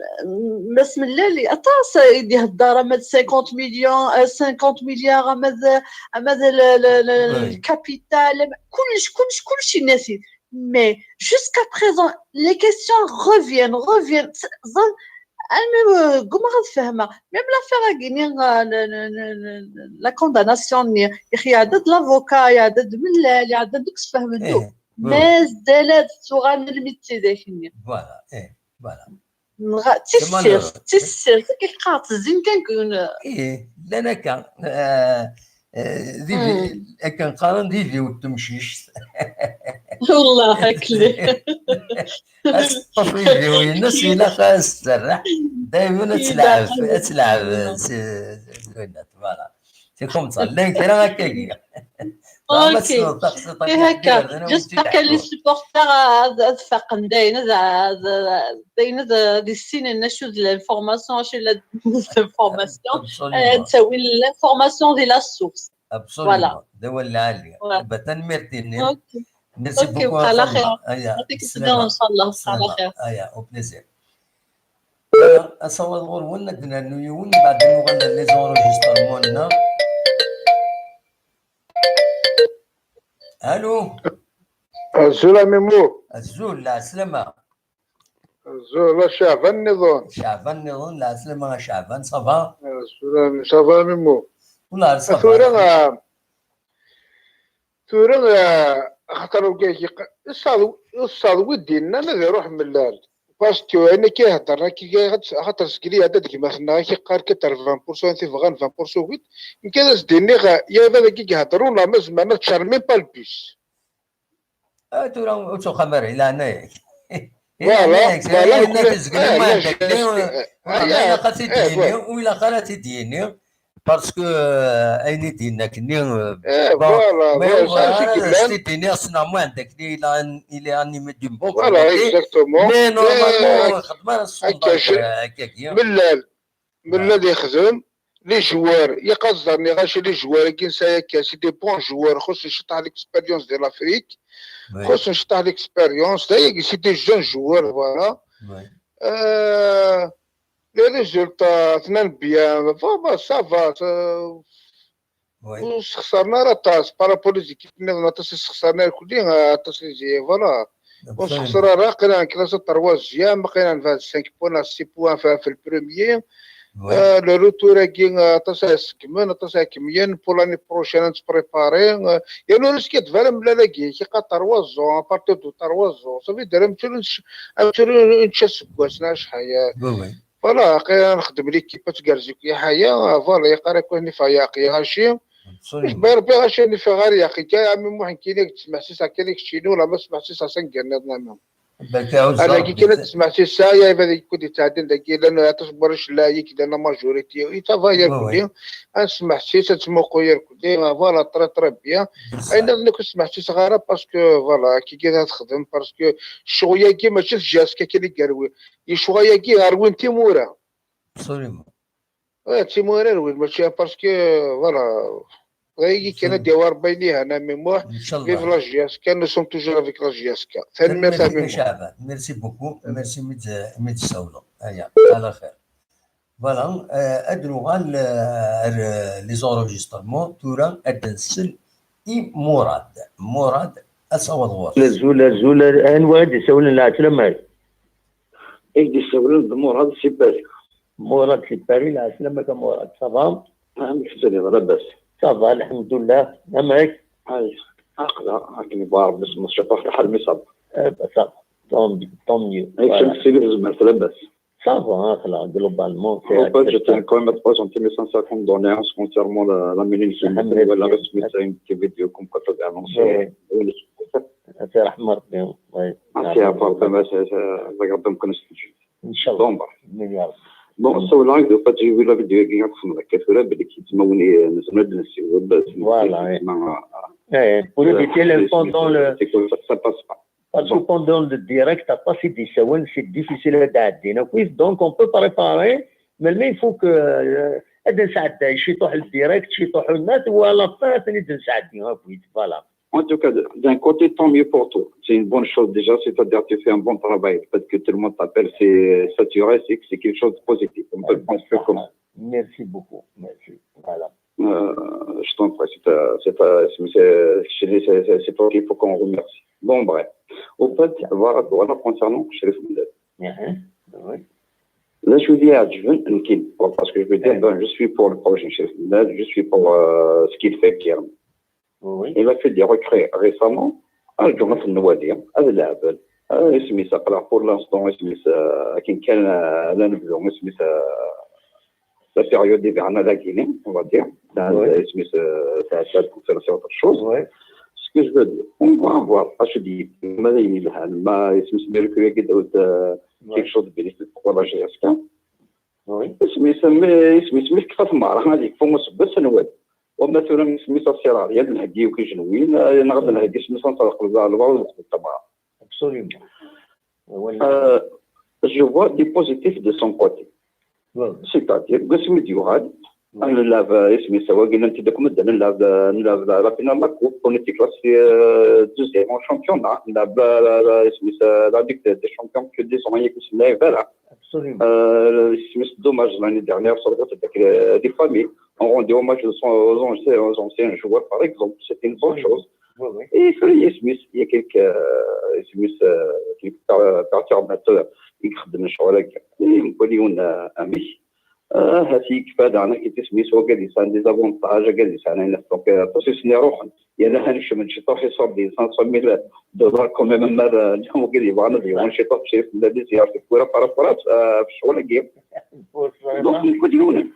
la semaine-a, aṭas i d-ihedder, ama d cinquante millions, euh, cinquante milliards, ama d, ama d le, le, le, le capital, kullec, kullec, kullec yenna-t-id. Mais jusqu'à présent, les questions reviennent, reviennent. Ẓ-, almi, euh, ggumaɣ ad fehmeɣ. Même l'affaire-agi-nni, euh, la, la, la, la, la condamnation-nni, iɛedda-d l'avocat, iɛedda-d Mellal, iɛedda-d deg usefhem n ddu. Mazal ad tuɣal melmi d tidak-nni. Voilà, eh, voilà. Nɣa, d tissirt, d tissirt, akka qqareɣ, zzin kan deg yiwen. Ih, llan akka. Eh, eh, d ivi-, akken qqaren, d iviw n temcict. Wallah, akli. Ad teṭṭef iviw-ines, ilaq ad s-tserreḥ. Daymen ad tleɛɛeb, ad tleɛɛeb s, s, s, voilà. C'est comme ça. Llan kra akkagi. Ok. Eh, akka. J'espère que les supporters, euh, ad, ad faqen dayen, ad, ad, ad, dayen ad, ad issinen acu d l'information, acu d la désinformation. Absolument. Eh, ad ttawin l'information di la source. Absolument. Voilà. D awal lɛali. Voilà. Tanemmirt-nni. Ok. Merci beaucoup. Aya, ncallah. Aya, au plaisir. Voilà, asawaḍ ɣur-wen, ad d-nernu yiwen, mbeɛd ad nuɣal ɣer les enregistrements-nneɣ. Allô? Azul a Mimou. Azul, lɛeslama. Azul a Caɛban nniḍen. Caɛban nniḍen, lɛeslama a Caɛban, ça va? Azul a Mimou, ça va a Mimou? Wallah, ça va. Tura, ah, Tura, eh, axaṭer ur yessaḍ, ur yessaḍ wi d-yennan ad iruḥ Mellal. Parce que ayen akka iheddren akka, axaṭer sgel iɛedda-d gma-tneɣ, akka iqqar quatre-vingts pour cent i t-ibɣan, vingt pour cent wid. Nekk ad as-d-iniɣ, eh, ya baba-agi ihedder, ur neɣ ma zemren ad ččaren même pas le bus. Ah, tura ur ttwaxxam ara, i leɛnaya-k. Voilà, voilà, ayen akka tezgel, ah, ma la, ayen akka, je, eh, ah, ilaq ad t-id-yini, ur ilaq ara ad t-id-yini. Parce que, euh, ayen i d-yenna akkenni, euh, Eh, bon, voilà, mais voilà, voilà, ça, c'est euh, clair. c'est une, c'est normal, il est, il est animé d'une bonne Voilà, volonté. Exactement. Mais normalement, Mais, xedmeɣ akka, sondage, je- euh, akkagi. Mellal, Mellal ixdem, les joueurs, yeqaẓer, nniɣ-ak les joueurs, akin ça, akka, c'est des bons joueurs, xuṣṣen ciṭṭaḥ l'expérience de l'Afrique, Oui, xuṣṣen ciṭṭaḥ l'expérience, d'ailleurs, c'est des jeunes joueurs, voilà. oui. Euh, les résultats, tnan bien, vraiment, ça va, ça, Oui, ur sxeṣren ara aṭas, par rapport les équipes nniḍen, aṭas i sxeṣren irkelli, aṭas i, voilà. Ur absolument. Sxeṣren ara, aql-aɣ nekk la trois zième, aql-aɣ vingt-cinq points, à six points, enfin, في le premier. Oui, Euh, le retour-agi, euh, aṭas ay iseggmen, aṭas ay ikemmlen, pour l'année prochaine, ad nettprépari. Euh, yerna ur neskiddeb ara mlal-agi, ki qa trois ans, à partir de trois ans. Ça veut dire, amcur n ch-, amcur n ch-, aseggas, neɣ acḥal, euh, oui, oui. Voilà, aql-aɣ nxeddem l'équipe ad tgerrez akk ḥaya, voilà, yeqqar akk ad nifeɣ yeɛqi ɣaci. Absolument. Icebba Rebbi ɣaci ad nifeɣ ɣer yeɛqi, kan, ɛemmi Muḥ nekkini ad tesmeḥsis akka ad k-cinu, la ma tesmeḥsis a sanga nniḍen ama. Belki ɛawzeɣ Ad agi kan ad tesmeḥsis, ça, ya, ad ikun yettɛeddan dagi, llan aṭas n warrac n lɛali, llan la majorité, i ça va, Oui, irkelli, oui. Ad nesmeḥsis, ad nesmuqul irkelli, voilà, très, très bien. Ayen nniḍen akk ur smeḥsiseɣ ara, parce que, voilà, kiki ad texdem, parce que ccɣel-agi mačči d J S K kan i yerwi. Ccɣel-agi rwin timura. Absolument. Eh, d timura rwin, mačči, parce que, voilà. D ayagi kan ad d-yawi Rebbi ayen yehna, mais moi, Inchallah. Vive la J S K, nous sommes toujours avec la J S K. Tanemmirt a Tanemmirt-ik a Mimouh. Caɛban. Merci beaucoup. Merci mi d-, mi d-tsawleḍ. Aya, ala xir. Voilà, euh, ad nuɣal, euh, ar, euh, les enregistrements, tura ad nsel i Murad. Murad, ad taweḍ ɣur-s. Azul, azul, anwa i d-isawlen, lɛeslama-k? I d-isawlen d Murad si Paris. Murad si Paris, lɛeslama-k a Murad, ça va? Amek tettiliḍ, labas? Ça va, lḥemdullah. Amek? Ay, aql-aɣ akken yebɣa Rebbi, semmeḍ ciṭuḥ lḥal, mais ça va. Eh, ça va, tant, tant mieux. Ay, voilà. Kemm tesɛiḍ tezmert, labas? Ça va, aql-aɣ, globalement, c'est acceptable. En fait, je tiens quand même à te présenter mes sincères condoléances concernant la, la minute qui me voilà, c'est une petite vidéo comme quoi tu avais annoncé. Oui, oui. C'est rahmat, oui. Merci à vous, c'est, c'est, c'est, Rebbi يكون معك. Inchallah. Bon, bah. Amin ya Rabbi. Bon, ça, là, de fait, j'ai vu la vidéo qui a fait la vidéo qui m'a donné, euh, nous sommes de, voilà, oui. Eh, pour éviter les, les, pendant le, c'est que ça, ça passe pas. Parce que pendant le direct, aṭas i d-isawlen, c'est difficile ad ɛeddin akkit. Donc, on peut préparer, mais il faut que, euh, ad nesɛeddi ciṭuḥ le direct, ciṭuḥ le net, ou à la fin, ad ten-id-nesɛeddi akkit. Voilà. En tout cas, d'un côté, tant mieux pour toi. C'est une bonne chose déjà, c'est-à-dire tu fais un bon travail. Le fait que tout le monde t'appelle, c'est saturé, c'est, c'est quelque chose de positif. On peut le prendre que comme ça. Merci beaucoup. Merci. Voilà. Euh, je t'en prie, c'est, euh, c'est, euh, c'est, c'est, c'est, c'est, c'est toi qu'il faut qu'on remercie. Bon, bref. Au fait, voilà, voilà, concernant Chérif Mdad. Mhm. Oui. Là, je veux dire, je veux, parce que je veux dire, ben, je suis pour le projet Chérif Mdad, je suis pour, euh, ce qu'il fait, Guillermo. Oui. Il a fait des recrues récemment. Ah, je vais le voir. Ah, là, ben, euh, isem-is, aql-aɣ pour l'instant, isem-is, euh, akken kan, euh, la nebdu, isem-is, euh, la période hivernale lagi, on va dire. Oui. Isem-is, euh, ça, ça, ça, c'est autre chose. Oui. Ce que je veux dire, on va voir, acu d-yebbi, ma d ayen yelhan, ma isem-is, les recrues-agi d, euh, quelque chose de bénéfique pour la J S K. Oui. Isem-is, mi, isem-is, mi tekfa tmeɣra, ad yekfu useggas, ad nwali. Wama tura isem-is asirari, ad nheggi akk ijenwiyen, eh, neɣ ad nheggi isem-is ad nṭerreq lbar, lbar, lbar n tmeɣra. Absolument. Euh, je vois des positifs de son côté. Oui. C'est-à-dire, deg wasmi d-yuɣal, ad nlɛeb, eh, isem-is, wagi llan-t-id akk medden, ad nlɛeb, eh, ad nlɛeb la, la finale la coupe, on était classé, euh, deuxième en championnat, ad nlɛeb la, la, la, isem-is, eh, la Ligue des, des champions que des années que c'est là, voilà. Absolument. Euh, c'est dommage, l'année dernière, ça aurait été, euh, des familles. On rendait hommage aux, aux anciens, aux anciens joueurs, par exemple. C'était une bonne chose. Oui, oui. Et puis, isem-is, il y a quelques, euh, isem-is, euh, quelques per-, perturbateurs. يخدم الشغل هكا. إيه، نقول لهم، آه، أمي. آه، هاتي كيف هذا، أنا كنت اسمي سوا قال لي سان دي زافونتاج، قال لي سان أنا ستوك، آه، بروسيس ني روحن. يا لا، هاني شو من شي طرح يصاب دي سان سمي لا. دولار كومي من ماذا اليوم قال لي بغانا دي وان شي طرح شي في النادي زيارتي كورة بارا فرات، آه، في الشغل كيف. دونك نقول لهم.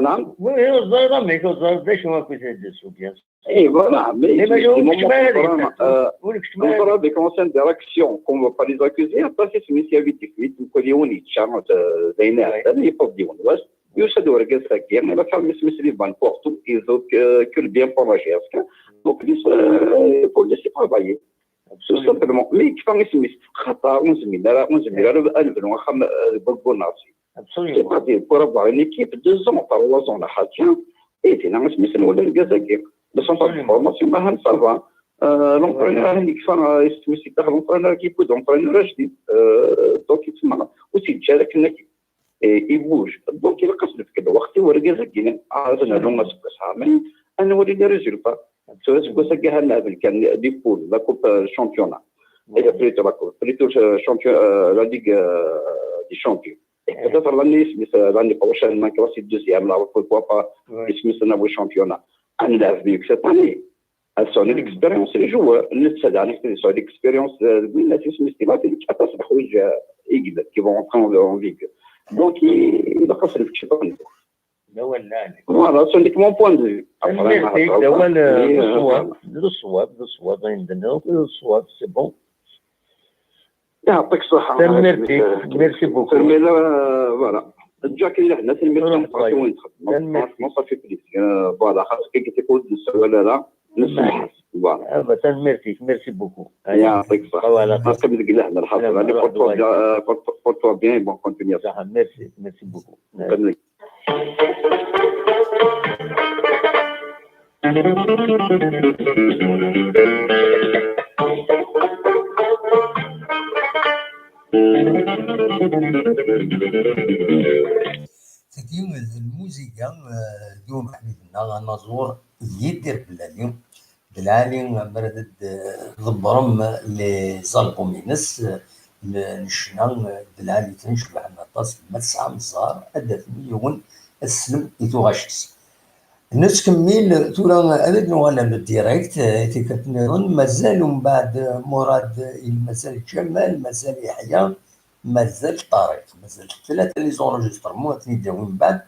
نعم. Oui, oui, الزايدة، mais الزايدة شو ما كنت هدي سو، bien sûr. اي، فوالا، مي إي، ما جاوبتش مع هذيك الفكرة، آه، ولك شمال. الفكرة دي كونسيرن دي راكسيون، كوم با لي زاكوزي، با سي سميتي افيك دي فيت، نكون يوني تشارنت، آه، زينات. وي. هذا يفض ديون، واش؟ Yusa-d urgaz-agi, il a fermé isem-is les vannes partout, il veut que, que le bien pour la J S K. Donc, il faut le laisser travailler. Tout simplement. Mais il faut isem-is, xaṭer ur nezmir ara, ur nezmir ara ad nebnu axxam, euh, deg waggur-nneɣ. C'est-à-dire, pour avoir une équipe, deux ans, trois ans, la حاجة, et c'est là, mais c'est le gaz. Le centre de formation, bah, ça va. Euh, l'entraîneur, il fait, euh, c'est l'entraîneur qui peut, l'entraîneur, je dis, euh, donc, il se marre. Aussi, Jack, il bouge. Donc, il a cassé le fait que le وقت, il a gagné, ah, ça n'a pas, mais on a des résultats. C'est ce que ça gagne avec des poules, la coupe, euh, championnat. Et plutôt la coupe, plutôt, euh, champion, euh, la Ligue, euh, des champions. Et peut-être l'année, mais, euh, l'année prochaine, on classe deuxième, là, pourquoi pas, mais c'est un championnat. On l'a vu que cette année, elles sont l'expérience, les joueurs, les, c'est-à-dire, c'est l'expérience, euh, oui, la système, c'est pas, c'est le qui va entrer en, en vigueur. Donc, il, il va passer le petit peu. Voilà, c'est uniquement point de vue. Après, tanemmirt-ik, d awal, euh, d ṣṣwab, d ṣṣwab, d ṣṣwab, c'est bon. Tanemmirt-ik, merci beaucoup. Voilà. Jack, il a, tanemmirt-ik, franchement, ça fait plaisir. Euh, voilà, xas kik tikul, voilà. Tanemmirt-ik, merci beaucoup. Voilà. Porte-toi bien, euh, porte-toi bien et bonne continuation. Merci, merci beaucoup. Tagi d lmuziga, eh, d umeḥbib-nneɣ anaẓur Yidir Bellali. D lɛali, mi ara d-tḍebbrem les albums-ines, eh, n, n ccna, eh, d lɛali kan, cebḥen aṭas. Ma tesɛam ẓẓher, ad d-tafem yiwen, ad teslem i tuɣac-is. Nettkemmil tura, ad d-nuɣal ɣer le direct, eh, tikkelt nniḍen. Mazal umbeɛd, eh, Murad, eh, mazal Ǧamal, mazal Yeḥya, mazal Ṭariq. Mazal tlata les enregistrements ad ten-id-awin mbeɛd.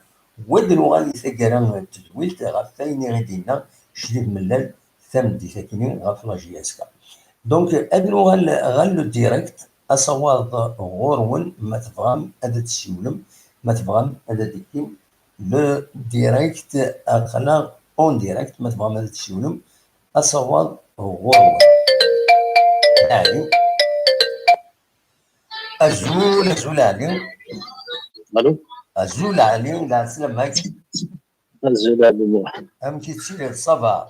Wa d nuɣal i taggara n tedwilt ɣef wayen i ɣ-d-yenna Cdid Mellal tameddit akkenni ɣef la J S K. Donc, ad nuɣal ɣer le direct, asawaḍ ɣur-wen, ma tebɣam ad d-tessiwlem, ma tebɣam ad d-tekkim le direct, aql-aɣ en direct, ma tebɣam ad d-tessiwlem, asawaḍ ɣur-wen. Ɛli. Azul, azul Ɛli. Allô. Azul Ɛli, lɛeslama-k. Azul Ɛli Muḥ. Amek i tettiliḍ, ça va?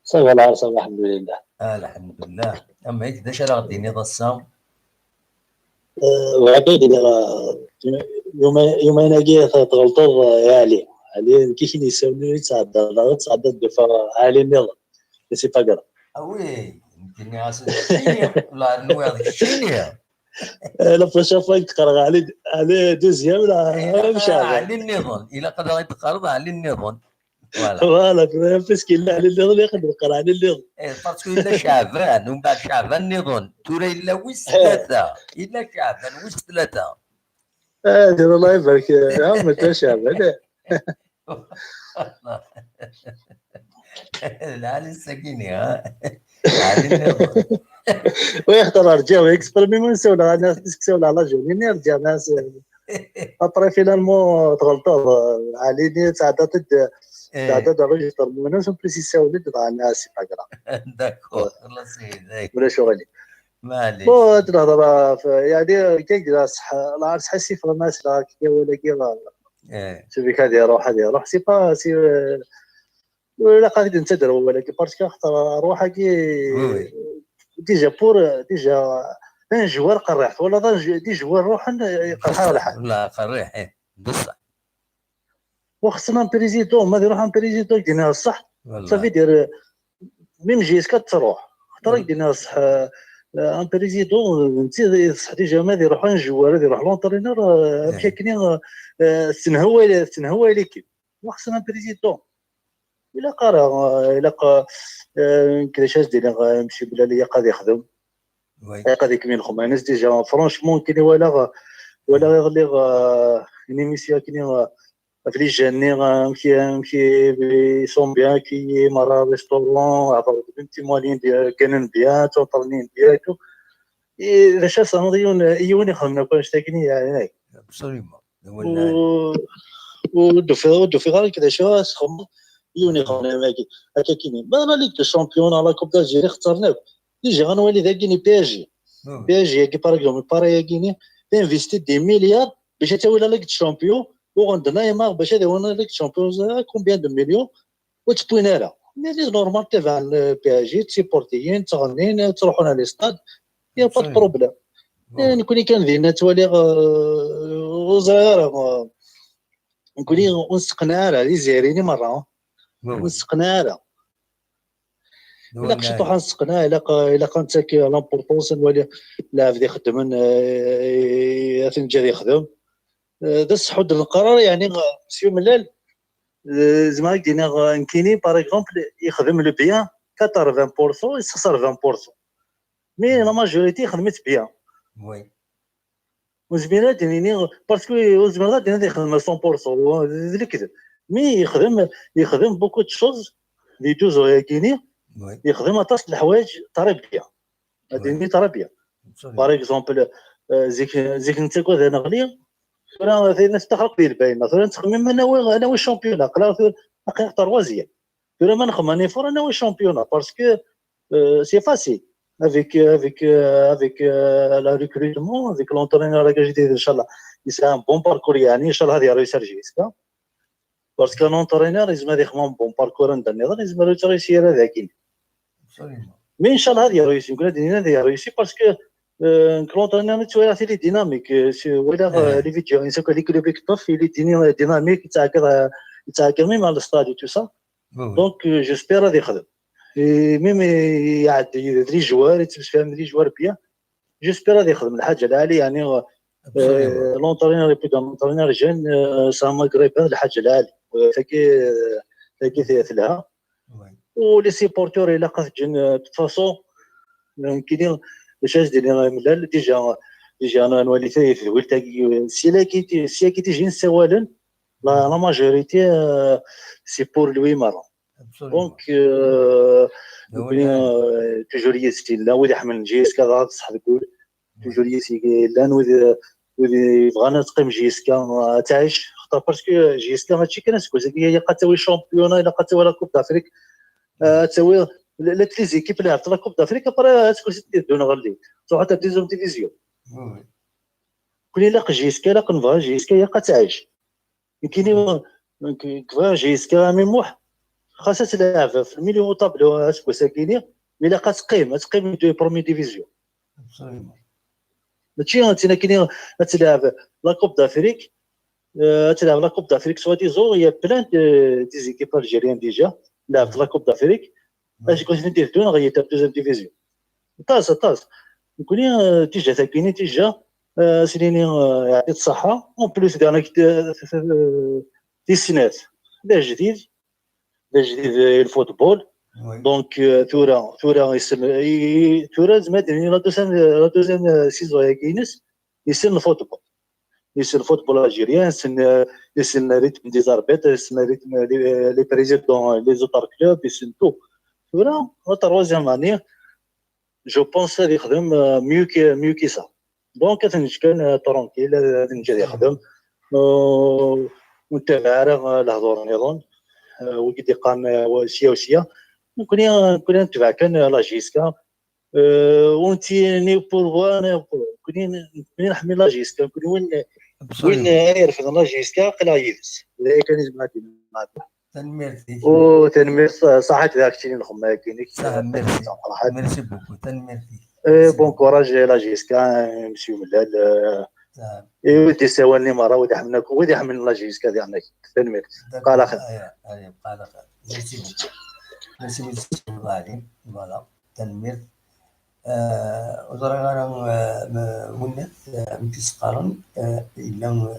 Ça va, lɛer, ça va, alḥemdulillah. Ah, alḥemdulillah. Amek, d acu ara ɣ-d-tiniḍ ass-a? Eh, bɣiɣ ad d-iniɣ, eh, yuma-, yumayen-agi t-, tɣelṭeḍ, eh, i Ɛli. Ɛli, nekk i k-in-yessawlen, i tesɛeddaḍ, daɣ tesɛeddaḍ d ufa Ɛli nniḍen. C'est pas grave. Ah oui, nekk nniɣ-as d keččini, la nwiɣ d keččini. Eh, la prochaine fois i d-qqareɣ Ɛli, Ɛli deuxième, la, eh, Ɛli nniḍen. Ilaq ad aɣ-d-teqqareḍ Ɛli nniḍen. Voilà. Voilà, parce que yella Ɛli nniḍen, ilaq ad d-neqqar Ɛli nniḍen. Eh, parce que yella Caɛban, umbeɛd Caɛban nniḍen. Tura yella wis tlata. Yella Caɛban wis tlata. Eh, Allah ibarek. Ah, mačči Caɛban, eh. Lɛali sakini, ha? Lɛali nniḍen. Oui, xaṭer rǧiɣ, exprès ma nsawleɣ, ana ssawleɣ la journée-nni, rǧiɣ, après, finalement, tɣelṭeḍ. Ɛli-nni, tɛeddaḍ-d, tɛeddaḍ ɣer registre-nni, en plus, yessawel-d, dɣa, c'est pas grave. D'accord, xlaṣ, ulac uɣilif. Maɛlic. Bon, ad nehḍer ɣef, yeɛni, kan, la ṣṣeḥ-, la ṣṣeḥ-is, ffɣen-as, la, kya wala kya, celui-là ad iruḥ, ad iruḥ, c'est pas, c'est, euh, ilaq ad d-nettader wawal-agi, parce que axaṭer rrwaḥ-agi, déjà pour, déjà, un joueur qerriḥ, twalaḍ, un jou-, des joueurs ruḥen, eh, iqerḥ-aɣ lḥal. La, qerriḥ, eh, d ṣṣeḥ. Wa xeṣṣen un président, ma ad iruḥ un président, d-yenna ṣṣeḥ. Ça veut dire, eh, même jusqu'à ad truḥ. Xaṭer ad d-yenna ṣṣeḥ, eh, un président, eh, netta d ṣṣeḥ déjà ma ad iruḥ un joueur, ad iruḥ l'entraîneur, eh, amek akken, eh, eh, tenhewway, tenhewway l'équipe. Wa xeṣṣen un président. Ilaq ara, ilaq, eh, nekk d acu as-d-iniɣ, eh, Mci Belal, ilaq ad ixdem. Oui. Ilaq ad ikemmel lxedma-ines déjà. Franchement, kini walaɣ, walaɣ iḍelli, eh, une émission kini, eh, ɣef les jeunes-nni, eh, amek, amek ils sont bien, kini merra restaurant, hḍeṛ-d timwalin, gganen bien, ttwaṭṭalnin bien et tout. Et d acu as-tenniḍ, yiwen, yiwen ixedmen akk annect-agi, yeɛni. Absolument. D awal lɛali. U-, ur d-ufiɣ, ur d-ufiɣ ara d acu ara sxedmeɣ. Yiwen ixeddem agi, akka kini. Ma la Ligue des Champions, la Coupe d'Algérie, xettren akk. Déjà, ad nwali dagi ni P S G. P S G, agi, par exemple, pareil, agi ni, investi des milliards, باش تاوي la Ligue des Champions, uɣen-d Neymar, باش ad awen la Ligue des Champions, combien de millions, ur tt-wwin ara. Mais c'est normal, tabaɛen, P S G, d tiportiyin, ttɣennin, ttruḥun à les stades, y a pas de problème. Nekkni kan dinna ttwaliɣ, euh, ur ẓriɣ ara, euh, nekkni ur nesseqneɛ ara, d izzayriyen i merra, ur nesseqneɛ ara. Ilaq ciṭuḥ ad nesseqneɛ, ilaq, ilaq ad nettak l'importance, ad nwali lɛebd ixeddmen, euh, ad t-neǧǧ ad ixdem. Euh, d aseḥḥu d leqrar, yeɛni, euh, Mesyu Mellal, euh, zemreɣ ad k-d-iniɣ, euh, nekkini, par exemple, yexdem le bien quatre-vingts pour cent, yessexṣer vingt pour cent. Mais la majorité yexdem-itt bien. Ur zmireɣ ad d-iniɣ, parce que ur zmireɣ ad d-iniɣ yexdem à cent pour cent, d lekdeb. Mais yexdem, yexdem beaucoup de choses, di douze ans-agi-ni, yexdem aṭas n leḥwayeǧ très bien. Ad d-ini très bien. Par exemple, euh, zik, zik nettagad ad neɣli, tura tayen neftaxer akk di lbayna, tura nettxemmim ad nawi, ad nawi championnat, aql-aɣ tura, aql-aɣ troisième. Tura ma nexdem un effort, ad nawi championnat, parce que, euh, c'est facile. Avec, euh, avec, euh, avec, euh, le recrutement, avec l'entraîneur, avec J D, Inch'Allah, il a un bon parcours, يعني, Inch'Allah, هذه réussir jusqu'à. Parce qu'un entraîneur, il a un bon parcours, il a réussi à la. Mais Inch'Allah, هذه réussi, il a réussi parce que, euh, l'entraîneur, il est dynamique, euh, c'est, voilà, euh, les vidéos, il sait que les clubs, il est dyna-, dynamique, il a même à le stade et tout ça. Donc, euh, j'espère هذه يخدم. Et même, euh, il y a des, des joueurs, il se fait des joueurs bien. J'espère هذه يخدم الحاجة العالية، يعني, euh, l'entraîneur, et puis un entraîneur jeune, euh, c'est un Maghrébin, الحاجة العالية. Euh, تاكي، euh, تاكي في، في لها. و les supporters, il a قاعد جن، euh, de toute façon, euh, كي دي، باش اش دير لي ملال، déjà، déjà أنا نولي في، في الويل تاكي، سي لا كي تي، سي كي تيجي نسوالن، la, la majorité, euh, c'est pour lui, مرة. Donc, euh, نقول، euh, toujours يسكي لا، ويدي حمل جيس كذا، صح تقول. Toujours يسكي لا، ويدي، ويدي يبغانا تقيم جيس كان، آه، تعيش. خاطر parce que جيس كان ماشي كان سكوز، هي قد تسوي championnat، إلا قد تسوي la Coupe d'Afrique. آه، تسوي ل-، les équipes اللي لعبت la Coupe d'Afrique، après سكوز تدير دون غلي. تروح حتى deuxième division. كل إلا جيس كان، لا نبغى جيس كان، هي قد تعيش. كاين، كاين جيسكا ميموح، خاصها تلعب في الميليو طابلو، اسكو ساكيني، مي لا قا تقيم، تقيم دو برومي ديفيزيون. ماشي انت كاين تلعب لا كوب دافريك، آه، تلعب لا كوب دافريك سوا ديزون، يا بلان دي، دي زيكيب الجيريان ديجا لعبت لا كوب دافريك. اش كنت ندير دون غير دوزيام ديفيزيون؟ طاس، طاس. نقول لي، آه، تيجا تاكيني تيجا، آه، سنيني، آه، يعطيك الصحة. اون بليس كاع راك ت-، ت-، ت-، تيسنات. لا جديد، لا جديد، آه، الفوتبول. دونك، آه، ثورة، ثورة يسن، ي-، ي-، ثورة زعما ديرني لا دوزيام، لا دوزيام، آه، سيزون يا كينس، يسن الفوتبول. يسن الفوتبول الجيريان، يسن، يسن ريتم دي زاربيت، يسن ريتم لي، لي بريزيدون، لي زوتر كلوب، يسن تو. ثورة، لا تروازيام اني، جو بونس هذا يخدم، آه، ميو كي، ميو كي سا. دونك هذا نجي كان، آه، ترونكيل، هذا نجي يخدم. آه، ونتابع على، آه، الهضور نيضون. آه، وقد يقان، آه، سيا وسيا. نكوني، نكوني نتبع كان، آه، لا جيسكا. آه، ونتي ني بور فوا، ني بور. نكوني، نكوني نحمي لا جيسكا. نكوني وين، وين يرفض لا جيسكا، قلا يدس. لا كان يجمع ديما. Tanemmirt-ik. Tanemmirt, ṣaḥit dak tili lxedma-agi-inek. Tanemmirt-ik. Merci beaucoup, tanemmirt-ik. Bon courage à la J S K, monsieur Mellal. Et wid yessawalen i merra, wid iḥemmlen akk, wid iḥemmlen la J S K diɣen akk. Tanemmirt. Bqa ɛla xir. Merci beaucoup. Merci beaucoup. Voilà. Tanemmirt. Ah, ur ẓriɣ ara, ah, ma, winnat, ah, amek i s-qqaren, ah, yella, ah,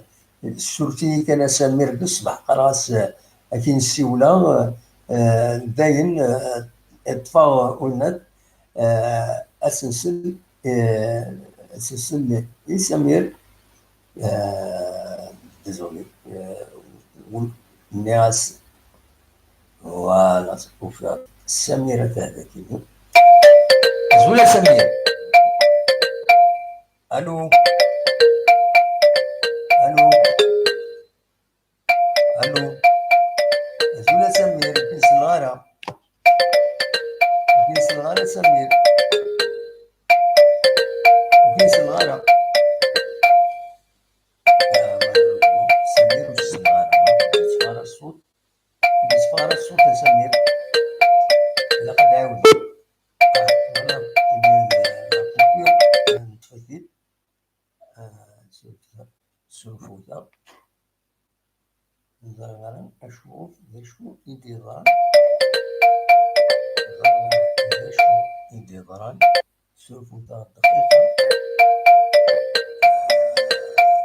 suref-iyi kan a Samir, d ṣṣbeḥ qqareɣ-as, ah, akin ssiwleɣ, ah, ah, dayen, ah, ṭṭfeɣ winnat, ah, ad s-nsel, ah, ad s-nsel i Samir. Ah, désolé. Ah, nniɣ-as, voilà, ufiɣ Samir ata dagi. Azul a Samir. Allô. Allô. Allo. Azul a Samir, ur k-nsellem ara. Ur k-nsellem ara Samir. Ur k-nsellem ara. Ah, malheureusement, Samir ur s-nsellem ara. Ur yetteffeɣ ara ṣṣut. Ur yetteffeɣ ara ṣṣut a Samir. Ilaq ad ɛiwdeɣ. Ah, voilà, eh bien, la coupure, eh, neṭṭef-it-id. Ah, surfeɣ, surfeɣ. Ẓriɣ ara acu, d acu i d-yeḍran. Ẓriɣ ara d acu i d-yeḍran. Surfeɣ-d dqiqa.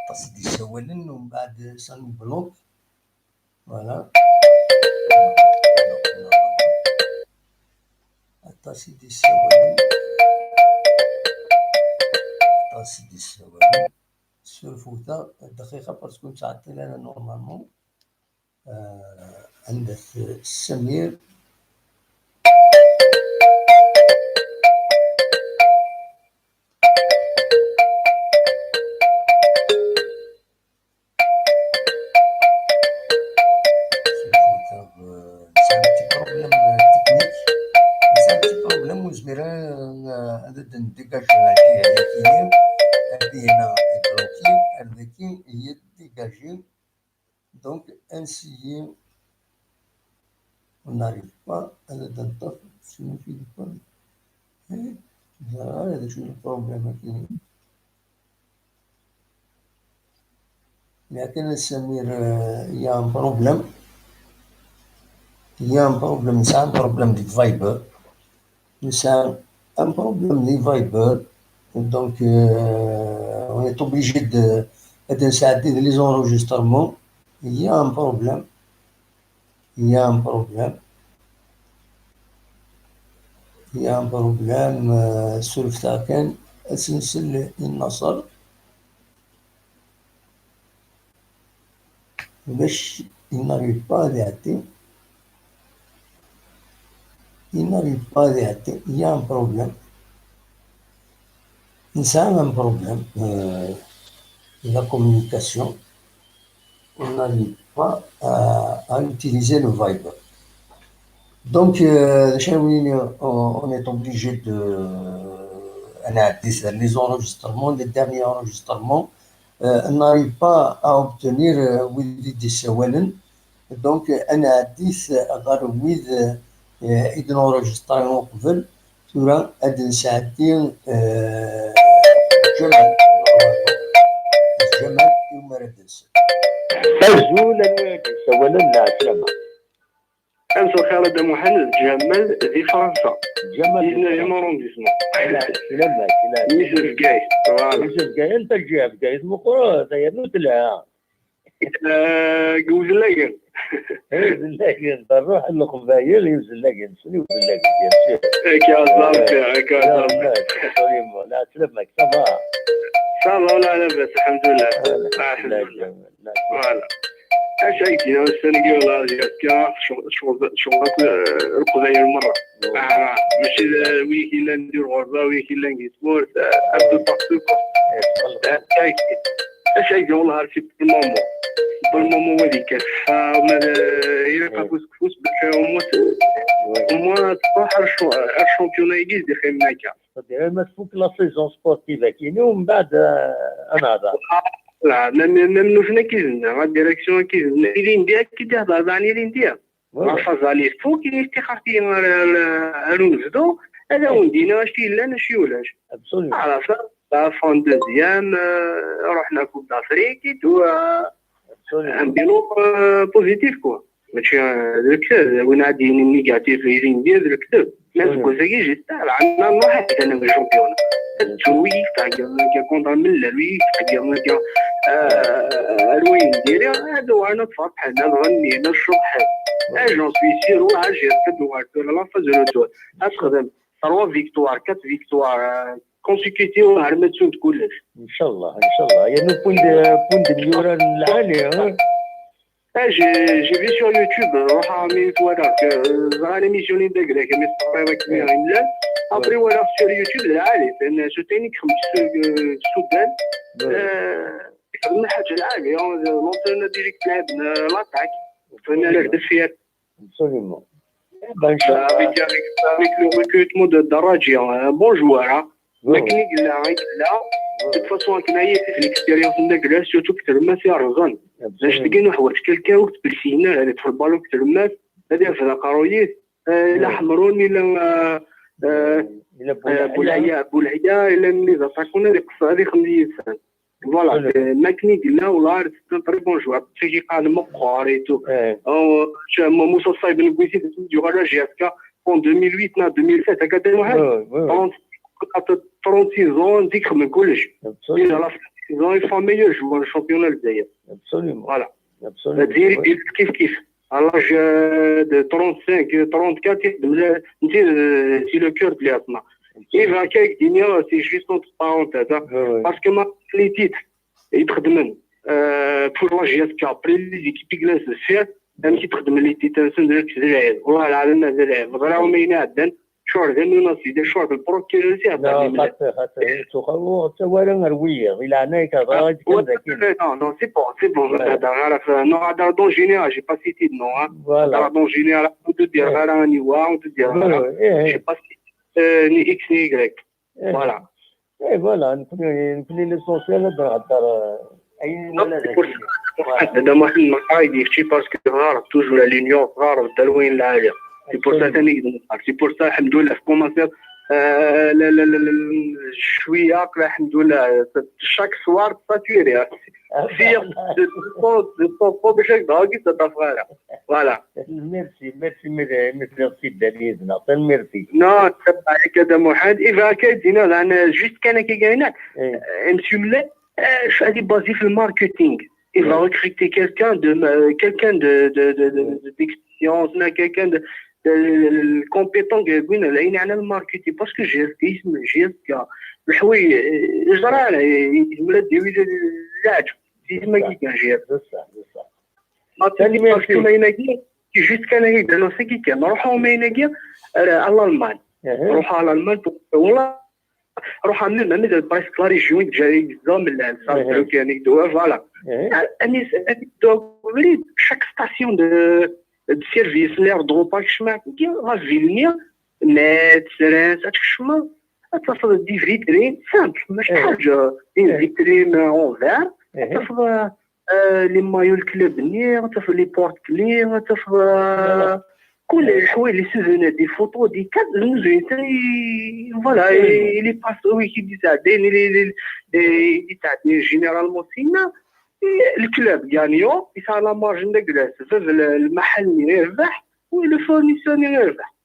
Aṭas i d-yessawalen, umbeɛd ça nous bloque. Voilà. Aṭas i d-yessawalen. Aṭas i d-yessawalen. Surfeɣ-d dqiqa parce que nettɛeṭṭil ara normalement. Euh, عند السمير. C'est un petit problème, euh, technique. C'est un petit problème où je dirais, euh, de, de, de dégager la vie, euh, qui est, euh, bien, euh, bloqué, euh, qui est dégagé. Donc, ainsi, on n'arrive pas à le dental, sinon, il faut pas. Eh, voilà, c'est le problème qui est. لكن السمير, euh, il y a un problème. Il y a un problème, c'est un problème de Viber. Nesɛa un problème di Viber. Donc, euh, on est obligé de, ad nesɛeddi les enregistrements. Il y a un problème. Il y a un problème. Il y a un problème, euh, surfeɣ-d kan, ad s-nsel i Naṣer. Ulac, il n'arrive pas ad iɛeddi. Il n'arrive pas ad iɛeddi. Il y a un problème. Nesɛa un problème, euh, la communication. On n'arrive pas à, à utiliser le Viber. Donc, euh, d acu ara wen-iniɣ, on, on est obligé de, euh, ad nɛeddi s les enregistrements, les derniers enregistrements, euh, on n'arrive pas à obtenir, euh, wid i d-yessawalen. Donc, euh, ad nɛeddi s, ɣer wid, euh, i d-nrejisṭri uqbel. Tura ad d-nesɛeddi, euh, Ǧamal. Ǧamal, iwumi ara d-nsel. Azul, anwa i d-yessawalen? Ɛeslama. Amsel xir a Dda Muḥend, d Ǧamal di Fransa. Ǧamal di Fransa. Dix-neuvième arrondissement. Ɛeslama-k, ɛeslama-k. Mmi-s n Bgayet, voilà. Mmi-s n Bgayet, anta lǧiha? Bgayet meqqret, yernu telha. Eh, deg Uzellagen. Uzellagen, d rruḥ n Leqbayel i Uzellagen, ssni Uzellagen, bien sûr. Akka, ẓer, akka, ẓer. Absolument. Ɛeslama-k, ça va? Ça va, wala labas, alḥemdulillah. Alḥemdulillah. Voilà. Acu ay d-yenna ussan-agi, wala, akka, ccɣel, ccɣel, ccɣel akk, eh, Leqbayel merra. Ah, mačči d, eh, wid yellan di lɣerba, wid yellan di tmurt, eh, un peu partout, quoi. Eh, acu ay d-, acu ay d-yenna, wala, c'est pour le moment. Pour le moment, wa d-yekkat. Ah, ma d, eh, ilaq afus deg ufus, bac au moins, au moins, tṛuḥ ar ch-, ar championnat-agi, d-ixemmen akka. C'est-à-dire, ma tfuk la saison sportive akkin, u mbeɛd, eh, ad nehder. Voilà, même, même nutni akka i d-nnan, la direction akka i d-nnan. Ilindi akka i d-ihder daɣen ilindi. Voilà. La phase-nni tfuk, ilindi tixxer-iyi ar, ar, ar unebdu, ad awen-d-iniɣ acu yellan, acu ulac. Absolument. Ɛreq, la fin deuxième, euh, ruḥen ar Coupe d'Afrique et tout, euh, absolument. Un bilan, euh, positif, quoi. Mačči, eh, d lekdeb, win ad d-yinin négatif ilindi d lekdeb. Ma deg wass-agi, j'espère, lɛana n Ṛṛuḥ ad d-anen deg championnat. Ad ttun wid i yettɛeggiḍen akka contre Mellal, wid i yettɛeggiḍen akka, eh, ar wayen n diri, ad uɣalen ad ferḥen, ad ɣennin, ad ceḍḥen. Ah, j'en suis sûr, werɛad j'espère ad d-tuɣal tura la phase retour. Ad texdem trois victoires, quatre victoires, eh, consécutives, arma ttun-d kullec. Inchallah, inchallah. Yernu point de, point de myura n lɛali, hein? Ah, j'ai, j'ai vu sur YouTube, euh, ruḥeɣ mi twalaɣ-k, euh, ẓriɣ l'émission-nni d agla-k, mi teɣriḍ akken i ɣ-imlal. Après, walaɣ sur YouTube, d lɛali, c'est une, c'est une équipe, euh, Soudan. Euh, ixdem lḥaǧa lɛali, hein, l'entraîneur direct lɛiben, euh, l'attaque. Qqlen ar deffir. Absolument. Ben, avec, avec, avec le recrutement de Daraji, un bon joueur, hein. Makken i yella, i yella. De toute façon, akken ay yif l'expérience n Daglas, surtout deg tlemmast yerẓan. Lac deg nuḥwaǧ quelqu'un ur tettbelsin ara, ad iṭṭef lbalu deg tlemmast, ad yerfed aqerruy-is. Eh, ila Ḥemrun, ila, eh, eh, Boulahia, Boulahia, ila les attaquants, ad iqeṣṣer, ad ixemmem yid-sen. Voilà, eh, Makni yella, والله c'est un très bon joueur. Tagi qal meqqar et tout. Oh, Moussa Saïb Nkouysi, yuɣal à J F K en deux mille huit, non, deux mille sept, هكا تاع واحد. Trente-six ans, zik xeddmen kullec. Absolument. Il a fait six ans, il fait meilleur joueur championnat de Zaïre. Absolument. Voilà. Absolument. Zaïre, kif kif. À l'âge, euh, de trente-cinq, euh, trente-quatre, il, euh, c'est le cœur de l'Asma. Et Vakek Dinia, c'est juste entre parenthèses, hein. Parce que ma, les titres, يتخدمن، آه، pour la J F K, après les équipes يجلس السير، أنا كي تخدم اللي تيتنسن درك زرعين، والله العظيم ما زرعين، مغراو ما ينعدن، شهر ذا نونسي، دي شهر البروكيرور سي لا، خاطر، خاطر، إيه. تخوو، حتى ولا نروية، إلا عناك، آه، غادي كان ذاكي. Non, non, c'est bon, c'est bon، هذا غير، non، هذا دون جينيرال، j'ai pas cité de nom، hein. Voilà. هذا دون جينيرال، ودو ديال غير أني وا، ودو ديال غير، j'ai pas cité، آه، ni X ni Y. Voilà. إيه، voilà، نكون، نكون l'essentiel هاد نهضر، آه، أي ولا c'est pour ça. هذا محمد ما قايد يفتي parce que غارب toujours l'union، غارب دار وين العالية. C'est pour ça ثاني نهضر. C'est pour ça الحمد لله في كومونتير، آه، لا، لا، لا، لا، شوية، لا، الحمد لله. Chaque soir، saturé، hein. Si، باش هكذا، هاكي تتفرج. Voilà. Merci, merci, merci, merci, merci. Non, c'est pas le cas de Mohamed. Il va accueillir, non, non, juste كان كي جاينا. إيه. آه، monsieur Mlal، آه، شو هذه basé في الماركتينغ. Il va recruter quelqu'un de, euh, quelqu'un de, de, de, de, de, d'expérience، لا، quelqu'un de, de, de compétent، وين العين على الماركتينغ، parce que J F K، اسم J F K، الحوي، آه، جرى، آه، يزمل الديويد العجب. C'est ça. C'est ça. ما تنساش كما يناقي، كي جيت كان هيدا نصيكي كان نروحوا ما يناقي، آه، على الألمان. روح على الألمان، والله، روح على الألمان، ميدا presque la région، جاي بزاف من العام، صافي، كان يدوها، voilà. أني س-، أني دو بريد، chaque station de، de service، l'aérodrome، كي la ville، نيت، سرانس، هادشي الشمال، تصل des vitrines، simple، ماشي حاجة، des vitrines en verre، تصل آه، les maillots الكلوب ني، غتاخذ les porte-clés، غتاخذ، آه، كل الحوايج، les souvenirs، des photos، des cartes، المزوين حتى ي-، voilà، les passes، oui، كي يتعدين، les، les، les، يتعدين généralement سينا، الكلوب gagnant، يسعى la marge ندير المحل يربح، و le fournisseur يربح.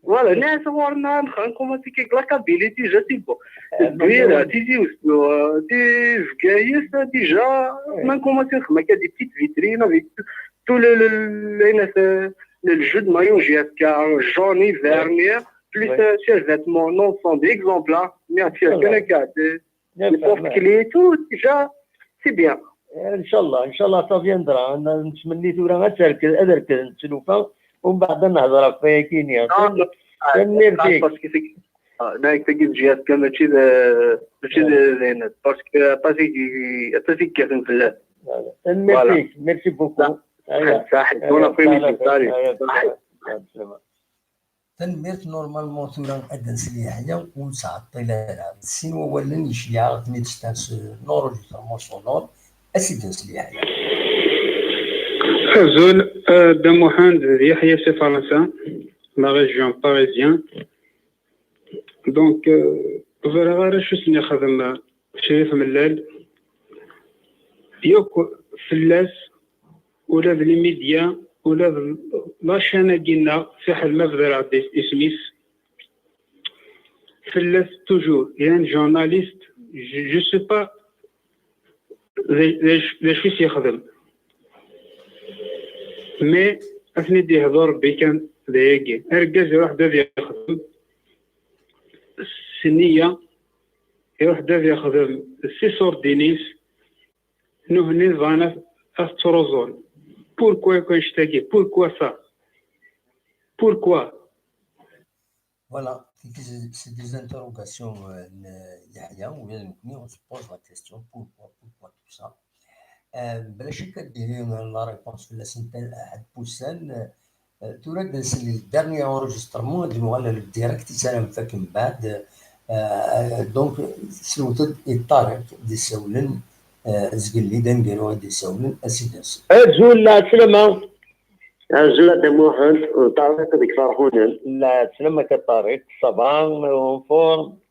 Voilà، ناس غورنا نخ-، نكومونسي كيك la Kabylie déjà c'est bon. آه، الدويرة، تيزي وزو، تي فكايس، déjà، ما نكومونسي نخدم هكا des petites vitrines avec tout le، le، le، les، les jeux de maillot J F K، jaune et vert، plus, euh, survêtement, ensemble, exemple، hein. Mais c'est كان هكا، les porte-clés، tout, déjà, c'est bien. إن شاء الله، إن شاء الله ça viendra. نتمنى ثورة غتركز، أدركز نتلوفا، ومن بعد نهضر في كينيا. تنميرتي. Parce que c'est، آه، لا، أنت قلت J F K ماشي ذا، ماشي ذا زينات. Parce que، parce que، parce que كيف نفلات. تنميرتي، merci beaucoup. صح، صح. Bon après-midi، salut. صح. Tanemmirt, normalement tura ad d-nsel i Yeḥya, ur nettɛeṭṭil ara. Sin wawalen i Yeḥya, ad ten-id-ssens l'enregistrement sonore, ad t-id-nsel i Yeḥya. Azul, euh, Dda Muḥend d Yeḥya si Fransa, la région parisienne. Donc, euh, ur ẓriɣ ara acu sen-ixdem, euh, Crif Mellal. Yakk fell-as, ula d les médias, ula d la chaîne-agi-nneɣ, fiḥel ma bedreɣ-d is-, isem-is, fell-as toujours, il y a un journaliste, je, je sais pas d, d, d acu i s-yexdem. Mais ad ten-id-yehdu Rebbi kan d ayagi. Argaz iruḥ-d ad yexdem s nniya, iruḥ-d ad yexdem s iṣurdiyen-is, nutni bɣan ad, ad t-ttruẓun. Pourquoi yakk annect-agi? Pourquoi ça? Pourquoi? Voilà, c'est des, c'est des interrogations, euh, n Yeḥya, ou bien nous, on se pose la question, pourquoi, pourquoi tout ça? Eh, bla ccek ad d-tili la réponse fell-asent ḥedd n wussan. Eh, tura ad nsel i le dernier enregistrement, ad nuɣal ɣer le direct i s ara nfak mbeɛd. Eh, donc, slet-d i Ṭariq d-isawlen, eh, zgelli d aneggaru i d-isawlen, a sidi. Azul, lɛeslama. Azul a Dda Muḥend, d Ṭariq deg Ferḥunen. Lɛeslama-k a Ṭariq, ça va, en forme?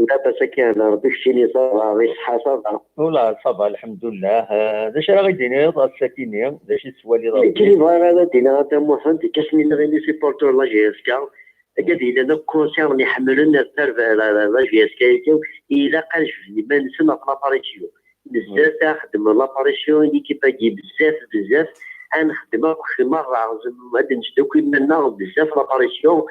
Labas akken, Rebbi keččini ça va, di ṣṣeḥḥa ça va. Ula ça va, lḥemdullah. Eh, d acu ara ɣ-d-tiniḍ ass-akini? D acu i tettwaliḍ a Rebbi? Nekkini bɣiɣ ad d-iniɣ a Dda Muḥend, kkasen-iniɣ i les supporters n la J S K, akka d-yellan akk concert i ḥemmlen ad tarba la, la, la J S K-agi, ilaq ad jebden iman-nsen ɣef l'apparition. Bezzaf ara xeddmen l'apparition n l'équipe-agi, bezzaf, bezzaf. Ad nexdem akk merra, ad neǧǧ akk iman-nneɣ bezzaf l'apparition.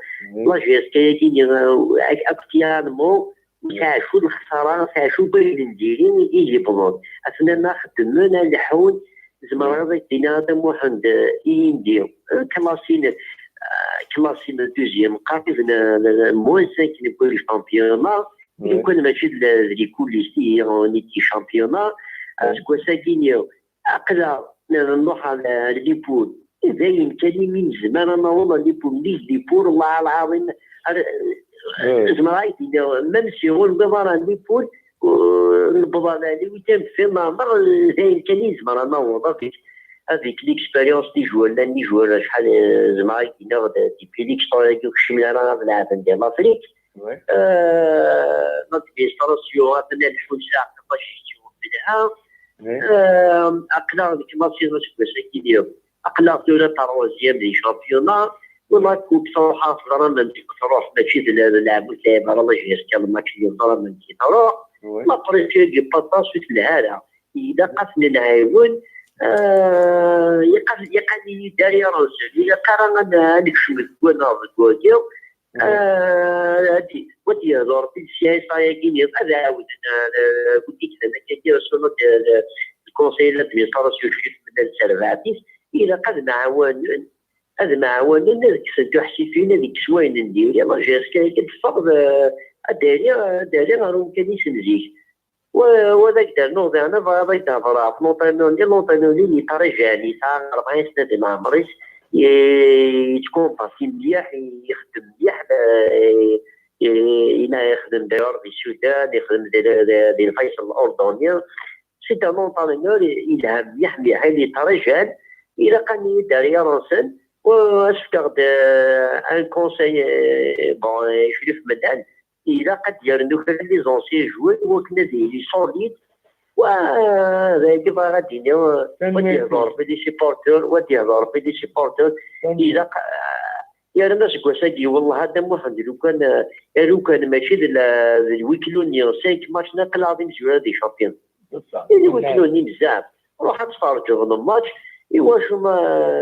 La J S K-agi, euh, ak-, akk Tianmo, ur teɛcu lexsara, teɛcu wayen n diri i yewwḍen. Atnan a xeddmen, a leḥḥun, zemreɣ ad ak-d-iniɣ a Dda Muḥend, euh, i yindi, euh, classé, euh, classé deuxième, qrib n, n, n moins cinq n championnat. Lukan mačči d la, d les coulisses i, i championnat, aseggas-agi-nni, aql-aɣ nruḥ ɣer, ɣer Liverpool. D ayen kan imi nezmer ad naweḍ ɣer Liverpool, nnig Liverpool, Allah lɛaḍim, ar, zemreɣ ad ak-d-iniɣ, même si ur nwiḍ ara ɣer Liverpool, ur newweḍ ara ɣer les huitièmes de finale, d ayen kan i nezmer ad naweḍ, avec, avec l'expérience n les joueurs, llan les joueurs acḥal, eh, zemreɣ ad ak-d-iniɣ, d, depuis l'extra-agi ur kcimen ara ad lɛeben di l'Afrique. Euh, l'administration, atnan ḥulfaɣ la gestion telha. Euh, aql-aɣ deg la saison aseggas-agi, aql-aɣ tura troisième di championnat. Wala coupe truḥ, teẓram amek i truḥ, mačči d la, d lɛeb ur tɛib ara la J S K, lmatch-nni teẓram amek i truḥ. La pression-agi pas ur telha ara. Ilaq ad ten-nɛiwen, euh, ilaq, ilaq ad nini derrière-nsen, ilaq ara ad n-, ad nekcem deg waneɣ deg wagi. Ah, ad d-, wa d-yehdu Rebbi d C S A-agi-nni, ad ɛawden, ah, wid i yellan akkagi, surtout d, d, d conseil d'administration, cif n terbaɛt-is, ilaq ad mɛawanen, ad mɛawanen, ad kksen tuḥsifin, ad ikkes wayen n diri, la J S K-agi ad teffeɣ, d, ad d-tali, ad d-tali ɣer umkan-is n zik. Wa, wa ad ak-d-rnuɣ daɣen, bɣiɣ ad ak-d-hedreɣ ɣef l'entraîneur-nni, l'entraîneur-nni yettṛaǧan, yesɛa ṛebɛin sna di leɛmer-is, ye-, yettkumbati mliḥ, ixeddem mliḥ, eh, eh, yella ixeddem d'ailleurs di Sudan, ixeddem di, di, di Lfaysal Lurduni. C'est un entraîneur yelha mliḥ, mliḥ, yettṛaǧan, ilaq ad nini derrière-nsen, u ad s-fkeɣ-d, eh, un conseil, eh, bon, eh, Crif Melal, ilaq ad d-yernu kra n les anciens joueurs iwakken ad yili solide. Wa, d agi bɣiɣ ad d-iniɣ, wa d-yehdu Rebbi des supporters, wa d-yehdu Rebbi des supporters. Ilaq, ah, yerna aseggas-agi, wellah, a Dda Muḥend, lukan, ah, lukan mačči d la, d lwiklu-nni, cinq matchs, aql-aɣ d imezwura di champion. D lwiklu-nni nezzɛef. Ruḥ ad tferǧeḍ lmatch, iwacu ma,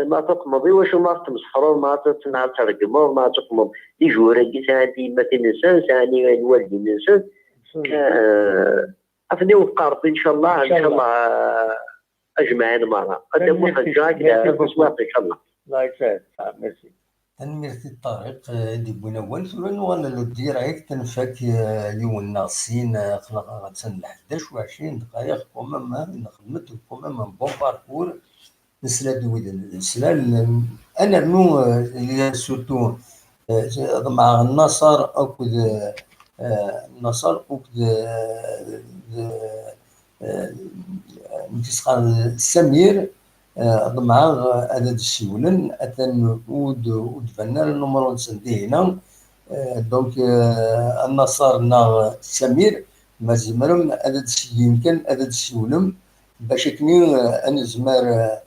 ma tuqmeḍ, iwacu ma tmesxreḍ, ma ad tregmeḍ, ma ad tuqmeḍ. Ijura-agi sɛan tiyemmatin-nsen, sɛan i-, lwaldin-nsen. Eh, ad ten-iwefeq Rebbi, ncallah, ncallah, eh, ajmaɛin merra. A Dda Muḥend, ǧǧiɣ-ak taswiɛt, ncallah. Allah yesɛid. Merci. Tanemmirt i Ṭariq, eh, i d-yewwin awal. Tura nuɣal direct, nfak, eh, yiwen neɣ sin, eh, aql-aɣ attan lḥdac u ɛecrin dqayeq, quand même, eh, nxedmet-d quand même un bon parcours. Nesla-d i wid n-, nesla, n-, ad nernu, eh, surtout, eh, ḍemɛeɣ Naṣer akked, eh, Naṣer akked, eh, d-, eh, nekk s-, Samir, eh, ḍemɛeɣ ad d-ssiwlen, atan ur d-, ur d-banen ara numru-nsen dihin-a. Eh, donc, eh, a Naṣer neɣ Samir, ma tzemrem ad d-sseggim kan, ad d-ssiwlem, bac akken, eh, ad nezmer, eh,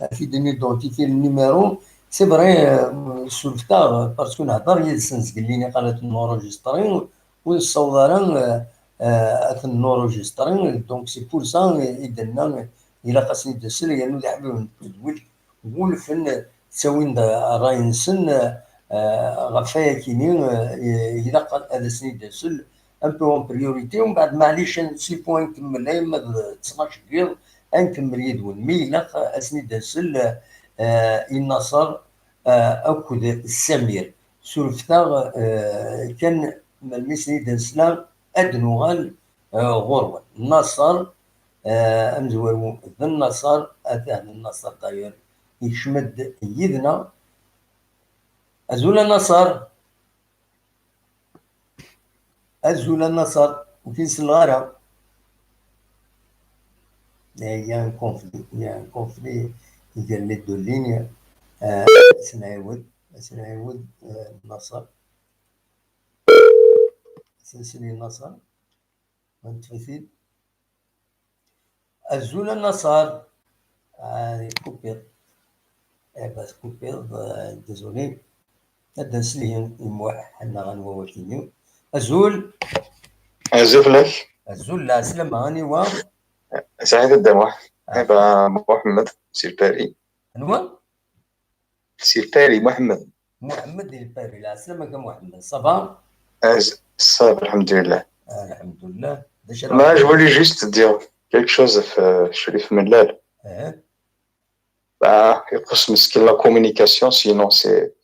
ad t-id-nidentifier le numéro. C'est vrai, eh, surfet-aɣ, parce que nehder yid-sen zgelli, niqal ad ten-enregistrer, ur nessaweḍ ara, eh, eh, ad ten-enregistrer. Donc, c'est pour ça, eh, i d-nenna, ilaq ad sen-id-nsel, yernu d iḥbiben n tedwilt, wulfen, ttawin-d ṛṛay-nsen, eh, ɣef wayakini, eh, ilaq ad asen-id-nsel un peu en priorité, umbeɛd, maɛlic, ad nsifu ad nkemmel ayen ma d ttnac n yiḍ, ad nkemmel yid-wen. Mi ilaq ad asen-id-nsel, eh, i Naṣer, eh, akked Samir. Surfet-aɣ, eh, kan, melmi i sen-id-nsla, ad d-nuɣal, eh, ɣur-wen. Naṣer, Ah, amezwaru d Nnaṣer, atah d Nnaṣer d'ailleurs, yekcem-d yid-neɣ. Azul a Nnaṣer. Azul a Nnaṣer, ur k-id-selleɣ ara. Il y a un conflit, il y a un conflit gar les deux lignes. Ah, ad s-nɛiwed, ad s-nɛiwed, ah, Nnaṣer. Ad s-nsel i Nnaṣer. Ma neṭṭef-it-id. Azul a Nnaṣer. Ah, tkupiḍ. Eh ben, tkupiḍ, eh, désolé. Ad d-nsel i Muḥ, neɣ anwa wakini. Azul. Azul fell-ak. Azul, lɛeslama, aniwa? Saɛid a Dda Muḥ. Ah. Eh ben, Muḥemmed, si Lpari. Anwa? Si Lpari, Muḥemmed. Muḥemmed di Lpari, lɛeslama-k a Muḥemmed, ça va? Ah, ça va, alhamdulillah. Alhamdulillah. D acu ara... Mais je voulais juste dire quelque chose, euh, Chérif Mellal. Eh. Bah, يقص مسكين la communication, sinon c'est,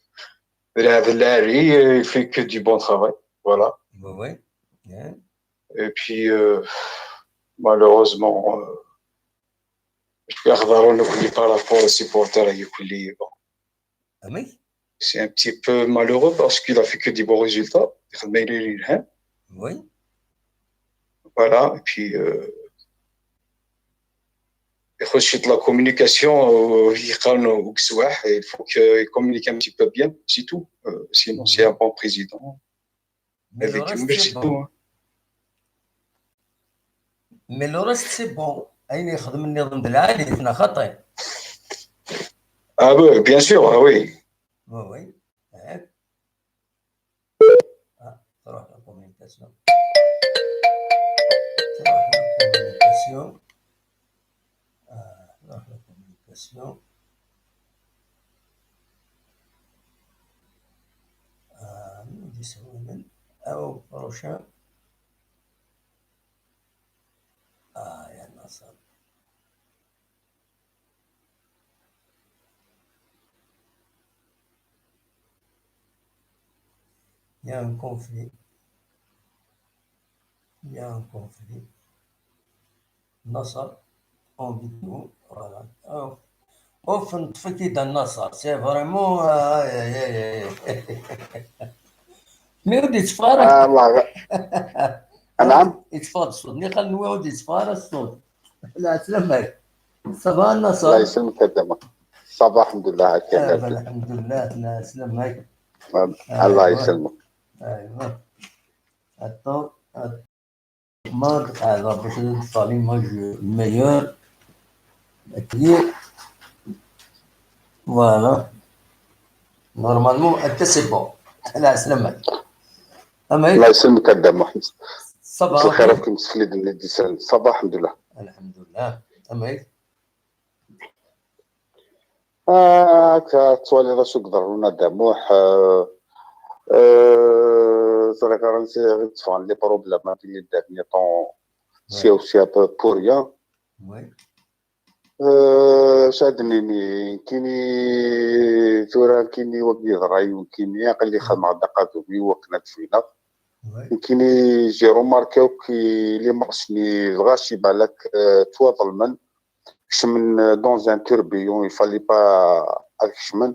il fait que du bon travail, voilà. Oui, oui. Eh. Et puis, euh, malheureusement, euh, je suis par rapport aux supporters, bon. Ah oui? C'est un petit peu malheureux parce qu'il a fait que des bons résultats. Oui. Voilà, et puis, euh, يخش la communication, euh, il faut qu'il communique un petit peu bien, c'est tout. Euh, sinon, c'est un bon président. Mais le reste, c'est bon. Mais le reste, c'est bon. Ayen yexdem nniḍen d lɛali, neɣ xaṭi? Ah oui, bien sûr, ah oui. Oui, oui. Eh. Ah, تروح la communication. تروح la communication. Ah, تروح la communication. Ah, au prochain. Ah, يا ناصر. Il y a un conflit. Il y a un conflit. Nasser, en vidéo, voilà. Ouf, neṭṭef-ik-id a Nasser, c'est vraiment, euh, aïe, aïe, aïe, aïe. Mais ur d-yetteffeɣ ara. Ah, Allah. Anɛam? Yetteffeɣ-d ṣṣut. Niqal nwiɣ ur d-yetteffeɣ ara ṣṣut. Lɛeslama-k. Ça va a Nasser? Allah yesselmek a Dda Muḥ. Ça va, alhamdulillah, akka. Ah, lḥemdullah, lɛeslama-k. Allah yesselmek. Aywa. Attends, attends. Ma d-qeɛdeɣ bac ad d-ṭṭfeɣ l'image meilleure. Akked, voilà. Normalement, akka c'est bon. Lɛeslama-k. Amek? Allah yesselmek a Dda Muḥ. Ça va. Mselxir akken msefliden i d-isellen. Ça va, alḥemdulillah. Alḥemdulillah. Amek? Ah, akka tettwaliḍ acu yeḍrun a Dda Muḥ, euh, euh, ẓriɣ ara nsi ɣer tteffɣen les problèmes-agi les derniers temps, sya u sya, pour rien. Euh, acu ad d-nini, nekkini tura, nekkini wagi yeḍra-yi, nekkini aql-i xedmeɣ-d aqadum-iw akken ad d-feyneɣ. Nekkini j'ai remarqué akk les marches-nni, dɣa ci balak, euh, ttwaḍelmen. Kecmen dans un tourbillon, il fallait pas ad kecmen,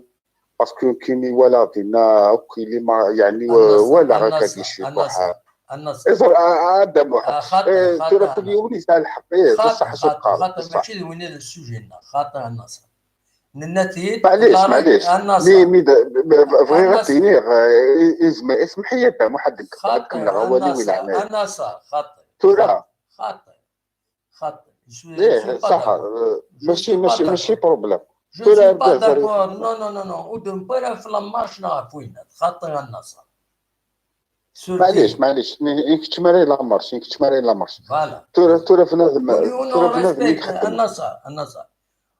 parce que nekkini walaɣ dinna akk, yeɛni, walaɣ akka di ciṭuḥ. Iẓer a Dda Muḥ, tura kul yiwen yesɛa lḥeqq, eh, d ṣṣeḥ acu teqqareḍ, d ṣṣeḥ. Mačči d win i d sujet-nneɣ, xaṭi a Nasser. Nenna-t-id. Maɛlic, maɛlic. Mi, mi d, b-, b-, bɣiɣ ad d-iniɣ, eh, izmer, ismeḥ-iyi a Dda Muḥ, ad kemmleɣ awal-iw i leɛnaya. A Nasser, xaṭi. Tura. Xaṭi. Xaṭi. Ih, ṣaḥa, euh, mačči, mačči, mačči problème. Je ne suis pas d'accord. Non, non, non, non. Ur d-nebbi ara ɣef la marche neɣ ɣef winat. Xaṭi a Nasser. Maɛlic, maɛlic. Nekk ara la marche, nekk ara la marche. Voilà. Tura, tura bnadem, tura bnadem. A Nasser, a Nasser.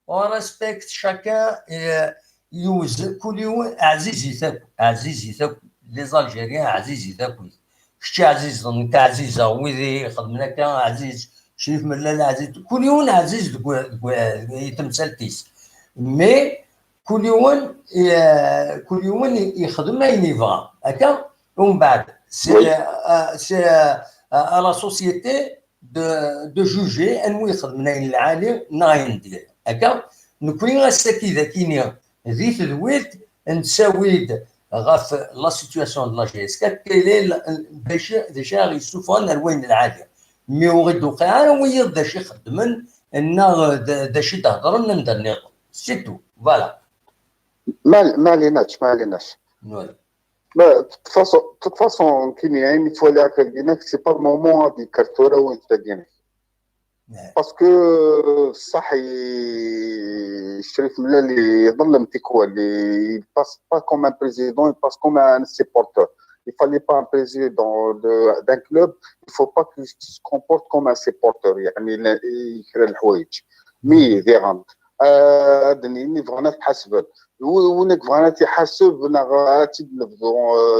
On respecte chacun, eh, yiwez, kul yiwen ɛzizit akk, ɛzizit akk, les Algériens ɛzizit akk. Kečč ɛzizeḍ, nekk ɛzizeɣ, wid i ixedmen akka ɛziz, Crif Mellal ɛziz, kul yiwen ɛziz deg, deg, i temsalt-is. Mais kul yiwen, eh, kul yiwen ixdem ayen yebɣa. Akka, umbeɛd, c'est, euh, c'est, euh, à la société, de, de juger anwa ixedmen ayen lɛali neɣ ayen diri. Akka, nekni ass-agi d akini di tedwilt, nettawi-d ɣef la situation de la G S K, quel est le, d acu, d acu ara ɣ-yessufɣen ar wayen lɛali. Mi ur ɣ-d-tuqiɛ ara wiyiḍ d acu i xeddmen, neɣ d, d acu i d-hedren anda nniḍen. C'est tout. Voilà. ما ما عليناش ما عليناش Voilà. ما de toute façon de toute façon كاين يعني توالي هكا كيناك c'est pas le moment هذه كارتورا وين تاكيناك نعم. Parce que صح شريف ملال يظلم تيكوا اللي il passe pas comme un président, il passe comme un supporter. Il fallait pas un président de- d'un club, il faut pas qu'il se comporte comme un supporter, يعني لا- يكره الحوايج. Mais ديغان هذا اللي بغينا تحاسب وينك بغينا تيحاسب نغاتي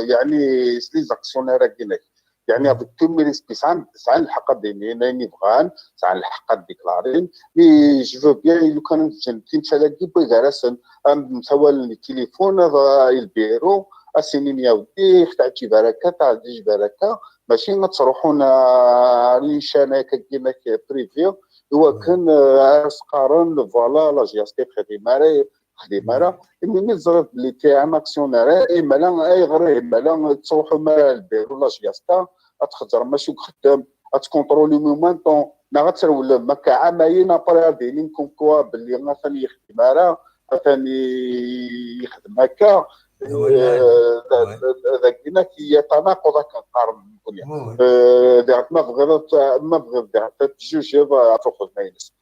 يعني les actionnaires كيناك يعني avec tous mes respects سعان سعان الحق هذا اللي بغان سعان الحق ديكلارين mais je veux bien لو كان جنتي مشى لك بغا راسن ام سوال التليفون هذا البيرو اسيني يا ودي اختعتي بركه تعديش بركه ماشي ما تروحونا ريشان هكا كيما بريفيو هو كان اسقارن فوالا لا جياستي خدي ماري خدي مارا مي مي زرت بلي تي ان اكسيونير اي مالا اي غري مالا تروحوا ما البيرو لا جياستا اتخزر ماشي خدام اتكونترولي مو ميم طون نا غتسرول ما كعامين ابري دينين كوم كوا باللي ما ثاني يخدم مارا ثاني يخدم هكا ذاك هي تناقض كنقارن كل ديك ما بغيت ما بغيت ديك تجوج تاخذ ما ينس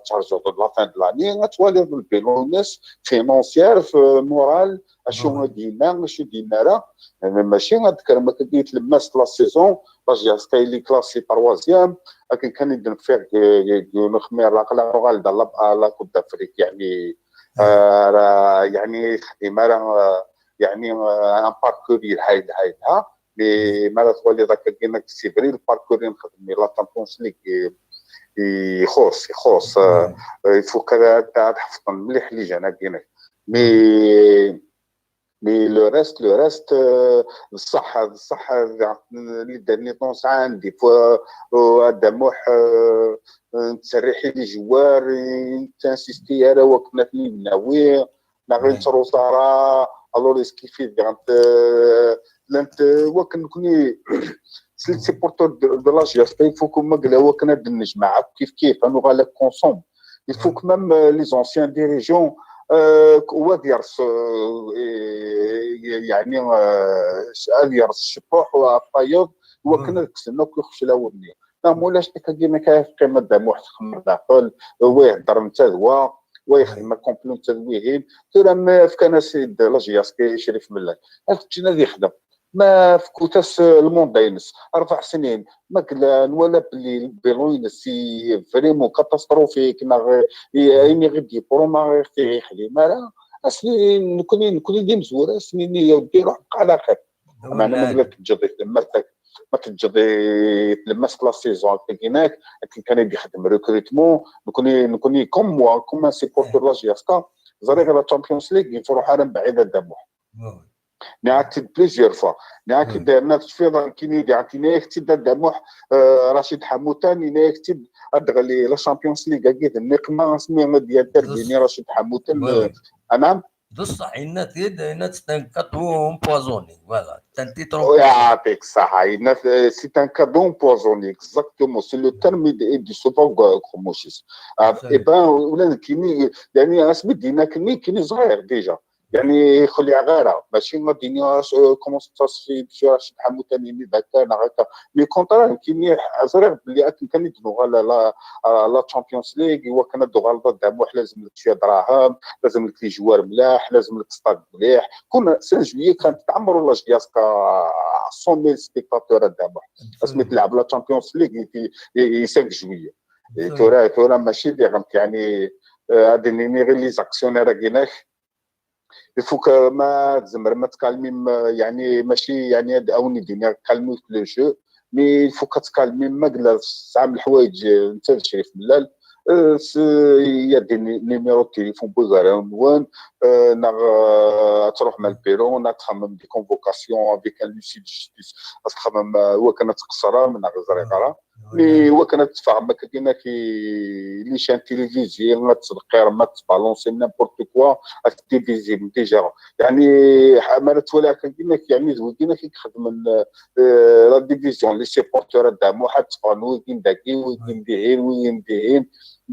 تشارجو دو لا فان دو لاني غتولي البيلونس فينونسيير في مورال اشو دينا اشو دينا راه ماشي غتكرمك يتلمس لا سيزون لا جياس كاين لي كلاسي تروازيام لكن كان يدن فيك نخمي لا لا غالدا لا كوب دافريك يعني راه يعني خديمه راه يعني ان باركور هايل هايلها مي مالا تولي ذاك كينا سي فري الباركور نخدم لا تشامبيونز ليغ يخوص يخوص يفوك هذا تحفظ مليح لي جانا كينا مي مي لو ريست لو ريست بصح بصح لي ديرني طونس عندي هذا موح تسريحي لي جوار تنسيستي على وقت ما تناوي نا غير نتروصا راه الوغ اسكيفي كانت لانت وكن كوني سي سيبورتور دو لا جياس فوكو ما قلا وكنا دنج معاك كيف كيف انو غالا كونسوم يفوك ميم لي زونسيان ديريجون واد يرس يعني واد يرس الشبوح وطيب وكنا كسنا كيخش لا ودني لا مولاش كيما كاين قيمه دام واحد خمر داخل هو يهضر انت دوا ويخدم كومبلو انت دويهين ترى ما فكان سيد لا جياس كي شريف ملاك كنتي نادي يخدم ما فكوتاس الموند ينس اربع سنين ما كلا ولا بلي بيلو ينس سي فريمون كاتاستروفيك ما غير يعني غير دي برو ما غير تيخلي ما لا اسني نكوني نكوني دي مزوره اسني يا ودي روح بقى على خير انا ما قلت تجدي تلمستك ما تجدي تلمس لا سيزون هناك لكن كان يدي يخدم ريكروتمون نكوني نكوني كوم موا كوم سيبورتور لا جي اس كا زريغ لا تشامبيونز ليغ يفرو حالا بعيده دابا نعاكد بليزيور فوا نعاكد الناس في ظن كيني دي عطيني كتب دموح رشيد حموتاني ناكتب ادغلي لا تشامبيونز ليغ اكيد النقمه سمي ديال تربيني رشيد حموتان انا بصح ينات يد ينات تنكطو امبوازوني فوالا تنتي يعطيك الصحة ينات سي ان كادو امبوازوني اكزاكتومون سي لو تيرم دي سوفا كروموشيس اي بان ولا كيني يعني اسمي دينا كني كيني صغير ديجا يعني يخلي غيره ماشي ما ديني كومونس تصفي شي رشيد حمود ثاني مي بكا انا هكا مي كونترا كيني زرير بلي اكن كان يدنو غالا لا لا تشامبيونز ليغ ايوا كان دو غالا ضد داموح لازم لك شويه دراهم لازم لك لي جوار ملاح لازم لك ستاد مليح كون سان جويي كانت تعمروا لا جياسكا سون ميل سبيكتاتور داموح اسمي تلعب لا تشامبيونز ليغ سان جويي تورا تورا ماشي دي غمت يعني هادي نيني غير لي زاكسيونير كيناش يفوك ما تزمر ما تكالمي يعني ماشي يعني اوني ديني كالمي في لو جو مي يفوك تكالمي ما قلا ساعه من الحوايج انت شريف ملال يا دي نيميرو تليفون بوغارا وين نغ تروح مع البيرو نغ تخمم دي كونفوكاسيون افيك ان لوسي دو جوستيس تخمم هو كان تقصر من غزريغارا Mais wakken ad tfehmem akka kina ki les chaînes télévisées ad ttḍeqqirem, ad tbalancer n'importe quoi, ad divisem déjà. يعني ح- ma twala akka kina يعني d wigina ki ixedmen la division, les supporters ad damu ad teffɣen wigin dagi wigin dihin wigin dihin.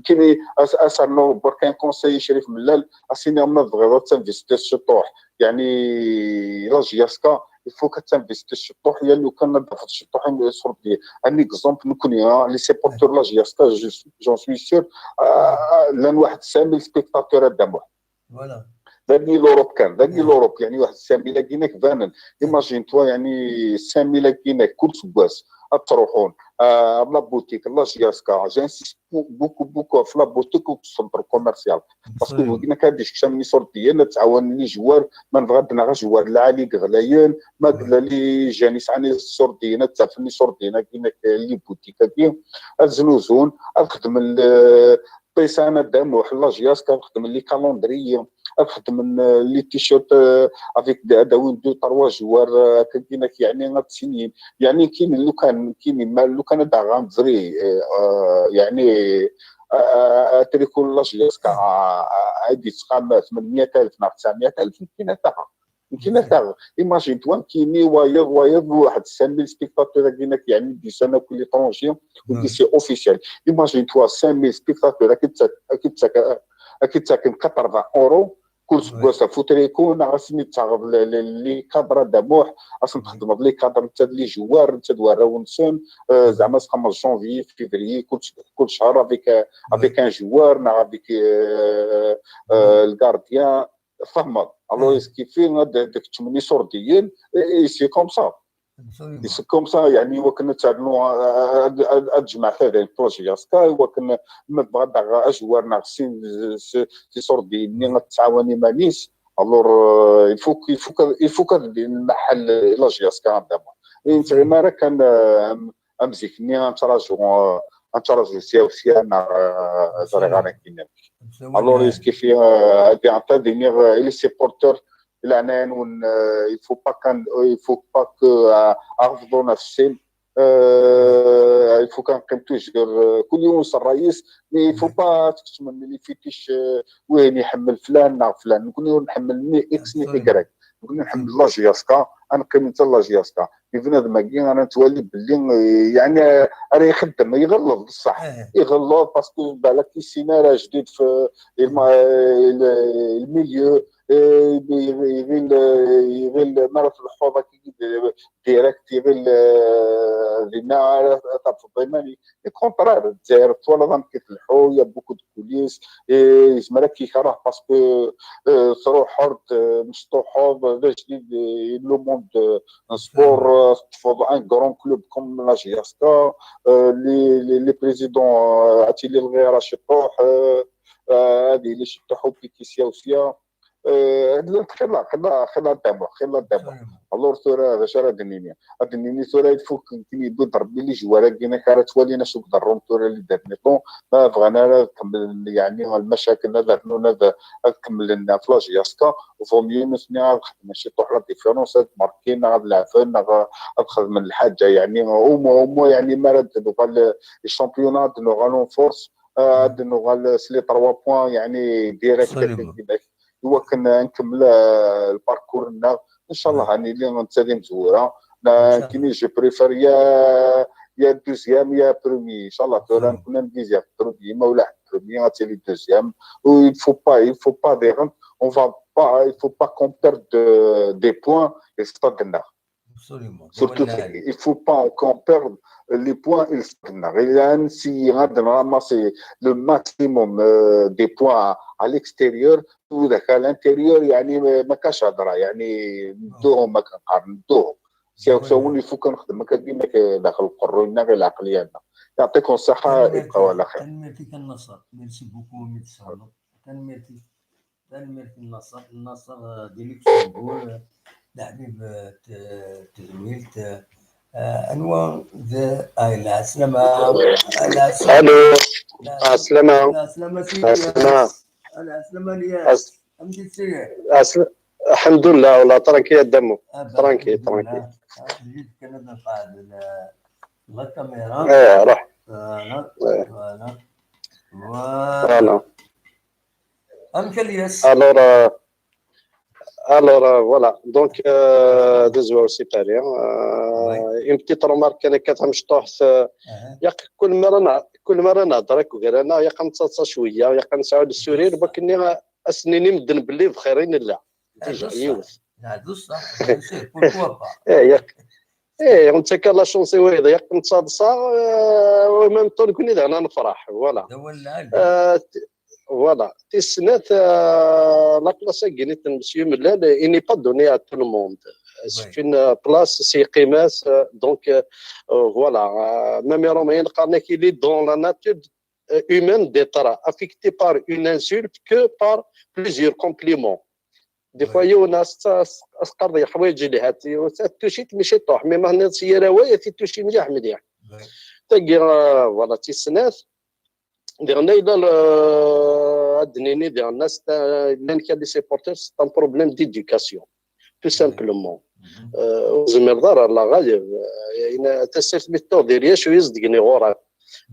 كاين اسرنو برك un conseil شريف ملال، اسيني ما تبغيض تنفيستي الشطوح، يعني la JSK il faut كتنفيستي الشطوح، يا لو كان ضعفت الشطوح يصرف لي. Un exemple نكون les supporters la JSK j'en suis sûr لان واحد cinq mille spectateurs هذا واحد. Voilà. ذاكي l'Europe كان ذاكي l'Europe يعني واحد cinq mille كيناك بانن. Imagine-toi يعني cinq mille كيناك كل سواس تروحون آه la boutique la JSK. J'insiste beaucoup beaucoup في la boutique و في le centre commercial parce que كنا كنديش كشا من صور ديالنا تعاون les joueurs، ما نبغى دنا غير joueurs العالي غلايين، ما قلنا les jeunes يسعني صور ديالنا تعرفني صور ديالنا كيناك les boutiques كي الزنوزون. نخدم بيسان داموح la JSK، نخدم les calendriers، نخدم les t-shirts avec داوين deux trois joueurs هكا كيناك يعني غتسينين. يعني كاين لو كان كاين ما لو كان هذا غان فري يعني تريكون la JSK هادي تقام ثمنمية ألف ناغ تسعمية ألف كاين هذا. كاين هذا. Imagine-toi كيني وايض وايض واحد cinq mille spectateurs كيناك يعني دي سنه كل étranger ودي c'est officiel. Imagine-toi cinq mille spectateurs اكيد اكيد اكيد quatre-vingts euros كل سواس فوتريكو. انا غاسني تاخذ les cadres داموح، اصلا تخدم les cadres، انت les joueurs، انت دوار راونسون زعما تقمر janvier février كل كل شهر avec avec un joueur نا avec le gardien، فهمت؟ Alors كيفي هذاك تمني صور ديال c'est comme ça. C'est comme ça يعني وكنا تعلموا هاد الجماعه هذا la JSK، وكنا ما بغا داغ اجوار ناقصين في صور ديالني غتعاوني مانيس. Alors il faut il faut il faut كنحل la JSK دابا. انت ما راه كان امزيكني غنتراجعوا غنتراجعوا سياو سيا مع زريغان كينام. Alors كيفي هادي عطا ديني les supporters العنان ون il faut pas كان il faut pas que عرضوا نفسهم. Il faut كنقيم toujours كل يوم وصل الرئيس، mais il faut pas تكتم من les fétiches وين يحمل فلان نا فلان، نكون نحمل ni X ni Y، نكون نحمل la JSK، نقيم انت la JSK. Mais بنادم كي انا نتوالي باللي يعني راه يخدم يغلط بصح يغلط parce que بالك كيسينا راه جديد في le milieu، يغير يغير ما راه في الحوضه كي direct يغير دينا طرف الضيماني. Le contraire الجزائر طول عمرهم كيفلحوا، y a beaucoup de coulisses، يزمر كيكره parce que تروح حرد مشطوحوض هذا جديد le monde sport تفوض un grand club comme la JSK، les les présidents عرفتي اللي الغيره شطوح هذه اللي شطوحوا بيكيسيا وسيا. خلا خلا خلا دابا خلا دابا. Alors ثورة هذا شرا دنيني الدنيني ثورة يفك يمكن يبدو ضرب لي les joueurs كينا كانت توالينا شوك ضرهم ثورة اللي دارني طون. ما بغانا لا نكمل يعني المشاكل هذا هنا هذا نكمل لنا في la JSK. Vaut mieux نسمي ماشي طوح la différence هاد ماركينا هاد العفن هاد خدم الحاجة يعني هما هما يعني ما راه دوكا les championnats نوغا لون فورس هاد نوغا les trois points يعني direct. ايوا كنا نكمل ال parcours لنا ان شاء الله. هاني اللي غنتسالي مزوره كيني je préfère يا يا deuxième يا premier ان شاء الله. تورا نكون deuxième premier ما ولا premier غتسالي deuxième. و il faut pas il faut pas des on va pas il faut pas qu'on perde des points et c'est pas de Surtout, il ne faut pas qu'on perde les points. Il faut نسيي غادي نراماسي le maximum des points à l'extérieur. وذاك à l'intérieur يعني ما كاش هضره يعني ندوهم ما كنقارن ندوهم. سي سون il faut كنخدم هكا كيما داخل القرون غير العقليه. يعطيكم الصحه، ابقوا على خير. تنميرتي كان نصر، merci beaucoup ميت سالو. تنميرتي تنميرتي النصر، النصر دي لوكسمبور، الحبيب تدويلت. انوا ذا اي العسلامة. الو. العسلامة. العسلامة سيدي. العسلامة. العسلامة الياس. امشي تسير. الحمد لله والله tranquille دمو. Tranquille tranquille. جيت كندا نقعد. La caméra. Eh, ruḥ. Voilà. Eh. Voilà. Voilà. Voilà. Amek a Lyas? Alors, euh, alors euh, voilà. Donc, euh, d azwar usiqari. Euh, une petite remarque, kan akka tamecṭuḥt. Euh, Aha. Yaq, kul mi ara neh-, kul mi ara nehder akk gar-aneɣ, yaq ad nettaḍsa cwiya, yaq ad nesɛu le sourire, bakken ad s-nini medden belli bxir i nella. Déjà, Ɛeddu ṣṣeḥ. Yiwet. Ɛeddu ṣṣeḥ. Bien sûr, pourquoi pas? Eh, yaq. Eh, nettak la chance i wayeḍ, yaq nettaḍsa, euh, en même temps, nekkni daɣen ad nefreḥ. Voilà. D awal lɛali. Euh, t-, voilà. Tis snat, euh, la place-agi n Monsieur Mellal, il n'est pas donné à tout le monde. C'est Oui. Une euh, place, c'est qqimas, euh, donc, euh, euh, voilà. Euh, même les Romains, il est dans la nature euh, humaine d'être affecté par une insulte que par plusieurs compliments. Des fois, Oui. yiwen as-, as-, as-qqar-d yeḥwaǧ lhat, yiwen as-tucit, mačči ṭuḥ, mais ma tenniḍ s yir awal, ad t-tuci mliḥ, mliḥ. Oui. Tagi, euh, voilà, tis snat. Diɣen, yella l-, ad d-nini diɣen, c'est un, llan kra les supporters, c'est un problème d'éducation, tout simplement. Mhm. Euh, ur tezmireḍ ara, la ɣayeb. Euh, tassaft mi t-tuɣ di ryac, ur yezdeggni ɣur-k.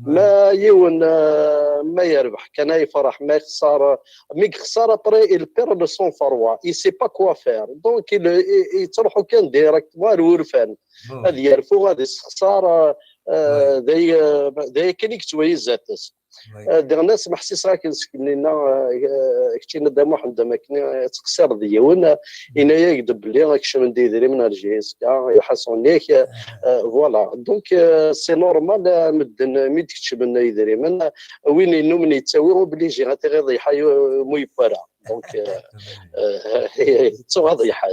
Oui. Ma yiwen, euh, ma yerbeḥ kan ay yefreḥ, ma yexṣer, euh, mi yexṣer, après, il perd le sang-froid. Il sait pas quoi faire. Donc, il, il, il yettruḥu kan directement ar wurfan. Bon. Ad yerfu, ad yessexṣar, euh, euh, d ay-, euh, d aya kan i yettwali zdat-s. Oui. Euh, diɣen, asmeḥsis akken seg-nni-nna, euh, keččini Dda Muḥend, am akken, euh, tettqeṣṣireḍ yiwen, euh, yenna-yak-d belli kecmen-d idrimen ar J S K, iḥaṣun-ik, euh, euh, voilà. Donc, euh, c'est normal, euh, medden, mi d-kecmen idrimen, euh, win yennumen yettawi, obligé ad t-iɣiḍ yeḥa, mu yewwi ara. Donc, euh, euh, ttuɣaḍ yeḥa.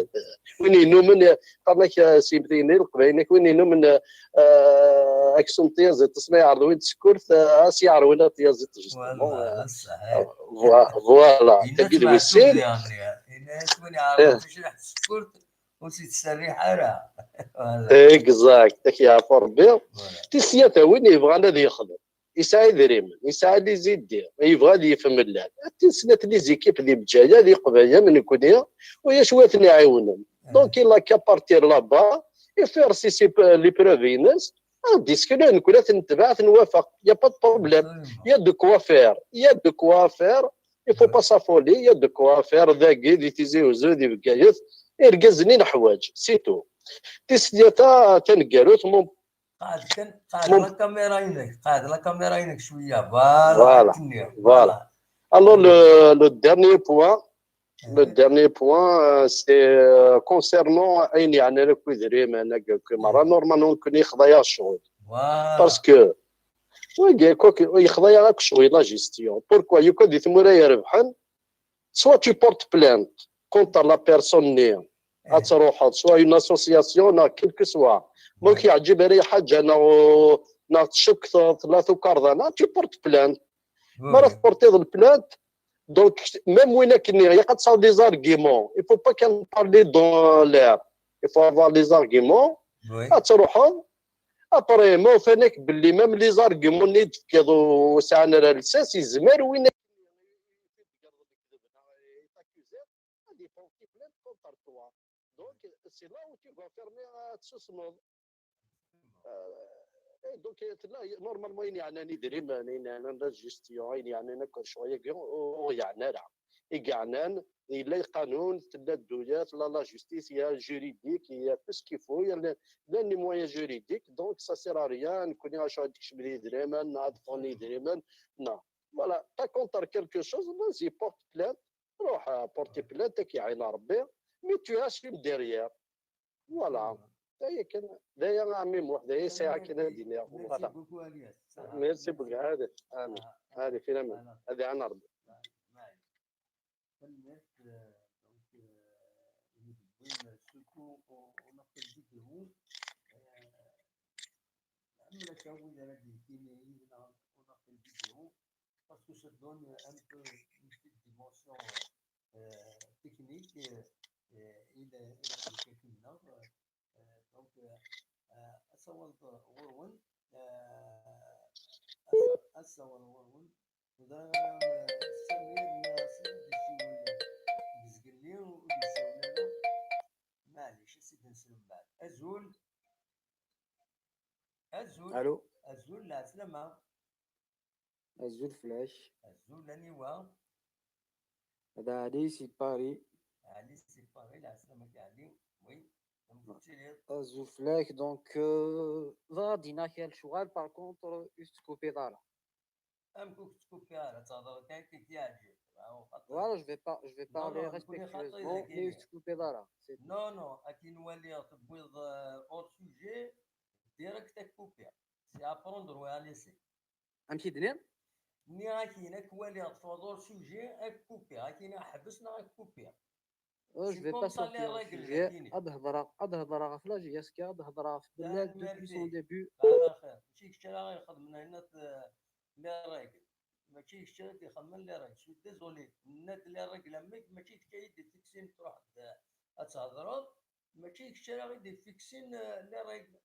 Win yennumen, euh, qqaren-ak, euh, s yimtiyen n Leqbayel, win yennumen, euh, euh, aksum n tyaziḍt, asma yeɛreḍ win tsekkurt, euh, as yeɛreḍ win tyaziḍt, justement. Voilà, Euh, ṣaḥit. vo-, voilà. Yenna-t Tagi d Meɛtub wis sin. Diɣen, yenna-yas win yeɛreḍen tucriḥt s tsekkurt, ur s-yettserriḥ ara. Voilà. Exact, ad k-yeɛfu Rebbi. Voilà. Tis snat, win yebɣan ad yexdem, yesɛa idrimen, yesɛa les idées, yebɣa ad yefhem llan. Tis snat, les équipes di Bǧayel, d Iqbayel am nekkni, u yac wa ten-iɛiwnen. Donc, il a qu'à partir là-bas, et faire ses, ses, l'épreuve-ines, ad d-iseknu, nekkni ad t-netbeɛ, ad t-nwafeq. Il y a pas de problème. Absolument. Il y a de quoi faire. Il y a de quoi faire. Il faut pas s'affoler. Il y a de quoi faire. Dagi, di Tizi Uzzu, di Bgayet. Irgazen i neḥwaǧ, c'est tout. Tis tlata taneggarut, mon Qɛed kan, qɛed Mum- la caméra-inek, qɛed la caméra-inek cwiya. Voilà, Voilà, akken-nni. Voilà. Alors, le, le dernier point, le Eh, dernier point, euh, c'est euh, concernant ayen yeɛnan akk idrimen, akk, akk, merra, normalement, nekkni yexḍa-yaɣ ccɣel. Voilà. Parce que, oui, quoi que, yexḍa-yaɣ akk ccɣel, la gestion. Pourquoi? Yukan di tmura irebḥen, soit tu portes plainte contre la personne-nni, ad truḥeḍ, soit une association, neɣ quel que soit. Ma ur k-yeɛǧib ara lḥaǧa, neɣ, neɣ tcukteḍ tella tukerḍa, neɣ tu portes plainte. Mi ara tportiḍ plainte, donc, même win akken, ilaq ad tesɛuḍ des arguments. Il faut pas qu'on parle dans l'air. Il faut avoir les arguments. Oui. Ad truḥeḍ. Après, ma ufan-ak belli même les arguments-nni d-tefkiḍ ur sɛan ara lsas, yezmer win akken ad porter plainte contre toi. Donc, c'est là où tu vas fermer, ad tessusmeḍ. Euh, et donc, tella, normalement, ayen yeɛnan idrimen, ayen yeɛnan la gestion, ayen yeɛnan akk ccɣel-agi, ur, ur yeɛni ara. I yeɛnan, yella lqanun, tella ddula, tella la justice, il y a juridique, il y a tout ce qu'il faut, il y a le, il y a les moyens juridiques, donc ça sert à rien, nekkni acu ad d-kecmen idrimen, ad ffɣen idrimen, non. Voilà, t'as contre quelque chose, vas-y, porte plainte, روح porter plainte, ad k-iɛin Rebbi, mais tu assumes derrière. Voilà. D aya kan, d aya a ɛemmi Muḥ, d aya sɛiɣ akken ad d-iniɣ. Merci Voilà. Beaucoup, Elias. Merci beaucoup. Allez, amin. Allez, finalement. Ad iɛin Rebbi. Tanemmirt, euh, donc, euh, surtout, on, on a fait une vidéo, euh, on a fait une vidéo, parce que ça donne un peu une petite dimension, euh, technique, euh, euh, il est, il est quelqu'un, euh, euh, donc, euh, euh, أصور غرون، euh, أصور غرون، وده، آه، سمير ناصر بيسوي، بيسقلي وبيسوي له. معليش، سيدي نسلم بعد. أزول. أزول. Allô. Azul, lɛeslama. Azul fell-ak. Azul, aniwa? Hada Ali si Paris. Ali si Paris, lɛeslama-k a Ali. Oui. Amek tettiliḍ? Azul fell-ak, donc, euh, bɣiɣ ad d-iniɣ kra n lecɣal, par contre, ur tettkupiḍ ara. Amek ur k-tettkupi ara? Ttehḍreḍ kan akken k-yeɛǧib. Voilà, je vais pas, je vais parler respectueusement, mais ur tettkupiḍ ara. Non, non, akken waliɣ tewwiḍ, euh, hors sujet, direct ad k-kupiɣ. C'est à prendre ou à laisser. Amek i d-nniɣ? Nniɣ akin, ad k-waliɣ teffɣeḍ hors sujet, ad k-kupiɣ. Akin, ḥbes neɣ ad k-kupiɣ. Oh, je vais pas sortir hors sujet. Ad hedreɣ, ad hedreɣ ɣef la J S K, ad hedreɣ ɣef Bellal depuis son début. Mačči kečč ara ixedmen ayen at, les règles. Mačči kečč ara t-ixedmen les règles. Je suis désolé. Nenna-d les règles amek, mačči kečč ay d-ifiksin truḥ-d ad thedreḍ. Mačči kečč ara i d-ifiksin, euh, les règles.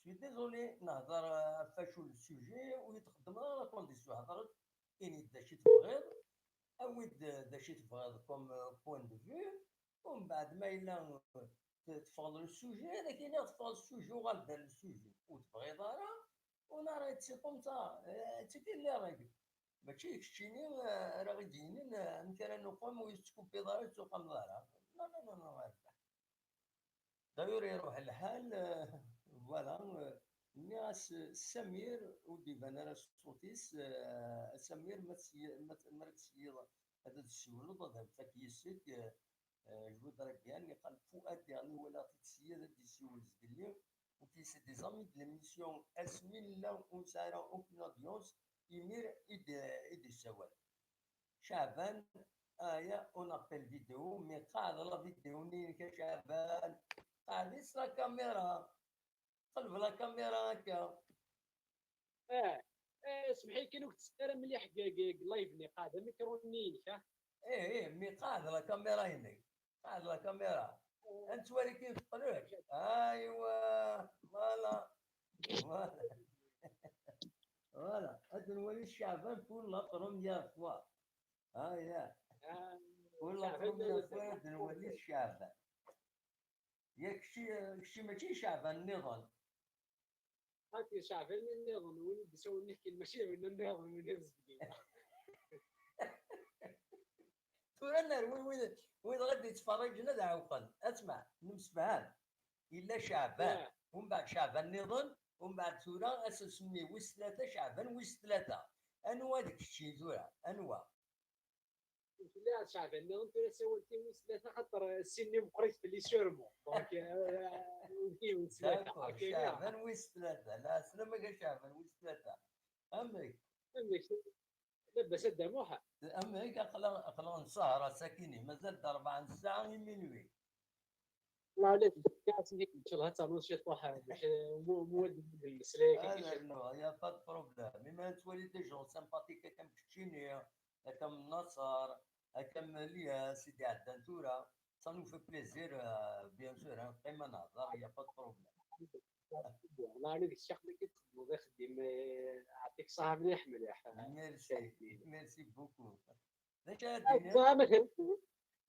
Je suis désolé, nehder, euh, ɣef wacu le sujet, ur yi-txeddmeḍ ara la condition. Hedreḍ, ini-d d acu i tebɣiḍ, awi-d, euh, d acu i tebɣiḍ comme, euh, point de vue, u mbeɛd ma yella, euh, t-, teffɣeḍ le sujet, ad ak-iniɣ teffɣeḍ le sujet, uɣal-d ar le sujet. Ur tebɣiḍ ara, on arrête, c'est comme ça, euh, c'était les règles. Mačči d keččini, euh, ara ɣ-d-yinin, euh, amek ara nuqem, ur yi-tettkupiḍ ara, ur tettuqameḍ ara. Non, non, non, non, a rrbeḥ. D'ailleurs, iruḥ lḥal, euh, voilà, euh, nniɣ-as, euh, Samir, ur d-iban ara ṣṣut-is, euh, Samir, ma tsi-, ma t-, ma ara tessiwleḍ, ad d-tessiwleḍ, ad nfak yis-k, euh, euh, je voudrais bien, iqal Fuad, yerni walaɣ-t-id sya, ad d-yessiwel zgelli. Ok, c'est des amis de l'émission, asmi nella ur nesɛi ara aucune audience, imir i d-, i d-yessawal. Caɛban, aya, on appelle vidéo, mais qɛed la vidéo-nni-inek a Caɛban, qɛed-itt la caméra, qleb la caméra akka. Eh, eh, semḥ-iyi kan ur k-ttett ara mliḥ deg, deg, deg live-nni, qɛed amikru-nni-inek, ha? Eh, eh, mais qɛed la caméra-inek, qɛed la caméra. Ad nettwali kan teqlec. Aywa, voilà. Voilà. Voilà. Ad nwali Caɛban pour la première fois. Ah, yeah. Pour la première fois, ad nwali Caɛban. Yak kečči, kečči mačči Caɛban nniḍen. Ati Caɛban nniḍen, win i d-isawlen nekkini, mačči d winna nniḍen, win i d-zedgen. Tura nerwi wid, wid ɣa d-yettferriǧen ad ɛewqen. Asma, nemsefham. Yella Caɛban, umbeɛd Caɛban nniḍen, umbeɛd tura ass n semmi wis tlata, Caɛban wis tlata. Anwa d kečči tura? Anwa? Fell-i Caɛban nniḍen, tura sawal-t-in wis tlata, xaṭer, eh, sin-nni meqqrit fell-i sûrement. Donc, eh, eh, wis tlata. D'accord, Caɛban wis tlata. Lɛeslama-k a Caɛban wis tlata. Amek? Amek? Labas a Dda Muḥ? Amek? Aql-, aql-aɣ nsehher ass-akini. Mazal-d rebɛa n ssaɛa i minuit. Maɛlic, ncallah ad ternuḍ ciṭuḥ, eh, bac, eh, mu-, mu-, mmudd lmeslak. Ah, non, non, y a pas de problème. Imi nettwali des gens sympathiques akka am keččini, akka am Naṣer, akka am Lyas i d-iɛeddan tura, ça nous fait plaisir, euh, bien sûr, hein, neqqim ad nehder, y a pas de problème. Maɛlic, d kečč i txedmeḍ ixeddim, eh, ɛṭik ṣṣaḥa mliḥ, mliḥ. Merci, merci beaucoup. D acu ara d-tiniḍ?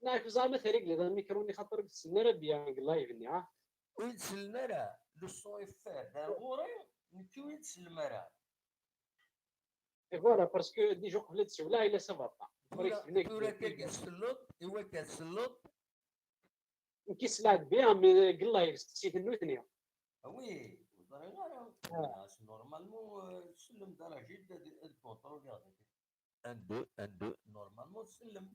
Neɛk ẓer ma terregliḍ amikru-nni xaṭer ur yi-d-sellen ara bien deg live-nni, ha? Ur yi-d-sellen ara, le son est faible. Ar ɣur-i, nekk ur yi-d-sellem ara. Et voilà, parce que déjà qbel ad d-ssiwleɣ, yella ça va pas. Tura, tura akka i tselleḍ, i wakka tselleḍ. Nekk i selleɣ-d bien, mais deg live, si nutni. Ah oui, ur ẓriɣ ara. Ah. Normalement, euh, sellem-d a Rajid, ad, ad contrôliɣ dagi. Un, deux, un, deux, normalement, sellem.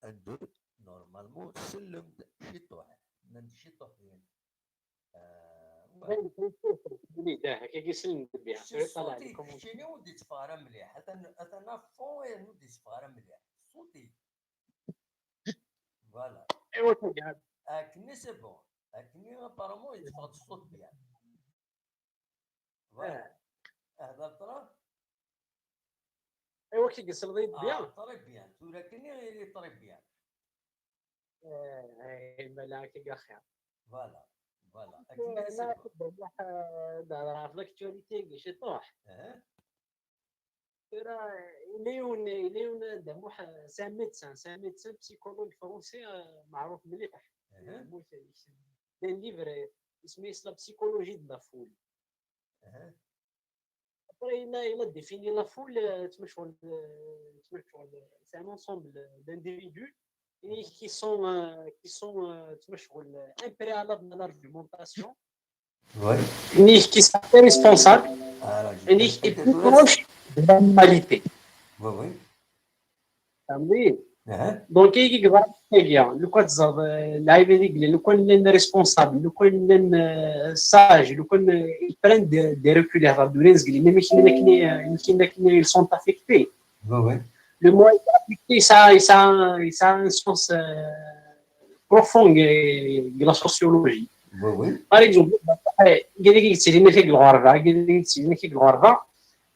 Un, deux, normalement, sellem-d ciṭuḥ. Nnan-d ciṭuḥ din. Euh, ouais. Keččini ur d-yetteffeɣ ara mliḥ. Atan, atan à fond, ur d-yetteffeɣ ara mliḥ. Ṣṣut-ik. Voilà. Akken-nni, c'est bon. Akken-nni, apparemment, yetteffeɣ-d ṣṣut bien. Voilà. Hder ṭrad. Aywa, akken i yesleḍ-iyi-d bien. Ah, très bien. Tura akken-nni, il est très bien. Eh, eh, mala akken-nni axir. Voilà. Voilà. Akken-nni, c'est bon. Nehder ɣef l'actualité-agi ciṭuḥ. Eh? Tura, yella yiwen, yella yiwen, Dda Muḥ, c'est un médecin, c'est un médecin psychologue français, euh, meɛruf mliḥ. Yemmut, d un livre, isem-is La psychologie de la foule. Après, il a, il a défini la foule, euh, tu m'as choisi, euh, tu m'as choisi, c'est un ensemble d'individus, et qui sont, euh, qui sont, euh, tu m'as choisi, euh, impréalables à l'argumentation, Oui. et qui sont très responsables, Alors, et qui est plus proche de l'animalité. Oui, oui. فهمتي؟ أها. Donc, il y a لو كان تزاد، آه، لاعبين يقلي، لو كان لنا responsable، لو كان لنا، آه، sage، لو كان، آه، ils prennent des, des reculs, يهضر دورين زقلي، mais ماشي لنا كني، آه، ماشي لنا كني ils sont affectés. Oui, oui. Le mot affecté, ça, ça, ça a un sens, euh, profond, euh, de la sociologie. Oui, oui. Par exemple, آه، قال لك يتسالينا كيك الغربة، قال لك يتسالينا كيك الغربة،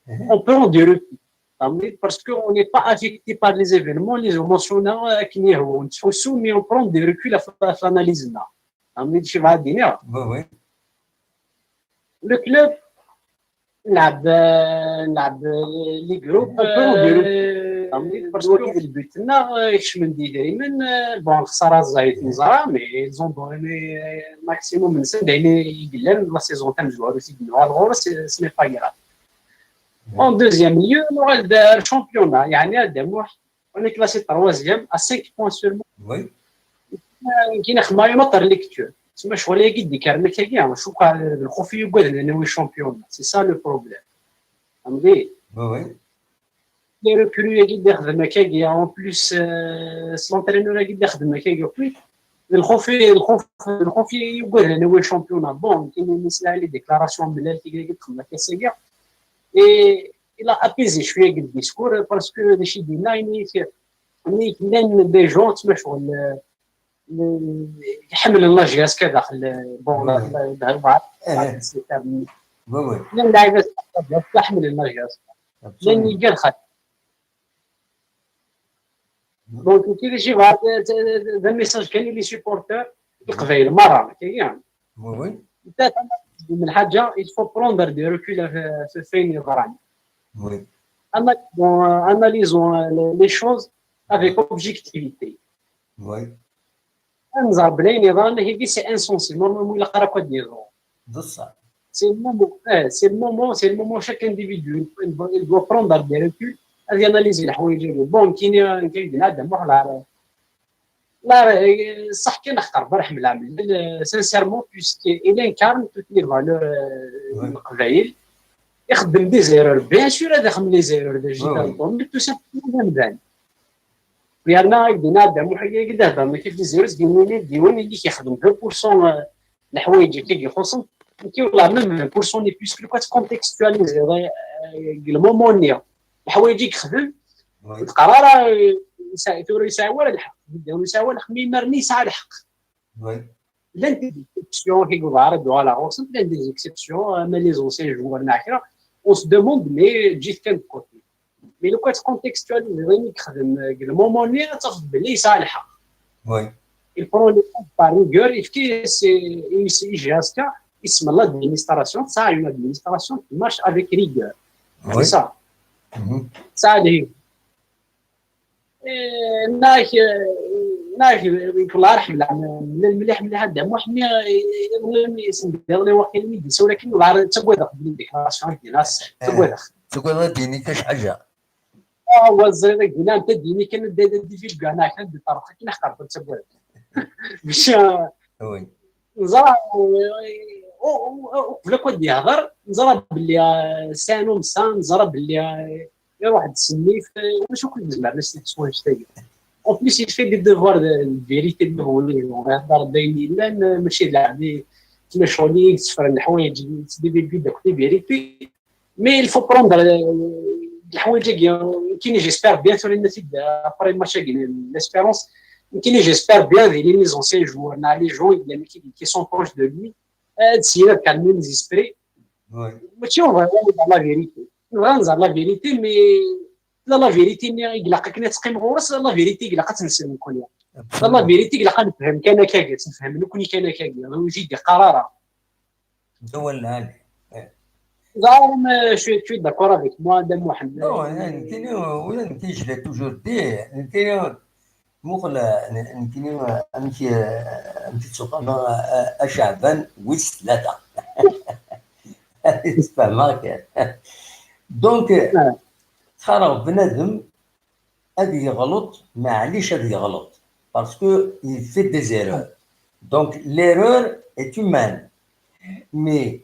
on prend du recul. فهمتي؟ Parce qu'on n'est pas affecté par les événements, les émotions, non, euh, qui n'est-, on se soumet, on prend du recul à, à l'analyse, non. فهمتي شي بحال الدنيا؟ Oui, oui. Le club, نلعب، آه، نلعب، آه، les groupes، on prend du recul. فهمتي؟ Parce que le but, non, euh، يكشم من دي دايما، آه، bon، الخسارة زايد نزرع، mais ils ont donné maximum من سن دايما يقلن la saison تاع مزوار وسيدنا الغور، c'est pas grave. En deuxième lieu, نوغال دار championnat، يعني هذا موح، on est classé troisième à cinq points seulement. Oui. كاين خما يمطر lecture. تسمى شغل يجي دي كارنا كاكيا، شو كان الخوف يقول لنا وي championnat. C'est ça le problème. فهمتي؟ Oui, oui. Les recrues يجي يخدم كاكيا، en plus، آه، l'entraîneur يجي يخدم كاكيا. الخوف، الخوف، الخوف يقول لنا وي championnat. Bon، كاين الناس اللي les déclarations من اللي تيجي تخدم كاسيا. Et il a apaisé شويه le discours parce que les gens دينا يعني في، يعني كاين des gens تسمى شغل، آه، يحمل la jeunesse كداخل، bon، Oui. لا، لا، لا، إيه. c'est un- Oui, oui. لا، لا، بس يحمل la jeunesse. لان Absolument. يلقى الخير. Donc كي شي بعض، هذا message كاين les supporters القبايل مرة كاين. Oui, oui. من حاجة، il faut prendre du recul في، في فين يضران. Oui. Analysons، analysons les choses avec objectivité. Oui. نزار بلين يضران هي c'est insensé، normalement إلا قرا كود يضرو. بصح. C'est le moment، اه، c'est le moment، c'est le moment chaque individu il doit, il doit prendre des recul، هذه analyse الحوايج هذو. Bon، كاين، كاين بنادم واحد لا، لا، صح كاين اخطر برح من العمل، sincèrement، puisque il incarne toutes les valeurs، آه، Oui. القبايل. يخدم des erreurs، bien sûr هذا يخدم les erreurs، هذا جديد Oui, oui. على الطول، mais tout simplement هذا مبان. لان بنادم وحي قد هذا ما كيف des erreurs، ديوني ديوني اللي كيخدم deux pour cent، آه، الحوايج اللي كيخصهم، كي والله même vingt pour cent n'est plus que le contextualiser، آه، المومونيا الحوايج اللي يخدم Oui. القرار، آه، يسا-، يساوي ولا الحق، يساوي ولا الحق، mais مرني يسعى الحق. Oui. لان des exceptions كيقول عرض على غوصن، لان des exceptions، اما les anciens joueurs ناكرا، on se demande mais جيت كان كوتي. Mais لو كان contextualiser، راني يخدم المومونيا تاخذ بلي يسعى الحق. Oui. Il prend les choses par rigueur، يفكي سي، يجي هاسكا، يسمى l'administration، تسعى une administration qui marche avec rigueur. C'est Oui. ça. Mhm. تسعى ليه. إيه، ناك، إيه، ناك، يقول الله يرحم العالمين، المليح، مليح هذا، محمي، إيه، يظلم، يسند، يظلم، واقيلا ما يدير، ولكن والله راه تقوى داخل من ديك، راه شحال ديال ناس، تقوى داخل. تقول ديني كاش حاجة. اه، هو الزرير دينا انت ديني كان دي، دي، دي فيديو انا كان دي طرف كاين حقر كنت تقول. باش، آه، Oui. نزرع، آه، آه، آه، قبل كنت يهضر، نزرع باللي، آه، سانو مسان، نزرع باللي، آه، يروح السميف، آه، وشو كنت زعما الناس اللي تسوى نشتي. En plus, il fait des devoirs de vérité، اللي هو اللي يهضر دايرين، لان ماشي لاعب كيما شغل يسفر الحوايج، يتسدي بيدك في vérité. Mais il faut prendre، آه، الحوايج هي، كاين j'espère bien sûr الناس après match l'espérance، كاين j'espère bien les anciens joueurs، les gens qui sont proches de lui، آه، هاد السيده كان من زيسبري. Oui. ماشي هو هو نزار la vérité، نبغى نزار la vérité، mais لا، la vérité ملي يقلق كنا تقيم غورس، la vérité يقلق تنسى من كل يوم. لا، la vérité يقلق نفهم كان كاكا، تنفهم نكوني كان كاكا، ويجي يدي قرارة. دول العالم. زعما شوية، شوية d'accord avec moi، هذا محمد. Non، انا نتيني، ولا نتيني je l'ai toujours dit، نتيني مخل، نتيني، امشي، امشي تسوق انا، اشعبان ويس ثلاثة. Ad tfehmeḍ kan. Donc, xareɣ bnadem ad yeɣleḍ, maɛlic ad yeɣleḍ, parce que il fait des erreurs. Donc, l'erreur est humaine. Mais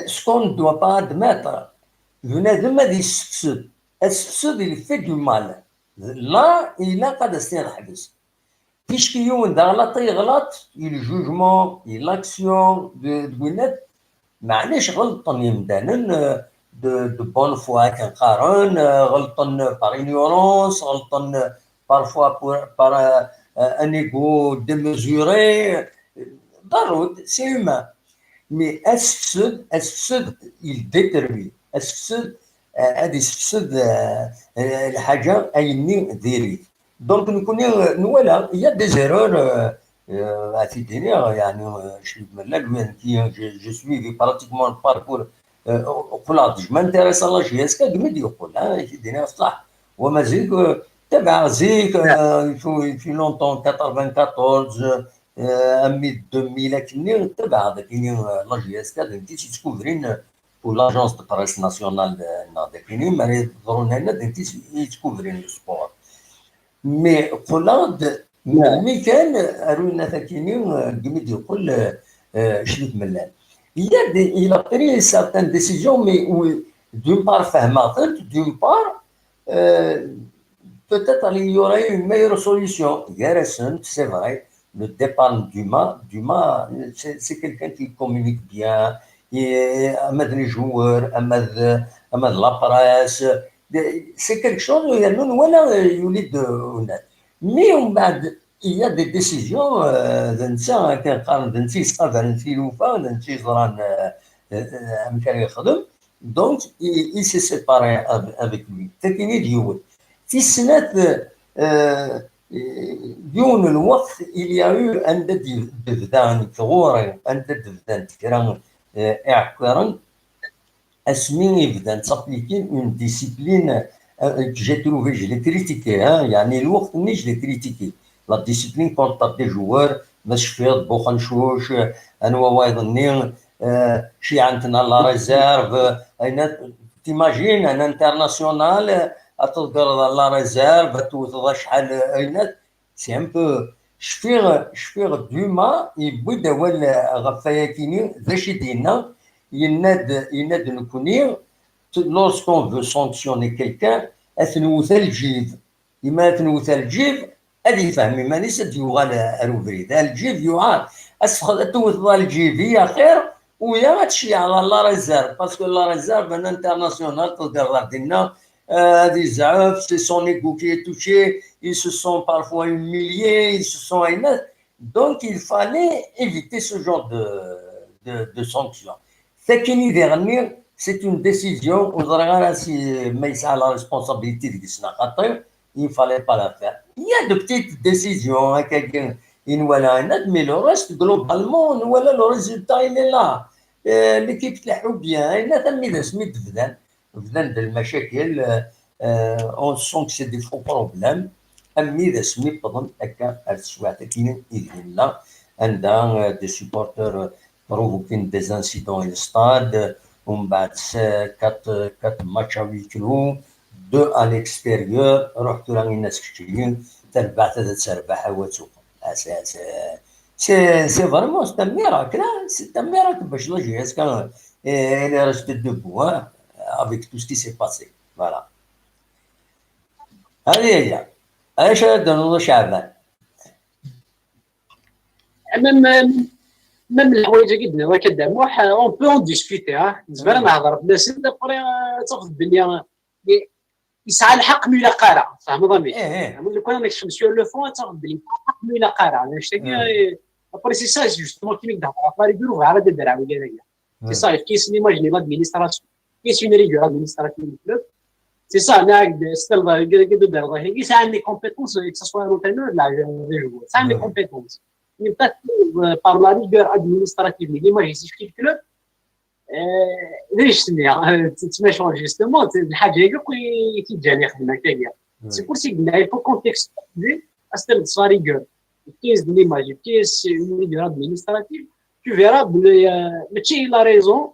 ce qu'on ne doit pas admettre, bnadem ad yessefsed. Assefsed, il fait du mal. Là, ilaq ad as-tiniḍ ḥbes. Puisque yiwen daɣ laṭa yeɣleḍ, il jugement, il action de, de winat, maɛlic ɣelṭen yemdanen, euh, de, de bonne foi akken qqaren, euh, ɣelṭen par ignorance, ɣelṭen, euh, parfois pour, par, euh, un ego démesuré. Ḍerru-d, c'est humain. Mais assefsed, assefsed, il détruit. Assefsed, euh, ad yessefsed, euh, euh, lḥaǧa, ayenni diri. Donc, nekkni, euh, nwala, il y a des erreurs, euh, euh, à t-id-iniɣ, yani, euh, je suis malade, lui, je, je suis pratiquement le parcours, euh, qqleɣ-d, je m'intéresse à la J S K, deg mi d-yeqqel, hein, à t-id-iniɣ, ṣṣeḥ. Wama zik, euh, tabaɛ zik, euh, il faut, il faut longtemps, quatre-vingt-quatorze, euh, armi d deux mille akkenni, tabaɛ dagini, euh, la J S K, d nekk i tt-yettkubrun, euh, pour l'agence de presse nationale, euh, neɣ dagini, mi ara yeḍrun ayen, d nekk i tt-yettkubrun le sport. Mais qqleɣ-d melmi kan, ar winat akkenni, euh, deg mi d-yeqqel, euh, euh, Crif Mellal. Il y a des, il a pris certaines décisions, mais où, d'une part, fehmeɣ-tent, d'une part, euh, peut-être il y aurait une meilleure solution. Garrison, c'est vrai, le départ de Dumas, Dumas, c'est, c'est quelqu'un qui communique bien, et, ama d les joueurs, ama d, ama d la presse, c'est quelque chose, yernu nwala, euh, yuli-d, euh, unat. Mais umbeɛd, il y a des décisions, euh, d netta, akken qqaren, d netta yesqadren tilufa, d netta yeẓran, euh, euh, amek ara yexdem. Donc, il, il s'est séparé av-, avec lui. Takini d yiwet. Tis snat, euh, euh, yiwen n lweqt, il y a eu anda d-, d-bdan, ɣur-i, anda d-bdan kra, euh, iɛekkiren, asmi i bdan ttaplikin une discipline, euh, que j'ai trouvé, je l'ai critiqué, hein, yani, lweqt-nni, je l'ai critiqué. La discipline contre des joueurs, ma tecfiḍ, Buxencuc, euh, anwa wayeḍ-nni, euh, ciɛen-ten à la réserve, euh, ayen, t'imagines, un international, euh, ad tḍeggreḍ à la réserve, ad tewteḍ acḥal, euh, ayen, c'est un peu, cfiɣ, cfiɣ Dumas yewwi-d awal ɣef wayakini, d acu i d-yenna, yenna-d, yenna-d nekkni, lorsqu'on veut sanctionner quelqu'un, ad t-nwet a lǧib. Imi ara t-nwet a lǧib, ad yefhem iman-is, ad d-yuɣal ar ubrid. A lǧib yuɛer. Ad tewteḍ a lǧib, i axir, uya ad tceyɛeḍ à la réserve, parce que la réserve, un international, tḍeggreḍ ar dinna, euh, ad yezɛef, c'est son ego qui est touché, ils se sont parfois humiliés, ils se sont, ayen. Donc, il fallait éviter ce genre de, de, de sanction. Takini diɣenni, c'est une décision, ur ẓriɣ ara si ma yesɛa la responsabilité deg-s neɣ xaṭi, il fallait pas la faire. Il y a de petites décisions, akkagi, i nwala, mais le reste, globalement, nwala le résultat, il est là. Euh, l'équipe tleḥḥu bien, ayen, armi d asmi d-bdan. Bdan-d lmacakel, euh, on sent que c'est des faux problèmes, armi d asmi wwḍen akka ar teswiɛt-agi i d-nella, anda, euh, des supporters provoquent des incidents i le stade, umbeɛd s-, quatre, quatre matchs à huis clos, deux à l'extérieur, ruḥ tura, ini-as keččini, tarbaɛt ad terbeḥ, a Watu. Ah, c'est, c'est, c'est, c'est vraiment, c'est un miracle, hein, c'est un miracle, bac la J S K, et elle est restée debout, hein, avec tout ce qui s'est passé. Voilà. Allez, allez. Acu ara d-tiniḍ a Caɛban? Même, même, même leḥwayeǧ-agi d-tenniḍ akka, Dda Muḥ, euh, on peut en discuter, hein. Nezmer ad nehḍer fell-asen, après, euh, ad tafeḍ belli, euh, yesɛa lḥeqq mi ilaq ara, tfehmeḍ amek? Ih, ih. Lukan ad nekcem sur le fond, ad tafeḍ belli yesɛa lḥeqq mi ilaq ara. Anect-agi, eh, après, c'est ça, justement, kimi i d-hedreɣ ɣef Marie Guru, bɣiɣ ad d-aderreɣ wigad-agi. C'est ça, efk-as une image n l'administration, efk-as une rigueur administrative du club. C'est ça, là, c'est ça, là, là, là, là, là, il a les compétences, que ce soit un entraîneur, là, je, je vois. Ça a les compétences. Mais peut-être, euh, par la rigueur administrative, mais l'image ici, je kiffe le club, euh, ليش سميها؟ تسمى شغل justement, c'est الحاجة هي كوي كي جاني يخدم هكايا. C'est pour ça que il faut contextualiser, c'est la rigueur. Qu'est-ce l'image, qu'est-ce une rigueur administrative? Tu verras, euh, mais tu as la raison.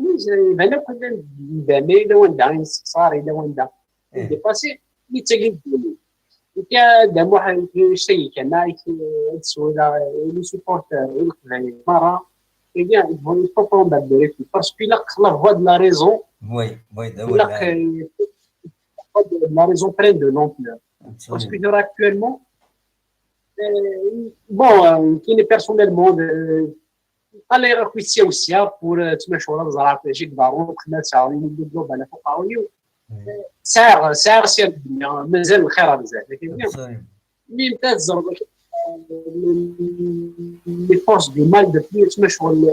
Yeɛni, iban akk llan d idama, yella wanda i nessexṣar, yella wanda i dépassé, mi d tagi n ddunit. Nekk, a Dda Muḥ, anect-agi kan, ad k-swaleɣ, i les supporters, i Leqbayel merra, eh bien, il faut, il faut prendre le recul, parce que ilaq la voix de la raison, Oui, oui, d ilaq, awal. euh, la raison prenne de l'ampleur. Parce que Absolument. tura actuellement, euh, bon, euh, nekk personnellement, euh, qqaleɣ akk i ssiya u ssiya pour, euh, ttmacureɣ, ẓreɣ acu i iḍerrun, xedmeɣ, sɛiɣ une idée globale ɣef uqerruy-iw. Sɛiɣ, sɛiɣ sird-nni, mazal lxir ar zdat, akken-nni. Absolument. Mi nta tzerbeḍ, euh, les forces du mal, depuis ttmacɣul, euh,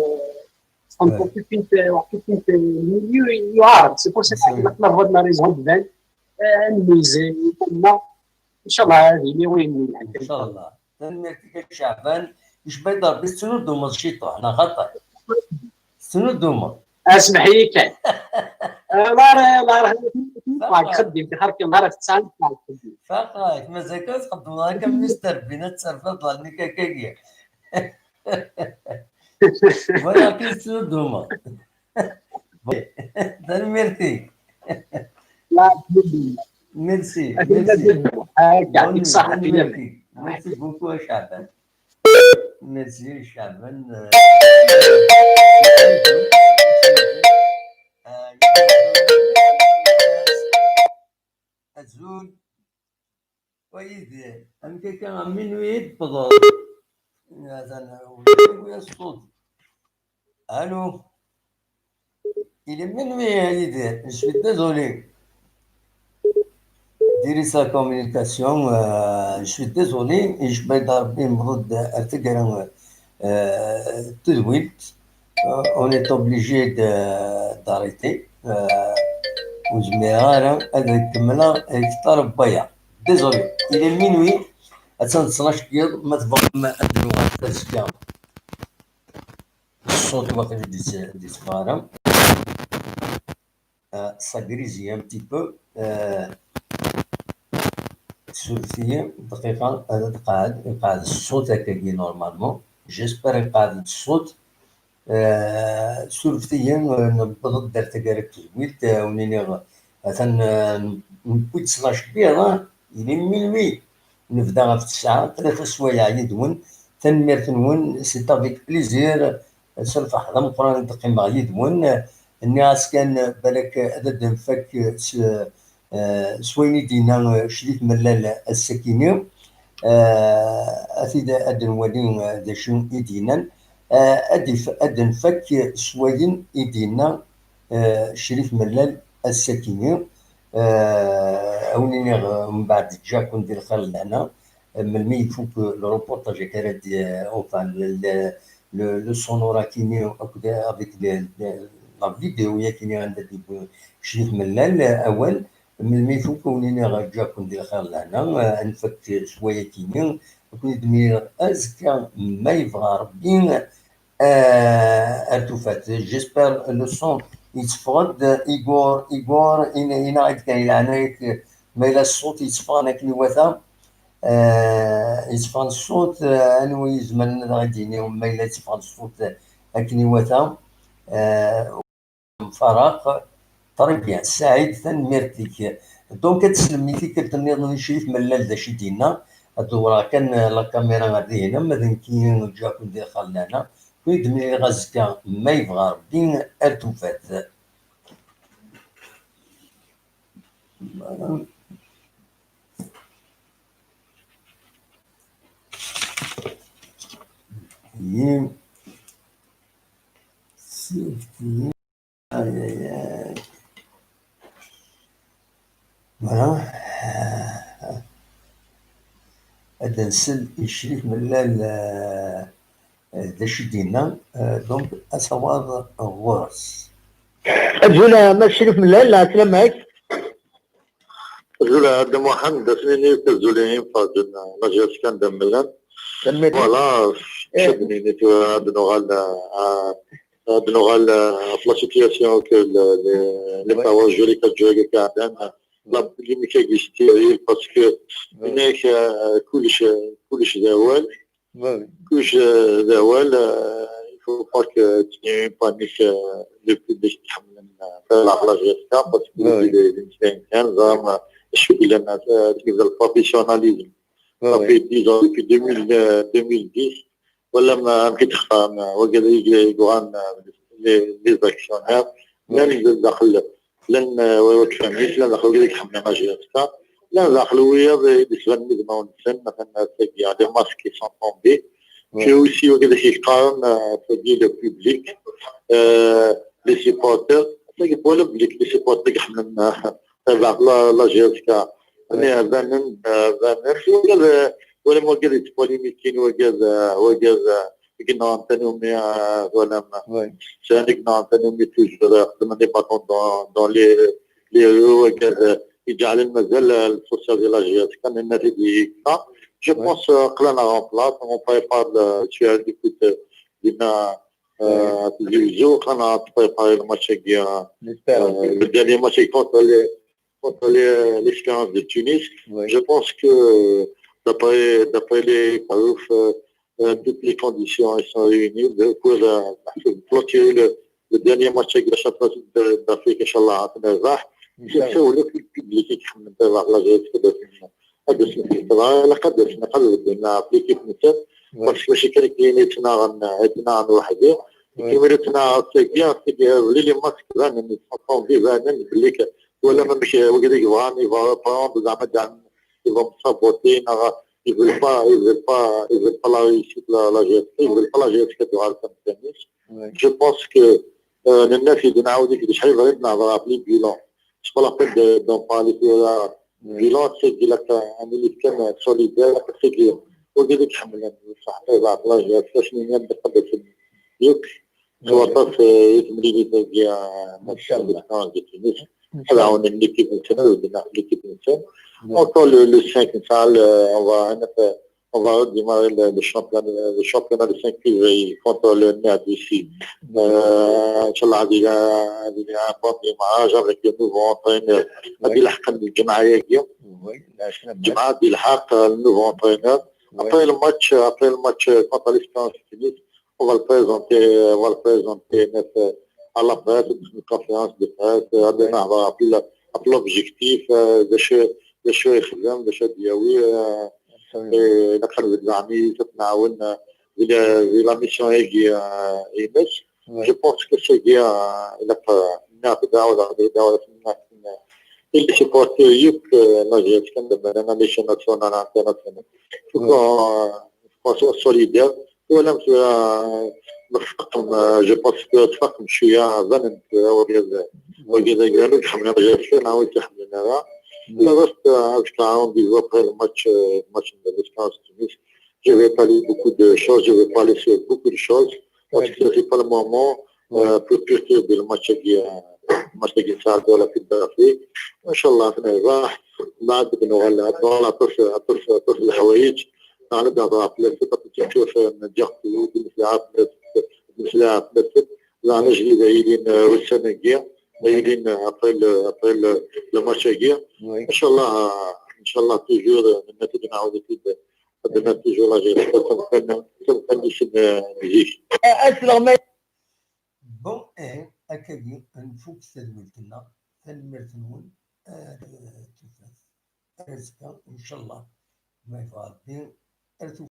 Ouais. Pour toute une, pour toute une milieu, il y aura. C'est pour ça que Absolument. la voix de la raison, ben, euh, nous, euh, non. Inch'Allah, هذه اللي وين إن شاء الله. Tanemmirt-ik a Caɛban. Icba-d Rebbi, tettnuddumeḍ ciṭuḥ, neɣ xaṭi? Tettnuddumeḍ. Asmeḥ-iyi kan. الله يرحمك. خدمتي خرجتي نهار تسعة تخدم. Faqeɣ-ak, mazal kan txeddmeḍ akka Mister Bean, ad terfiḍ ḍalnik akkagi. Voilà, akken tettnuddumeḍ. Tanemmirt-ik. لا، Merci, أكيد merci. لازم. هاي، يعطيك Bonne- الصحة. bonne nuit. Merci beaucoup, Caɛban. Merci, Caɛban. Euh, Azul. Wa Yidir, amek akka, à minuit i d-tewwḍeḍ? Atan, wi ṣṣut. Allô? Il est minuit, a Yidir. Je suis désolé. Diri sa communication, euh, je suis désolé. Icba-d Rebbi, newweḍ-d ar taggara, euh, tedwilt. Euh, on est obligé de d'arrêter. Euh, ur zmireɣ ara ad kemmleɣ akteṛ n waya. Désolé, il est minuit. Attan ttnac n yiḍ, ma tebɣam ad nuɣal azekka. Ṣṣut waqil ur d-yetteffeɣ ara. Euh, ça grésille un petit peu. Euh, surfet-iyi dqiqa, ad qeɛɛed, iqeɛɛed ṣṣut akkagi normalement. J'espère iqeɛɛed ṣṣut. Euh, surfet-iyi, euh, newweḍ-d ar taggara n tedwilt, euh, wen-iniɣ, atan, euh, newwi-d ttnac n yiḍ, il est minuit. Nebda ɣef tesɛa, tlata swayeɛ yid-wen. Tanemmirt-nwen, c'est avec plaisir. S lferḥ d ameqqran i d-qqimeɣ yid-wen. Nniɣ-as kan, balak ad d-nfak s, eh, s wayen i d-yenna, eh, Crif Mellal ass-akini. Eh, ad t-id-, ad d-nwali, eh, d acu i d-yennan. Eh, ad if-, ad d-nfak s wayen i d-yenna, eh, Crif Mellal ass-akini. Eh, a wen-iniɣ, eh, mbeɛd ǧǧiɣ-ken di lxir d lehna. Eh, melmi ifuk, eh, le reportage akka ara d-, eh, enfin, le, le, le, le sonore akini, akked, avec le, le, la vidéo yakini anda d-yewwi Crif Mellal, eh, awal, melmi ifuk a wen-iniɣ ǧǧiɣ-ken di lxir d lehna, eh, ad nfak s wayakini, ad ken-id-mlileɣ azekka ma yebɣa Rebbi. Eh, ar tufat. J'espère le son yetteffeɣ-d. Igor, Igor, in-, inaɣ-d kan i leɛnaya-k, ma yella ṣṣut yetteffɣen akken iwata. Eh, yetteffɣen ṣṣut, eh, anwa i izemren ad aɣ-d-yini ma yella yetteffɣen ṣṣut akken iwata? Eh, Mfaraq. Très bien. Saɛid, tanemmirt-ik. Donc, ad teslem i tikkelt nniḍen i Crif Mellal d acu i d-yenna. Ad dewreɣ kan, eh, la caméra ar dihin, ama d nekki ǧǧiɣ-ken di lxir d lehna. Ken-id-mlileɣ azekka, ma yebɣa Rebbi, ar tufat. Voilà. Aïe, aïe, aïe. Voilà. Ad nsel i Crif Mellal, euh, d acu i d-yenna, euh, donc, asawaḍ ɣur-s. Azul a Mass Crif Mellal, ɛeslama-k. Azul a Dda Muḥend, ad as-nini azul i yimferrǧen n la G S K anda llan. Tanemmirt. Voilà, eh, ad nini tura ad nuɣal, euh, ad nuɣal, euh, ɣef la situation que le, le, les parois juridiques iɛeddan, la polémique-agi stérile, parce que, ouais, inek, euh, kullec, kullec d awal. Ouais, ouais. Kullec, euh, d awal, euh, il faut pas que tu aies une panique, euh, le public, euh, la, la G S K, parce que, ouais, ouais, les, les, les, les, les, euh, je suis le, euh, le professionnalisme. Ouais, ça, ouais, fait dix ans, depuis deux mille, euh, deux mille dix, ولا ما كنت خام وقال يقران les, les actionnaires. Ouais. Même de داخل لن وكامل لن داخل قال لك حنا ما جي هكا. لن داخل ويا بالنسبه للمدن ونسن مثلا ساقي les masques qui sont tombés. Ouais. Puis aussi وقال لك يقارن ساقي le public, euh, les supporters. ساقي بولا بليك les supporters حنا تبع la, la G S K. يعني، ouais, banen, euh, banen. ولا، ولا ما قال يتبوليميكين وقال، وقال، قلنا أنت نومي، آه، ولا ما. Ouais. ثاني قلنا أنت نومي toujours، آه، خدمنا des bâtons dans, dans les, les roues وقال، آه، يجعل مازال ال social de la G S K كان الناس اللي هكا. Je, ouais, pense, آه، قلنا en place, on prépare le, tu as écouté, قلنا آه، تلفزيون، خلينا نتبريباري الماتش هاكيا. نستاهل. آه، le dernier match contre les, contre les, l'Espérance de Tunis. Oui. Je pense que d'après, d'après les preuves, euh, euh, toutes les conditions elles sont réunies. Donc, euh, نحسب clôturer le, le dernier match avec la championnat de, d'Afrique, إن شاء الله, غتنجح. إن شاء الله. C'est ça, ولا في le public يتحمل تبع la G S K. هذا الشيء اللي صرا، لا قدر شنو قدر بدينا في ليكيب نسات، ouais, parce que ماشي كان كاين يتناغن، يتناغن وحده. Ouais. كيما يتناغن سي بيان، سي بيان، les masques بانن، les masques بانن بلي ك-، ولا، ouais, ما مش، وقال لك بغان يبغى بروند زعما دعم، يبغى مسابوتين، يبغى با، يبغى با، يبغى با la réussite la, la G S K، يبغى با la G S K كدوها لكم تانيش. Ouais. Je pense que، آه، الناس اللي نعاود لك شحال بغيت نهضر في les bilans. C'est pas la peine de, d'en parler. في la bilan, c'est de la, un équipe كان solidaire، c'est bien. وقال لك حملنا صح، لا، لا، لا، شنو هي الدقة باش ياك. S waṭas, eh, i temlilit-agi, eh, Inchallah. Ad ɛawnen l'équipe-nsen, ad wwden l'équipe-nsen. Encore le, le cinq, Inchallah, euh, on va, on va redémarrer le, le championnat, le championnat le cinq février contre le Nord ici. Euh, Inchallah, il y a, il y a un bon démarrage avec le nouveau entraîneur. Adil Hakan Djemaïa. Djemaïa Adil Hak, le nouveau entraîneur. Après le match, après le match contre l'Espérance de Tunis, on va le présenter, on va le présenter net, euh, à la presse, une conférence de presse, euh, à l'objectif, euh, de chez, de chez Khzam, de chez Diawi, euh, et la Khaled Zami, cette Naoun, euh, de la, de la mission Aiguille, euh, Emes. Je pense que c'est bien, euh, il a pas, il a pas d'avoir, d'avoir, il supporte Yuk, euh, la gestion de la nation nationale internationale. Donc, euh, je pense solidaire. Ur la nefraq, je pense que tfaqem cwiya, banen-d urgaz, urgaz-agi, ur iḥemmel amejjay, neɣ ur iḥemmel ara. Le reste, euh, avec un rendez-vous après le match, euh, match de l'Espérance Tunis. Je vais parler beaucoup de choses, je vais parler sur beaucoup de choses. Parce que c'est pas le moment, euh, pour perturber le match qui, euh, le match qui sera dans la Coupe d'Afrique. Inchallah, on va, on va, on va, on va, on va, on va, نبدا نهضر على بلاد، نبدا نهضر على بلاد، نبدا نشوف نجاح في بلاد، نبدا نشوف زعما جديد هايلين، آه، والسنة الجاية هايلين، آه، après le، après le، le match الجاي. إن شاء الله، آه، إن شاء الله toujours، آه، النتيجة نعاود أكيد، قدمنا toujours la résultat، كان، كان، كان يسمى، آه، مزيج. Bon, eh, akkagi, nfuk tadwilt-nneɣ. Tanemmirt-nwen, ar tufat. Ar azekka, إن شاء الله. Ma yebɣa Rebbi, ar tufat.